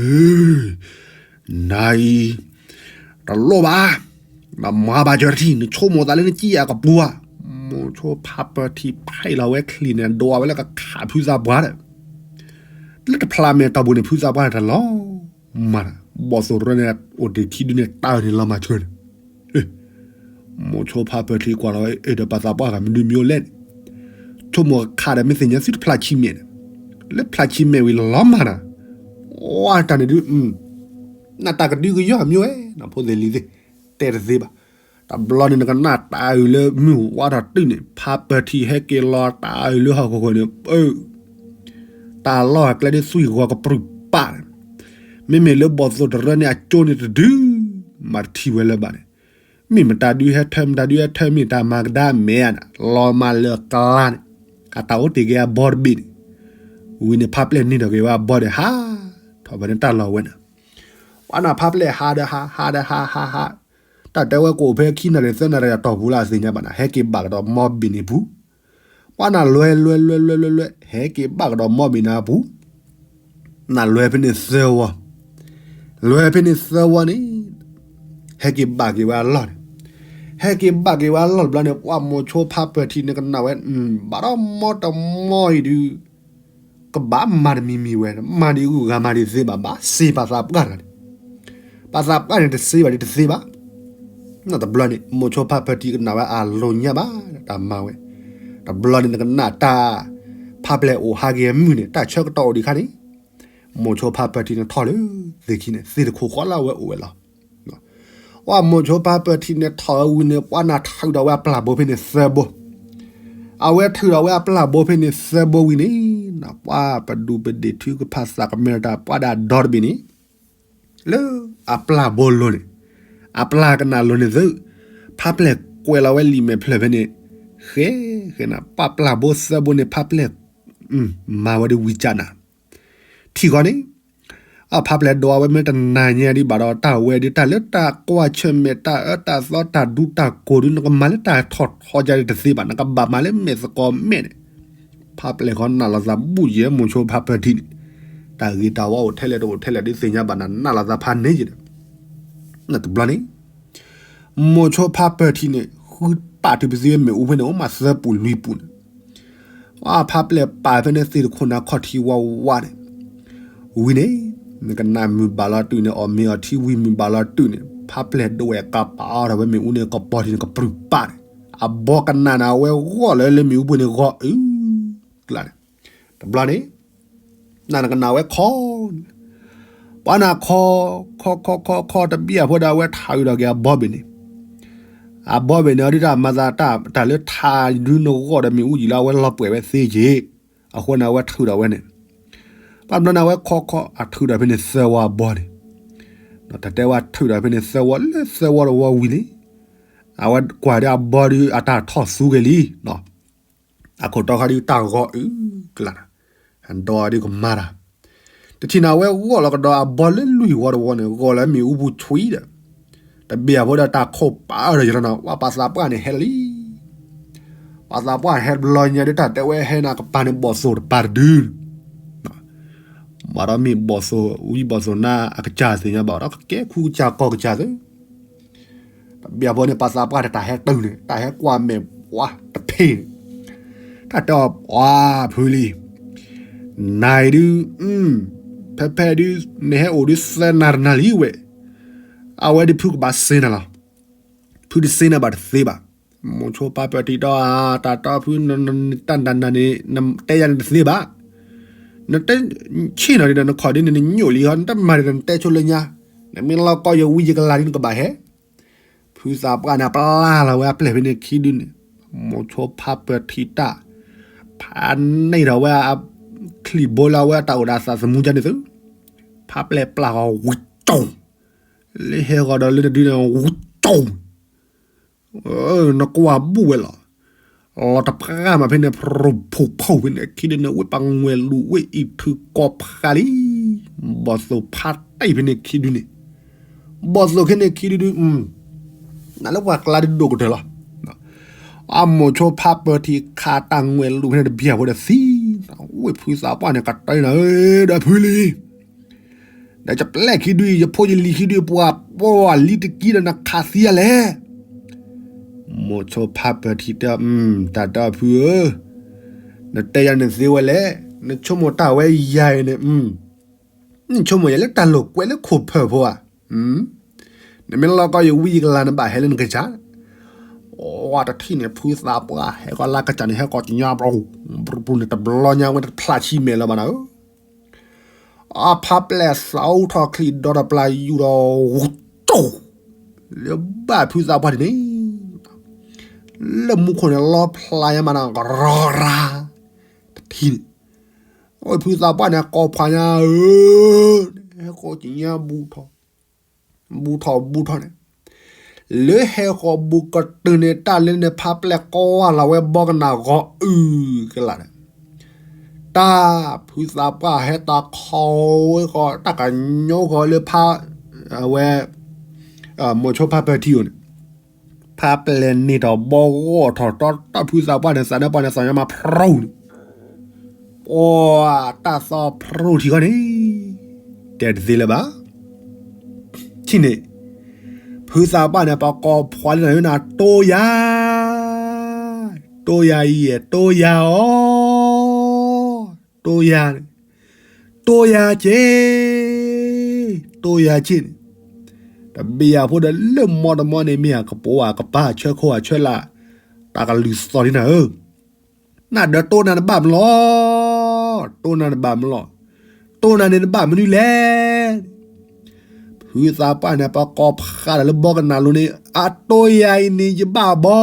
တလိၣ်ဘၣ်, နမၤဘၣ်စၢၤတထံၣ် နဆိကမိၣ်သးလၢနကံၣ်အကပူၤဧါ, မိၤဆိဖါပၢၢ်ထံဖးလီၤဝဲချံၣ်န့ၣ် ဒိးဝဲလၢကခးဖုသးပှၢ်ဒီး, လၢတဖျးမဲာ်တီၢ်ပူၤန့ၣ် ဖုသးပှၢ်တၢ်လီၤမၢ်, ဘီၣ်သိၣ်တရၢန့ၣ် အိၣ်တ့ၢ်ခံဒုန့ၣ် တၢ်အၢၣ်န့ၣ်လီၤမၢ်ဆၢန့ၣ် မိၤဆိဖါပၢၢ်ထံကွၢ်လီၤဝဲ အဲၣ်ဒီးပသးပှၢ်ဂၤမနုၤမံၤအိၣ်လဲၣ်န့ၣ်, ဆိကမိၣ်ခးဒီးမ့ၢ်သ့ၣ်ညါသုတဖျးဆံမဲာ်န့ၣ်, လၢဖျးဆံမဲာ်ဝံၤလီၤမၢ်နၤ, အီတၢ်န့ၣ်ဒုး, နတၢ်ကဒုကယီၢ်မံၤဝဲ, ဖိသ့ၣ်လံၤသ့ၣ်, တဲတသ့ဘၣ်, တဘျီန့ၣ်နကနၣ်တၢ်အုးလၢမုၢ်ဝါထီၣ်တုၤန့ၣ် ဖါပၢၢ်ထံဟဲက့ၤလီၤတၢ်အုးလၢဟီၣ်ခိၣ်ခိၣ်န့ၣ်, တၢ်လီၢ်အကျဲဒ်သွံၣ်ဂီၤကပြုၢ်ပာ်န့ၣ်, မ့မ့ၢ်လၢဘီၣ်သိၣ်တရၢန့ၣ် အကၠိန့ၣ်တဒု, မၤတထံၣ်ဝဲလၢၤဘၣ်န့ၣ်, မ့ၢ်မတၤဒုးဟဲထၢ မတၤဒုးဟဲထၢ မ့ၢ်တၢ်မၤကဒါမဲာ်ဧါန့ၣ် လီၤမၢ်လၢကျါန့ၣ်, အတၢ်အိၣ်တ့ၢ်က့ၤအဘီတဘ့ၣ်န့ၣ်, ဝံၤန့ၣ်ဖါပျဲၢ်န့ၢ်ထီၣ်က့ၤဝဲအဘီဒီးဟးထီၣ်ဖဲန့ၣ်တၢ်လီၢ်ဝဲန့ၣ်, ပှၤနၢ်ဖါပျဲၢ်ဟးဒီးဟး ဟးဒီးဟး ဟး ဟး, တၢ်တဲဝဲကအိၣ်ဖဲခံနၣ်ရံၣ်သၢနၣ်ရံၣ်အတီၢ်ပူၤလၢအသ့ၣ်ညါဘၣ်န့ၣ် ဟဲက့ၤဘၣ်ကဒီးမီဘ့ၣ်န့ၣ်ပူၤ, ပှၤနၢ်လွဲလွဲလွဲလွဲလွဲလွဲ ဟဲက့ၤဘၣ်ကဒီးမီဘ့ၣ်န့ၣ်အပူၤ နၢ်လွဲဖဲန့ၣ်သၢဝီ, လွဲဖဲန့ၣ်သၢဝီန့ၣ်, ဟဲက့ၤဘၣ်က့ၤဝဲအလီၢ်န့ၣ်, ဟဲက့ၤဘၣ်က့ၤဝဲအလီၢ်တဘျီန့ၣ် ပှၤမိၤဆိဖါပၢၢ်ထံန့ၣ်ကနၣ်ဝဲ, ဘၣ်ဒီးမီတမီအံၤဒုး, ကဘၣ်မၤတမံၤမံၤဝဲ, မၤဒံးဂုၤဂၤမၤဒံးသ့ဘၣ် ဘၣ်စ့ပသးပှၢ်တဂၤန့ၣ်, ပသးပှၢ်န့ၣ်တစ့ဘၣ်ဒ်တသ့ဘၣ် တဘျီန့ၣ် မိၤဆိဖါပၢၢ်ထံကနၣ်ဝဲအလိၤညါဘၣ် တၢ်မၤဝဲ, တဘျီန့ၣ်နကနၣ်တၢ်, ဖါပျဲၢ်အိၣ်ဟးက့ၤအမုၢ်န့ၣ် တၢ်ဆၢကတီၢ်အိၣ်ဒံးခါန့ၣ်, မိၤဆိဖါပၢၢ်ထံန့ၣ်ထီၣ်လၢ, သ့ၣ်ခံန့ၣ် သ့ၣ်တခိၣ်ဃီလၢအဝဲအိၣ်ဝဲလီၤ, ပှၤမိၤဆိဖါပၢၢ်ထံန့ၣ်ထီၣ်ဝဲဝံၤန့ၣ် ပှၤနၢ်ထုးထီၣ်ဝဲအပျၢ်ဘိဖဲန့ၣ်သၢဘိ, အဝဲထုးထီၣ်ဝဲအပျၢ်ဘိဖဲန့ၣ်သၢဘိဝံၤန့ၣ်, ပှၤပဒူၣ်ပဒ့ၣ်ထုကဖၣ်သးကမဲာ်တၢ်ပှၤဒၣ်ဒီတဘ့ၣ်န့ၣ် လၢအပျၢ်ဘိလိၤန့ၣ်, အပျၢ်ကနၣ်လိၤန့ၣ်သု, ဖါပျဲၢ်ကွဲးလီၤဝဲလံာ်မဲာ်ဖျၢၣ်ဖဲန့ၣ်, ဃဲ, ဃဲနၤ ပှၤပျၢ်ဘိသၢဘိန့ၣ် ဖါပျဲၢ်, မၤဝဲဒ်ဝံၤကၢ်နၤ, ထံၣ်ဃီန့ၣ်, အဖါပျဲၢ်ဒိးဝဲမ့ၢ်တနၤညါဒံးဘၣ်ဒီး တၢ်ဝဲဒ်တၢ်လၢတၢ်ကွၢ်ဆၢၣ်မဲာ် တၢ်အၢတၢ်သီ တၢ်ဒူတၢ်ကိၢ်ဒုး နကမၤလၢတၢ်ထီၣ်ထီကါဒ်တသ့ဘၣ် နကဘၣ်မၤလၢမဲာ်သကိးမဲာ်န့ၣ်, ဖါပျဲၢ်ဃီနၢ်လီၤသးဘူၣ်ယဲ မိၤဆိဖါပၢၢ်ထံန့ၣ်, တၢ်ဂ့ၤတၢ်ဝါအိၣ်ထဲလဲၣ်တအိၣ်ထဲလဲၣ်ဒ်သ့ၣ်ညါဘၣ်နၤ နၢ်လီၤသးဖးန့ၢ်ယဲဒီး, တဘျီန့ၣ်, မိၤဆိဖါပၢၢ်ထံန့ၣ် ဃုပာ်တုၤပသံဝဲမ့ၣ်အူဖဲန့ၣ် အိၣ်မးသၢပူၤလွံၢ်ပူၤန့ၣ်, အဖါပျဲၢ်ပာ်ဖဲန့ၣ်သ့ၣ်တခိၣ်န့ၣ်ခီၣ်ထံးဝါဝါန့ၣ်, ဝံၤန့ၣ်, နကနၣ်မုၢ်ဘၣ်လီၤတုၤန့ၣ် အီၣ်မ့ၤအီထံဝံၤမုၢ်ဘၣ်လီၤတုၤန့ၣ် ဖါပျဲၢ်ဒိးဝဲကပာ်အီၤထီၣ်ဝဲမ့ၣ်အူန့ၣ် ကပီၤထံးန့ၣ်ကပြုၢ်ပာ်န့ၣ်, အဘီကနၣ်န့ၣ် အဝဲဂီၢ်လၢလၢမ့ၣ်အူပူၤန့ၣ်ဂီၢ်အု, ကျါန့ၣ်, တဘျီန့ၣ် နနကနၣ်ဝဲခီန့ၣ်, ပှၤနၢ်ခီ, ခီခီခီခီ တဘျီအဖိဒီး အဝဲထးအုးထီၣ်က့ၤအဘီဘ့ၣ်န့ၣ်, အဘီဘ့ၣ်န့ၣ် အဒုးတၢ်မၤသးတၢ်လၢထးဒုနဂီၢ်ဒီးမ့ၣ်အူယံာ်လၢအဝဲလီၤပှဲၤဝဲသ့က့ၤ, အဃိန့ၣ် အဝဲထုးထီၣ်ဝဲန့ၣ်, ဘၣ်ဘျီန့ၣ် အဝဲခီခီ အထုးထီၣ်ဖဲန့ၣ်သၢဝီအဘီန့ၣ်, တၢ်တဲဝဲထုးထီၣ်ဖဲန့ၣ်သၢဝီ လၢသၢဝီတဝီဝံၤလံ, အဝဲကွၢ်ဒီးအဘီဒုး အတၢ်ထီၣ်သူက့ၤလံ အခိၣ်တီဃီဒုးတၢ်ဂီၤအုၣ်ကလး, ဒီးဒုးကမၤတၢ်, တထံၣ်န့ၣ် အဝဲဂီၢ်လီၤကဒီးအဘီလၢလွံၢ်ဝီတဝီန့ၣ် ဂီၢ်လၢမ့ၣ်အူပူၤဆွံဒီး, တဘ့ၣ်အဖိဒီးတၢ်ခိၣ်ပာ်အၢဒီးယလီၤနီၤ ပှၤသးပှၢ်န့ၣ်ဟဲလံ, ပှၤသးပှၢ်ဟဲတဘျီညါဒုး တၢ်တဲဝဲဟဲန့ၣ် ကပၤန့ၣ်ဘီၣ်သိၣ်တပၤတဒု မ့ၢ်ဒီးမ့ၢ်ဘီၣ်သိၣ် ဝံဘီၣ်သိၣ်နါအကစၢ်သ့ၣ်ညါဘၣ်ဒီး ကကဲခူကစၢ်ကီၢ်ကစၢ်သ့, တဘ့ၣ်အဖိန့ၣ် ပှၤသးပှၢ်တၢ်ဟဲတုၤန့ၣ် တၢ်ဟဲကွၢ်မဲာ်ပှၤတဖ့ၣ်န့ၣ်, တၢ်တဲအီၤ ပှၤဖုလံ, နၤအံၤဒုး, ဖဲဖဲဒုး, နဟဲအိၣ်ဒုးသၢနၤတနၤလံဝဲ, အဝဲဒုးဖုကဘၣ်စ့နၤလီၤ, ဖုတစ့နၤဘၣ်တသ့ဘၣ်, မိၤဆိဖးပၢၢ်ထံးဒီး တၢ်တီဖု တၢ်နၤနၤန့ၣ် နတဲယၤန့ၣ်တသ့ဘၣ်, နတဲဆ့ၣ်နီၤဒ်ဒီး နခီၣ်ဒ်န့ၣ် နညိၣ်လံဟီ နတမၤဒ်ဒီး နတဲဆိလၢညါ, နမ့ၢ်လီၤကီယဝံယကလၤဒ် နကဘၣ်ဟဲ, ဖုသးပှၢ်န့ၣ် ပျၢ်လီၤဝဲအပျဲၢ်ဖဲန့ၣ်ခံဒုန့ၣ်, မိၤဆိဖးပၢၢ်ထံးတၢ်, ဖးန့ၢ်ထီၣ်ဝဲအချံၣ်ဘိလၢအဝဲအတၢ်အိၣ်ဒီးအသးသမူကန့ၣ်သု, ဖးပျဲၢ်ပျၢ်ဃီဝံကၠိၣ်, လၢဟဲဃီဒီးလၢနဒုန့ၣ် ဝံကၠိၣ် နကွၢ်ဘူၣ်ဝဲလီၤ, လီၤတပှၢ်မးဖဲန့ၣ် ဖရူၣ်ဖူၣ်ဖူၣ်ဖဲန့ၣ် ခံဒုန့ၣ် ဝ့ၢ်ပှၤငွဲၢ်လူၤဝ့ၢ်အံၤထုးကိးဖးလံ, ဘီၣ်သိၣ်ဖးတံၢ်ဖဲန့ၣ်ခံဒုန့ၣ်, ဘီၣ်သိၣ်ခဲန့ၣ်ခံဒုဒု, နလၢပှၤကျါဒုဒိၣ်ကတၢၢ်လီၤ, အမိၤဆိဖးပၢၢ်ထံးခးတၢ်ငွဲၢ်လူၤဖဲန့ၣ်တဘျီအဖိဒီးသံ, ဝ့ၢ်ဖုသးပှၢ်န့ၣ် ကတၢၢ်နၤဧၢ ဒီးဖုလံ ဒီးယပျဲၢ်ခံဒုအံၤ ယဖိယလံၤခံဒုအံၤ ပှၤပှၤလံတကံဒီးနခးသံယၤလဲၣ်, မိၤဆိဖးပၢၢ်ထံးတဲ, တၢ်တီဖုဧၢ, နတဲယၤန့ၣ်သ့ဝဲလဲၣ်, နဆိကမိၣ်တၢ်ဝဲယၤအံၤန့ၣ်, နဆိကမိၣ်ယၤလၢတၢ်လိာ်ကွဲလၢခိၣ်ဖၢၣ်ဖိဧါ, နမ့ၢ်လီၤကီယဝံယကလၤ နဘၣ်ဟဲလၢနကစၢ်, ဝဲတထံၣ်န့ၣ် ဖုသးပှၢ်ဟဲကီးလၢကစၢ်န့ၣ် ဟဲကီးကညါဘျီ, ပူၤန့ၣ်တဘျီညါဝဲတဖျးဆံမဲာ်လၢၤဘၣ်နၤဧၢ အဖးပျဲၢ်သးအိၣ်ထီၣ်ချံဒီတပျၢ်ယူၢ်ဒီး ဝူၣ်တိၢ် လၢဘၣ်ဖုသးပှၢ်န့ၣ်န့ၣ်, လၢမူခိၣ်န့ၣ်လီဖျါညါမးနၤ ကရီရၤ, တထံၣ်န့ၣ်, အဝဲဖုသးပှၢ်န့ၣ် ကိးဖးညါဧၢ, ဟဲဃီၤကညါဘူးထီၣ်, ဘူးထီၣ်ဘူးထီၣ်န့ၣ် လၢဟဲဃီၤဘူးကတုၤန့ၣ် တၢ်လၢန့ၣ် ဖးပျဲၢ်ကွၢ်လီၤဝဲဘီကနၣ်ဂီၤအုၣ်ကလးန့ၣ်, တၢ်ဖုသးပှၢ်ဟဲတၢ်ခီဝဲဃီၤ တၢ်ကညိဃီၤလၢဖး, အဝဲ, မိၤဆိဖးပၢၢ်ထံးအအိၣ်န့ၣ်, ဖးပျဲၢ်န့ၢ်ထီၣ်ဘီဂီၢ်ထီၣ်တီတီ ဖုသးပှၢ်န့ၣ် သးနၢပှၢ်န့ၣ် သးညါမးဖရိန့ၣ် ပှၤတၢ်သီဖရိထံၣ်ဃီန့ၣ် တဲတသ့လၢၤဘၣ်. ထံၣ်န့ၣ်, ဖုသးပှၢ်န့ၣ် ပကိးဖျါလၢနၤ တိယၤ, တိယၤအံၤ တိယၤအီၤ, တိယၤန့ၣ်, တိယၤက့ၤ, တိယၤက့ၤန့ၣ်, တဘ့ၣ်ယၤဖိဒီးလၢမီတမီန့ၣ် မ့ၢ်အကပိာ်အကပၤ အဆၢခိၣ်အဆၢလာ်, တၢ်ကလုၢ်သီၣ်န့ၣ်နၤဧၢ နဒီးတိၢ်နၤနဘၣ်မလီၤ, တိၢ်နၤနဘၣ်မလီၤ, တိၢ်နၤန့ၣ်နဘၣ်မနုၤလဲၣ်. ဖုသးပှၢ်န့ၣ် ပကိးဖျါဒီးလၢဘီကနၣ်လိၤန့ၣ် အတိယၤအံၤန့ၣ် ယဘၣ်ဘီ,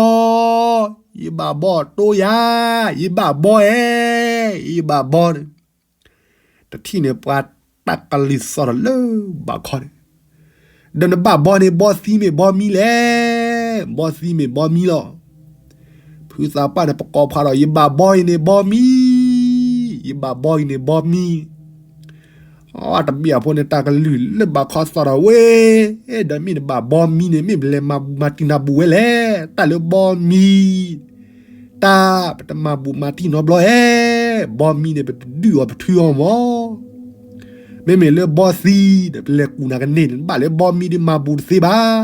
ယဘၣ်ဘီတိယၤ, ယဘၣ်ဘီဧဲ, ယဘၣ်ဘီန့ၣ် တထံၣ်န့ၣ် ပှၤတၢ်ကလုၢ်သီၣ်ဒီးလၢဘးခီန့ၣ်, ဒီးနဘၣ်ဘီန့ၣ် ဘီသံမ့ၢ်ဘီမံလဲၣ်, ဘီသံမ့ၢ်ဘီမံလီၤ. ဖုသးပှၢ်န့ၣ် ပကိးဖျါဒီး ယဘၣ်ဘီအံၤန့ၣ်ဘီမံ, ယဘၣ်ဘီအံၤန့ၣ်ဘီမံ. အတဘ့ၣ်အဖိန့ၣ် တၢ်ကလုၢ်လၢဘးခီသီၣ်ဒီးဝဲ, ဒီးမ့ၢ်နဘၣ်ဘီမံန့ၣ် မ့ၢ်ပလဲၤမၤဘူၣ်မၤတံၢ်နၤဘူၣ်ဝဲလဲၣ်, တၢ်လၢဘီမံ တၢ်ပတမၤဘူၣ်မၤတံၢ်နီတဘျီဧဲ, ဘီမံန့ၣ် ပတဒုၣ်အီၤပထုအီၤမး. မ့မ့ၢ်လၢဘီသံဒီး ပလဲၤကူၣ်နၤကန့ၢ်န့ၣ် နဘၣ်လၢဘီမံဒီးမၤဘူၣ်တသ့ဘၣ်.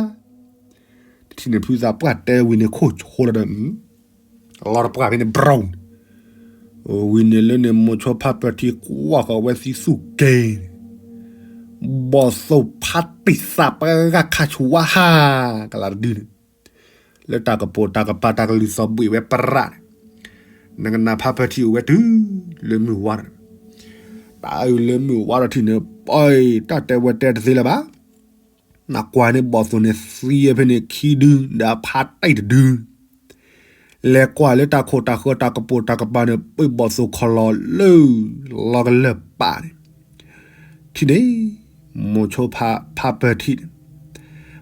တထံၣ်န့ၣ်ဖုသးပှၢ်တဲဝံၤန့ၣ် ခိၣ်ဆိလီၤဒီး လီၤတပှၢ်ဖဲန့ၣ် ဘြူၣ်န့ၣ်, ဝံၤန့ၣ်လၢန့ၣ် မိၤဆိဖါပၢၢ်ထံကွၢ်ဃီၤဝဲသံသူၣ်က့ၤန့ၣ်, ဘီၣ်သိၣ်ဖါတံၢ်သးပှၢ်ဂၤခးဆူၣ်ဝါဟး ကလးတဒုန့ၣ်, လၢတၢ်ကပိာ်တၢ်ကပၤတၢ်ကလုၢ်သီၣ်ဘှံးဝဲပရၣ်န့ၣ်, နကနၣ်ဖးပၢၢ်ထံးအိၣ်ဝဲတုၤလၢမုၢ်ဝါဒီး, တၢ်အုၣ်လၢမုၢ်ဝါဒီးထံၣ်န့ၣ် ပှၤအံၤ တၢ်တဲဝဲတဲတသ့လၢၤဘၣ်. နကွၢ်န့ၣ်ဘီၣ်သိၣ်န့ၣ်သံဖဲန့ၣ်ခံဒု ဒီးအဖါတံၢ်တဒု လဲၤကွၢ်လၢတၢ်ခိၣ်တၢ်ဃၢတၢ်ကပိာ်တၢ်ကပၤန့ၣ် ပှၤဘီၣ်သိၣ်ခီၣ်လီၤလၢ လီၤကလၢၢ်ပာ်န့ၣ်, ထံၣ်န့ၣ် မိၤဆိဖးပၢၢ်ထံးန့ၣ်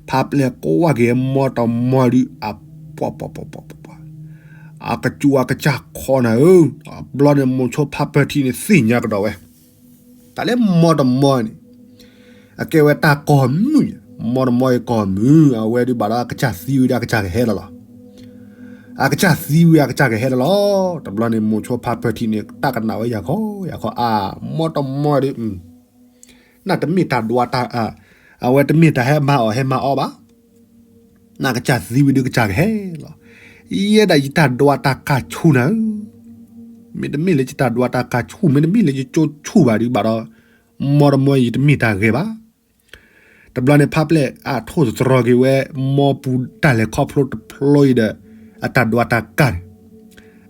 ဖးပျဲၢ်ကွၢ်က့ၤမီတမီဒုး အပှၤပှၤပှၤပှၤပှၤပှၤ အကစူၢ်အကစၢ်ခီနၤဧၢ, တဘျီန့ၣ် မိၤဆိဖးပၢၢ်ထံးန့ၣ် သ့ၣ်ညါကဒီးဝဲ တၢ်လၢမီတမီန့ၣ် အကဲဝဲတၢ်ကိၢ်မုၢ်, မီတမီအံၤကိၢ်မုၢ် အဝဲဒုးဘၣ်ဒီးအကစၢ်သံဝံၤဒီးအကစၢ်ကဟဲလီၤလီၤ. အကစၢ်သံဝံၤအကစၢ်ကဟဲလီၤလီၤ. တဘျီန့ၣ် မိၤဆိဖးပၢၢ်ထံးန့ၣ် တၢ်ကနၣ်ဝဲယၤခီယၤခီ အါ မီတမီဒုး နတမ့ၢ်တၢ်ဒွးတၢ်, အဝဲတမ့ၢ်တၢ်ဟဲမၤအီၣ်ဟဲမၤအီဘၣ်. နကစၢ်သံဝံၤဒုးကစၢ်ကဟဲလီၤ. ယဲဒၣ်ယတၢ်ဒွးတၢ်ကါဆူၣ်နၤဧၢ, မ့တမ့ၢ်လၢယတၢ်ဒွးတၢ်ကါဆူၣ် မ့တမ့ၢ်လၢယကၠိဆူၣ်ဘၣ်ဒုးဘၣ်ဒီး မီတမီယတမ့ၢ်တၢ်ဂဲၤဘၣ်. တဘျီန့ၣ် ဖးပျဲၢ်အထိၣ်သတြီၤက့ၤဝဲ မီပူၤတၢ်လဲၤခီဖျိတဖျိအံၤဒီး အတၢ်ဒွးတၢ်ကါန့ၣ်,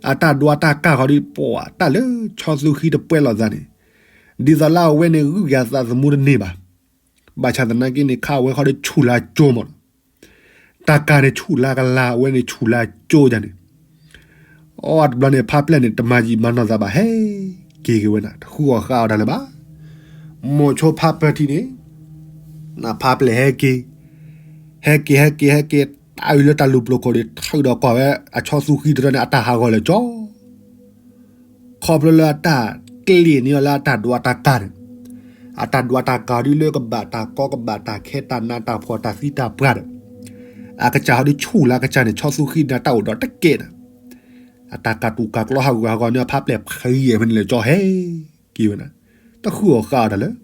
အတၢ်ဒွးတၢ်ကါဃီဒုး ပှၤတၢ်လၢဆီသူဃံတပှဲၤလိာ်သးန့ၣ်, ဒ်သိးလၢအဝဲန့ၣ်ဂုာ်က့ၤအသးသမူတန့ၢ်ဘၣ်. ဘၣ်ဆၣ်သနာ်က့န့ၣ် ခါအဝဲဃီဒီးဆူၣ်လၢအကၠိမးလီၤ. တၢ်ကါန့ၣ်ဆူၣ်လၢကလၤ အဝဲန့ၣ်ဆူၣ်လၢအကၠိဒၣ်န့ၣ် အတဘျီန့ၣ် ဖးပျဲၢ်န့ၣ် တမၤယံာ်မၤနီၢ်သးဘၣ် ဟဲက့ၤက့ၤဝဲနၤ တဃုအီၣ်ဃာ်အီၤတၢ်လၢၤဘၣ်. မိၤဆိဖးပၢၢ်ထံးန့ၣ် နဖးပျဲၢ်ဟဲက့ၤ, ဟဲက့ၤ ဟဲက့ၤ ဟဲက့ၤ တၢ်အုၣ်လၢတၢ်လူၤပျိၤခိၣ်န့ၣ် ထုးဒီးကွၢ်ဝဲအဆီသူဃံတရၢန့ၣ် အတၢ်ဟးဂီၤလၢာ်ကၠီ ခီဖျိလၢအတၢ်ကျ့န့ၢ်အီၤလၢအတၢ်ဒွးတၢ်ကါန့ၣ်, အတၢ်ဒွးတၢ်ကါဒ်လၢကဘၣ်တၢ်ကီကဘၣ်တၢ်ခဲတၢ်နးတၢ်ဖှီၣ်တၢ်သံတၢ်ပှၢ်ဒီး, အကစၢ်ဟီဒ်ဆူၣ်လၢအကစၢ်န့ၣ် ဆီသူဃံန့ၣ်တၢ်အိၣ်ဒီးတကဲးနၤ, အတၢ်ကၢ်တူာ်ကၢ်ကျီဟးဂူာ်ဟးဂီၤန့ၣ် အဖးပျဲၢ်ဖံးဂဲၤဖဲန့ၣ်လၢာ်ကၠီဟဲက့ၤဝဲနၤ, တဃုအီၣ်ဃာ်အီၤတၢ်လၢ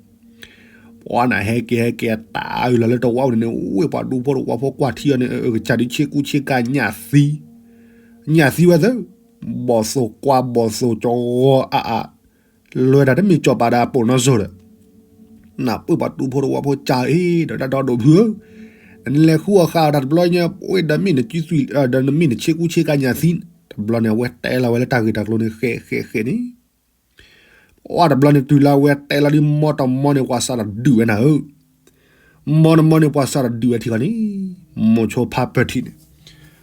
ပှၤနၤဟဲက့ၤဟဲက့ၤအတၢ်အုၣ်လီၤလၢတဝီန့ၣ် ဝ့ၢ်ပှၤဒူဖိတဝီဖိကွၢ်ထံအီၤန့ၣ် အကစၢ်ဒုးဆ့ကူဆ့ကၤညၣ်သံ, ညၣ်သံဝဲသၢ, ဘီၣ်သိၣ်ကွၢ်ဘီၣ်သိၣ်ကၠီဂီၤအါအါ, လဲၤတၢ်တမ့ၢ်ကၠီၣ်ပာ်ဒီးအပိာ်နီၣ်စိၤဒီး, နၢ်ပၢၢ်ပှၤဒူဖိတဝီဖိကၢ်အ့ၣ် ဒီးတၢ်ဒီဒိၣ်ဖုဧၢ, နလဲၤဃုအီၣ်ဃာ်အီၤတၢ်တဘျီညါ ပဝဲဒီးမ့ၢ်နစုသွံၣ် ဒီးနမ့ၢ်နဆ့ကူဆ့ကၤညၣ်သံ, တဘျီန့ၣ် အဝဲတဲလီၤဝဲလၢတၢ်ဂ့ၢ်တၢ်ကျိၤန့ၣ် ဃဲးဃဲးဃဲးန့ၣ် ပှၤတဘျီန့ၣ်တုၤလၢအဝဲတဲလီၤဒ်မီတမီန့ၣ် ပှၤစးထီၣ်ဒုးဝဲနၤဧၢ, မီတမီန့ၣ် ပှၤစးထီၣ်ဒုးဝဲထံဃီန့ၣ်, မိၤဆိဖးပၢၢ်ထံးန့ၣ်,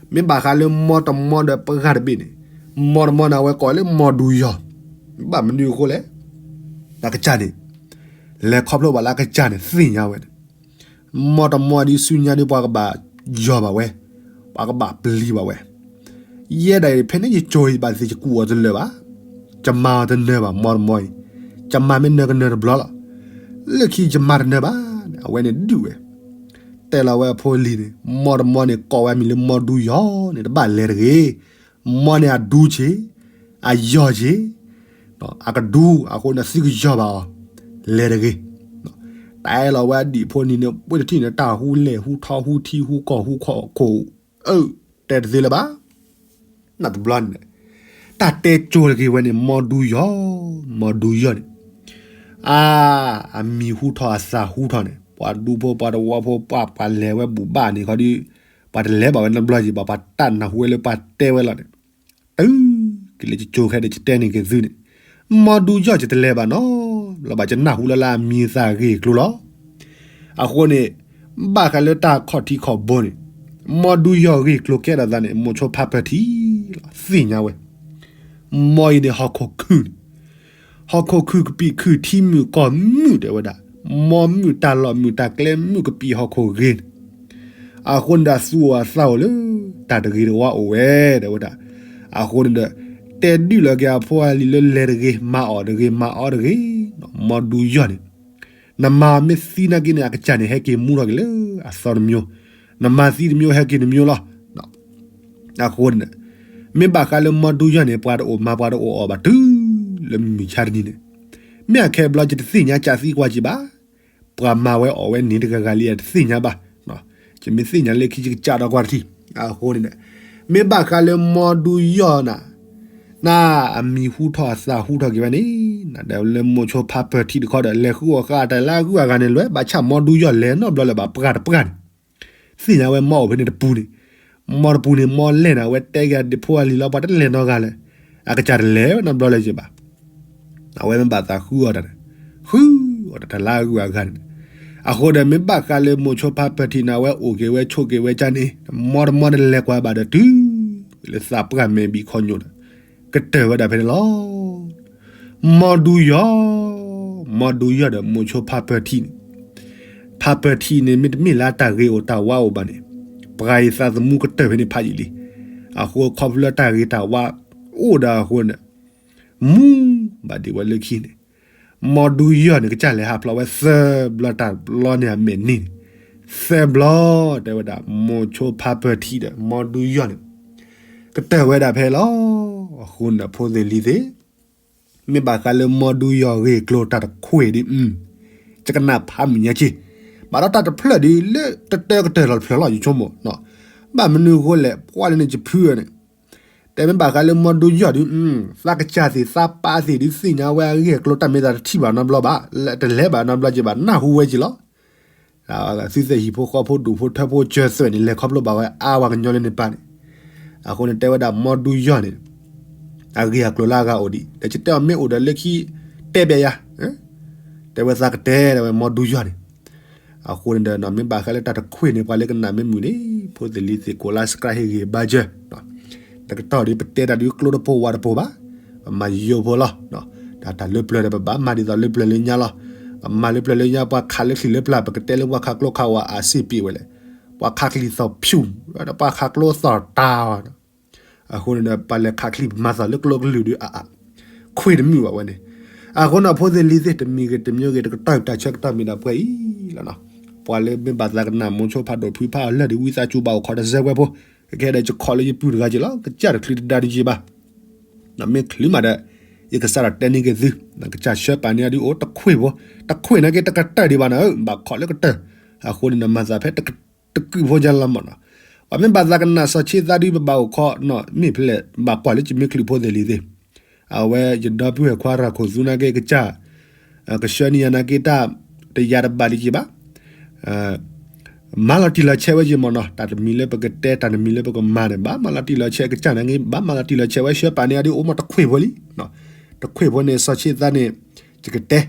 မ့ၢ်ဘၣ်ဃးလၢမီတမီဒီးပှၤတဘ့ၣ်န့ၣ်, မီတမီန့ၣ် အဝဲကိးလၢမီဒူယီၢ်, ဘၣ်မနုၤအဃိလဲၣ်, အကစၢ်န့ၣ် လဲၤခီဖျိဘၣ်လၢအကစၢ်န့ၣ် သ့ၣ်ညါဝဲန့ၣ် မီတမီဒ်ဆူညါဒ်ပှၤကဘၣ်ယီၢ်ဘၣ်ဝဲ, ပှၤကဘၣ်ပျံၤဘၣ်ဝဲ, ယဲဒၣ်အံၤ ဖဲန့ၣ်ယကၠိၤအံၤဘၣ်သ့ၣ်ယကူၣ်အီၤတလၢာ်ဘၣ်, ယမၤအီၤတနၢၤဘၣ် မီတမီအံၤ, ယမၤမ့ၢ်နၢၤကနၢၤတဘျီလီၤ, လၢခံယမၤတနၢၤဘၣ်န့ၣ် အဝဲန့ၣ်ဒုးဝဲ, တဲလီၤဝဲအဖိအလံၤန့ၣ် မီတမီန့ၣ် ကိးဝဲအမံၤလၢမီဒူယီၢ်န့ၣ် တဘၣ်လဲၤတဂ့ၤ, မီန့ၣ်အဒူဆ့ၣ်, အယီၢ်ဆ့ၣ် အကဒူ အဃိန့ၣ်သုကယီၢ်ဘၣ်အီၤ, လဲၤတဂ့ၤ, တဲလီၤဝဲအဒံၣ်ဖိနံၤန့ၣ် ပှ့ၤတထံၣ်န့ၣ် တၢ်ဟူလဲၢ်ဟူထီဟူထံဟူကီၢ်ဟူခိၣ်ခိၣ်, အၢ တဲတသ့လၢၤဘၣ်, နတဘျီန့ၣ်, တၢ်တဲကၠိၤတဂ့ၤဝဲန့ၣ် မီဒူယီၢ်, မီဒူယီၢ်န့ၣ်, အါ, အမံၤဟူထီၣ်အသးဟူထီၣ်န့ၣ် ပှၤဒူဖိပှၤတဝီဖိပှၤ ပှၤလဲၤဝဲဘူၣ်ဘၣ်န့ၣ်ခီဒီး, ပှၤတလဲၤဘၣ်ဝဲနီတဘျီယံၤဘၣ် ပှၤတၢ်နၢ်ဟူဝဲလၢပှၤတဲဝဲလီၤန့ၣ်, တုၤက့ၤလၢယကၠိၤခဲဒီး ယတဲန့ၢ်က့ၤသုန့ၣ်, မီဒူယီၢ်ယတလဲၤဘၣ်နီတဘျီဘၣ် ယနၢ်ဟူလၢလၢအမံၤအသးဂ့ၢ်ကျိၤလီၤ. အဃိန့ၣ်, ဘၣ်ဃးလၢတၢ်ခီၣ်ထံးခီၣ်ဘိန့ၣ်, မီဒူယီၢ်ဂ့ၢ်ကျိၤကဲထီၣ်သးန့ၣ် မိၤဆိဖးပၢၢ်ထံးလီၤ သ့ၣ်ညါဝဲ, မီအံၤန့ၣ်ဟီၣ်ခိၣ်ခုၣ်န့ၣ် ဟီၣ်ခိၣ်ခုၣ်ကပံာ်ခုၣ်ထံမုၢ်ကီၢ်မုၢ်တဲဝဲဒၣ်, မီမုၢ်တၢ်လီၢ်မုၢ်တၢ်ကျဲမုၢ်ကပံာ်ဟီၣ်ခိၣ်ဂ့ၤန့ၣ်, အဃိန့ၣ်ဒီးသူၣ်အိၣ်အသးအိၣ်လၢ တၢ်တဂ့ၤတဝါအိၣ်ဝဲတဲဝဲဒၣ်, အဃိန့ၣ်ဒီး, တဲဒုးလီၤက့ၤအဖိအလံၤလၢလဲၤတဂ့ၤ မၤအီၣ်တဂ့ၤ မၤအီတဂ့ၤ, မီဒူယီၢ်န့ၣ်, နမၤမ့ၢ်သံနာ်က့န့ၣ် အကစၢ်န့ၣ် ဟဲက့ၤမူထီၣ်က့ၤလၢအသီတမျိုး, နမၤသံတမျိုးဟဲက့ၤတမျိုးလီၤ. အဃိန့ၣ်, မ့ၢ်ဘၣ်ဃးလၢမီဒူယီၢ်န့ၣ် ပှၤတအိၣ်မၤပှၤတအိၣ်အီၣ်ဘၣ်တုၤလၢမုၢ်မဆါတနံၤန့ၣ်, မ့ၢ်အခဲဘျီယတသ့ၣ်ညါကးသံကွၢ်က့ၤဘၣ်, ပှၤမၤဝဲအီၣ်ဝဲန့ၣ်တဂၤဂၤလံယတသ့ၣ်ညါဘၣ်, ယမ့ၢ်သ့ၣ်ညါလၢခံယကစးဒီးကွၢ်တထံၣ်, အဃိန့ၣ်, မ့ၢ်ဘၣ်ဃးလၢမီဒူယီၢ်နၤ, နအမံၤဟူထီၣ်အသးဟူထီၣ်က့ၤဝဲန့ၣ်, နဒီးလၢမိၤဆိဖးပၢၢ်ထံးတခီဒီး လဲၤဃုအီၣ်ဃာ်တၢ်လၢအဂုၤအဂၤန့ၣ် လဲၤဘၣ်ဆၣ်မီဒူယီၢ်လဲၤနီတဘျီလၢၤဘၣ် ပှၤတပှၢ်န့ၣ်, သ့ၣ်ညါဝဲမီအိၣ်ဖဲန့ၣ်တပူၤန့ၣ်, မီတပူၤန့ၣ် မီလဲၢ်န့ၣ် အဝဲတဲက့ၤအဒံၣ်ဖိအလံၤလီၤ ပှၤတလဲၤနီတဂၤလၢၤ, အကစၢ်တလဲၤဝဲနီတဘျီလၢၤဘၣ်. အဝဲမ့ၢ်ဘၣ်သးဃုအီၣ်တၢ်န့ၣ်, ဃုအီၣ်တၢ်တလါအဂုၤအဂၤန့ၣ်, အဃိဒီးမ့ၢ်ဘၣ်ဃးလၢမိၤဆိဖါပၢၤထံန့ၣ် အဝဲအိၣ်က့ၤဝဲဆိးက့ၤဝဲကန့ၣ် မ်တမီတလဲၤကွၢ်ဘၣ်ဒီးတုၤလၢသးပှၢ်မဲာ်ဘံၣ်ခီညိၣ်ဒီး ကတၢၢ်ဝဲဒၣ်ဖဲန့ၣ်လီၤ. မ်ဒူယီၢ်, မ်ဒူယီၢ်ဒီးမိၤဆိဖါပၢၤထံန့ၣ်, ဖါပၢၤထံန့ၣ် မ့တမ့ၢ်လၢတၢ်ဂ့ၤအိၣ်တၢ်ဝါအိၣ်ဘၣ်န့ၣ်, ပှၤအံၤသးသမူကတၢၢ်ဖဲန့ၣ်ဖးယံာ်လံ. အဃိခီဖျိလၢတၢ်ဂ့ၤတၢ်ဝါအိၣ်ဒီးအဃိန့ၣ် မူဘၣ်ဒံးဝဲလၢခံန့ၣ်, မ်ဒူယီၢ်န့ၣ် ကစၢ်လဲၤဟးဖျိးဝဲသၢဘျီတၢ်ဘျီန့ၣ်အမဲာ်နံၤန့ၣ်, သၢဘျီ တဲဝဲဒၣ် မိၤဆိဖါပၢၤထံဒီး မ်ဒူယီၢ်န့ၣ် ကတၢၢ်ဝဲဒၣ်ဖဲလီၤ. အဃိန့ၣ် ဖိသ့ၣ်လံၤသ့ၣ်, မ့ၢ်ဘၣ်ဃးလၢမ်ဒူယီၢ်ဂ့ၢ်ကျိၤတၢ်တခွ့ဒ်အံၤ, ယကနၣ်ဖးမုၢ်ညါက့ၤ, ဘၣ်ဒီးတၢ်တဖျၢၣ်ဒ်လၢတတၢကတၢၢ်လီၤတဖျၢၣ်လီၤ ယဆိကမိၣ်, ဘၣ်မနုၤအဃိလဲၣ် ပှၤလၢန့ၣ်ယဖုန့ၣ် တဲမ့ၢ်ဘၣ်ဃးလၢမ်ဒူယီၢ်ဒ်အံၤ, သးကစၢ်သ့ၣ်သးပၢ်သ့ၣ်ဒ်သ့ၣ်ညါဝဲအဂ့ၢ်အကျိၤတၢ်မ့ၢ်တၢ်တထံၣ်ဘၣ်နီတဘျီဘၣ်, တလဲၤဘၣ်နီတဘျီက့ၤဘၣ် နၢ်ဟူဝဲက့ၤလီၤ. သုသ့ၣ်ဟံၣ်ဖိဃီဖိဒူၣ်ဖိထၢဖိစၢၤသွဲၣ်န့ၣ် လဲၤခီဖျိဘၣ်ဝဲအါဝဲကညီလၢန့ၣ်ပၢ်န့ၣ်, အဃိန့ၣ်တဲဝဲဒၣ်မ်ဒူယီၢ်န့ၣ် အဂ့ၢ်အကျိၤလၢအဂၤအိၣ်ဒံး ဒီးယတဲအီၤမ့ၢ်အိၣ်ဒီးလၢခံ တဲဘၣ်ယၤ, တဲဝဲသးကတဲဝဲမ်ဒူယီၢ်န့ၣ်, အဃိန့ၣ်ဒီး မ့ၢ်ဘၣ်ဃးလၢတၢ်တခွ့န့ၣ် ပှၤလၢကနၣ်မ့ၢ်မုာ်န့ၣ် ဖိသ့ၣ်လံၤသ့ၣ်ကိးလါ subscribe ဟ့ၣ်ဂံၢ်ဘါစၢၤ, တကတီၢ်ဒ်ပတဲတၢ်ဒ်ကျိတဖိဝးတဖိဘၣ်, ပမၤယိယိဖိလီၤ. တၢ်တၢ်လၢပျၢၤဒီးပဘၣ်မၤဒ်သိးလၢပျၢၤလၢညါလီၤ. ပမၤလၢပျၢၤလၢညါ ပှၤခးလၢချံၣ်လၢပျၢၤ ပကတဲလၢပှၤခးကျိခးဝးအစ့ပ့ၤဝဲလဲၣ်, ပှၤခးချံၣ်သီၣ်ဖၠူၣ်, ဒီးပှၤခးကျိသီၣ်တၢ် အဃိန့ၣ်ဒီး ပှၤလဲၤခးချံၣ်ပမၤသီၣ်လၢကျိကလုာ်ဒီး ခွ့တမုာ်ဘၣ်ဝဲန့ၣ်, အဃိန့ၣ် ဖိသ့ၣ်လံၤသ့ၣ် တမံၤဂ့ၤတမံၤဂ့ၤ တကတီၢ်တၢ်ဆၢကတီၢ်မ့ၢ်ဒၣ်ပှဲၤအံၤလီၤနီၤ, ပှၤလၢမ့ၢ်ဘၣ်သးကနၣ်မိၤဆိဖးဒိၣ်ဖုဖးအီၤလၢာ်ဒီး ဝံသးစူၤဘၣ်အိၣ်ခိးတစဲးဝဲဖိ, ကကဲဒီးယခီလၢယပုၢ်တဂၤက့ၤလီၤ ကစၢ်တချုးတဒါတယံာ်ဘၣ် မ့ၢ်ချုးမးဒီး ယကစးထီၣ်တဲန့ၢ်က့ၤသု, ကစၢ်ဆှၢပာ်န့ၢ်အီၤဒ်အိၣ်တခွ့ဖိ, တခွ့န့ၣ်က့ၤတကတၢၢ်ဒံးဘၣ်နီၤ, ဘၣ်ခိးလၢကတၢၢ်, အဃိန့ၣ်ဒီး မၤသးဖဲတကုာ်ဖိညါလီၤမးနီၤ, ပှၤမ့ၢ်ဘၣ်သးကနၣ်စီၤဆ့သးဒ်ပဘၣ်အိၣ်ခိးနီၤ မ့ၢ်ဖဲလဲၣ် ဘၣ်ကွၢ်လၢယမ့ၢ်ချုးဖိသ့ၣ်လံၤသ့ၣ်, အဝဲယဒီပုၢ်ဝဲၢ်ခွါရၤခိၣ်သူနာ်က့ၤကစၢ် ကဆှၢန့ၢ်ယၤနာ်က့ၤတၢ် တယၤတဘၣ်ဒံးက့ၤဘၣ် မၤလီၤတံၢ်လီၤဆဲးဝဲယမ့ၢ်နီၤ, တၢ်တမံၤလၢပကတဲ တၢ်တမံၤလၢပကမၤန့ၣ် ဘၣ်မၤလီၤတံၢ်လီၤဆဲးကစၢ်နာ်က့ၤ ဘၣ်မၤလီၤတံၢ်လီၤဆဲးဝဲဆှၢပာ်န့ၢ်အီၤဒ်အိၣ်မးတခွ့ဖိလံ, တခွ့ဖိန့ၣ် စီၤဆ့သးန့ၣ် ယကတဲ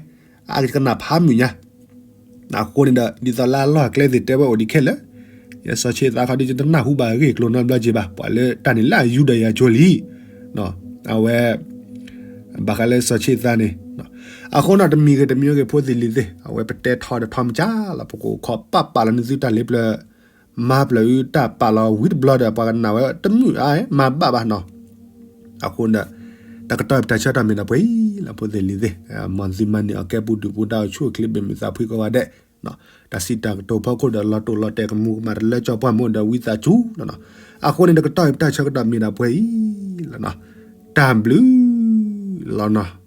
အကနၣ်ဖးမုၢ်ညါ, အဃိန့ၣ်ဒီး ဒ်သိးလၢအလီၢ်အကျဲသ့ၣ်တဲဝဲအိၣ်ဒံးခဲလၢာ်, ယစီၤဆ့သးခီဒီး ယတနၢ်ဟူဘၣ်အဂ့ၢ်အကျိၤနီတဘျီက့ၤဘၣ်, ပှၤလၢတၢ်န့ၣ်လၢအယူဒၤယၤကၠိလံ, အဝဲ ဘၣ်ဃးလၢစီၤဆ့သးန့ၣ်, အဃိန့ၣ် တမံၤဂ့ၤတမံၤဂ့ၤ ဖိသ့ၣ်လံၤသ့ၣ် အဝဲပတဲထီဒီးထီမကၢ်လီၤ ပကအိၣ်ခိးပာ်ပာ်လီၤန့ၢ်သုတၢ်လ့ပျၢၤ မၤပျၢၤအုတၢ်ပာ်လီၤဝံၤတဘျီဒီး ပှၤကနၣ်ဝဲတမုာ်အါမၤဘၣ်ဘၣ်နီၤ, အဃိန့ၣ် တကတီၢ်ပတၢ်ဆၢကတီၢ်မ့ၢ်ဒၣ်ပှဲၤအံၤလီၤ ဖိသ့ၣ်လံၤသ့ၣ်, မ်သုမၤန့ၢ်အီၤကဲပူၤဒုၣ်ပူၤဒါအိၣ်ဆူၣ်အိၣ်ချ့ဘၣ်မုာ်သးဖှံကိးဂၤဒဲး, တၢ်စံးတၢ်ကတိၤဖီခိၣ်ဒီးလီၤတိၢ်လီၤတဲာ်ကမူကမၣ်တလၢကၠီပှၢ်မ့ၢ်ဒီးဝံသးစူၤနီၤ, အဃိန့ၣ် တကတီၢ်ပတၢ်ဆၢကတီၢ်မ့ၢ်ဒၣ်ပှဲၤအံၤလီၤနီၤ, တၢ်ဘျုးလီၤနီၤ.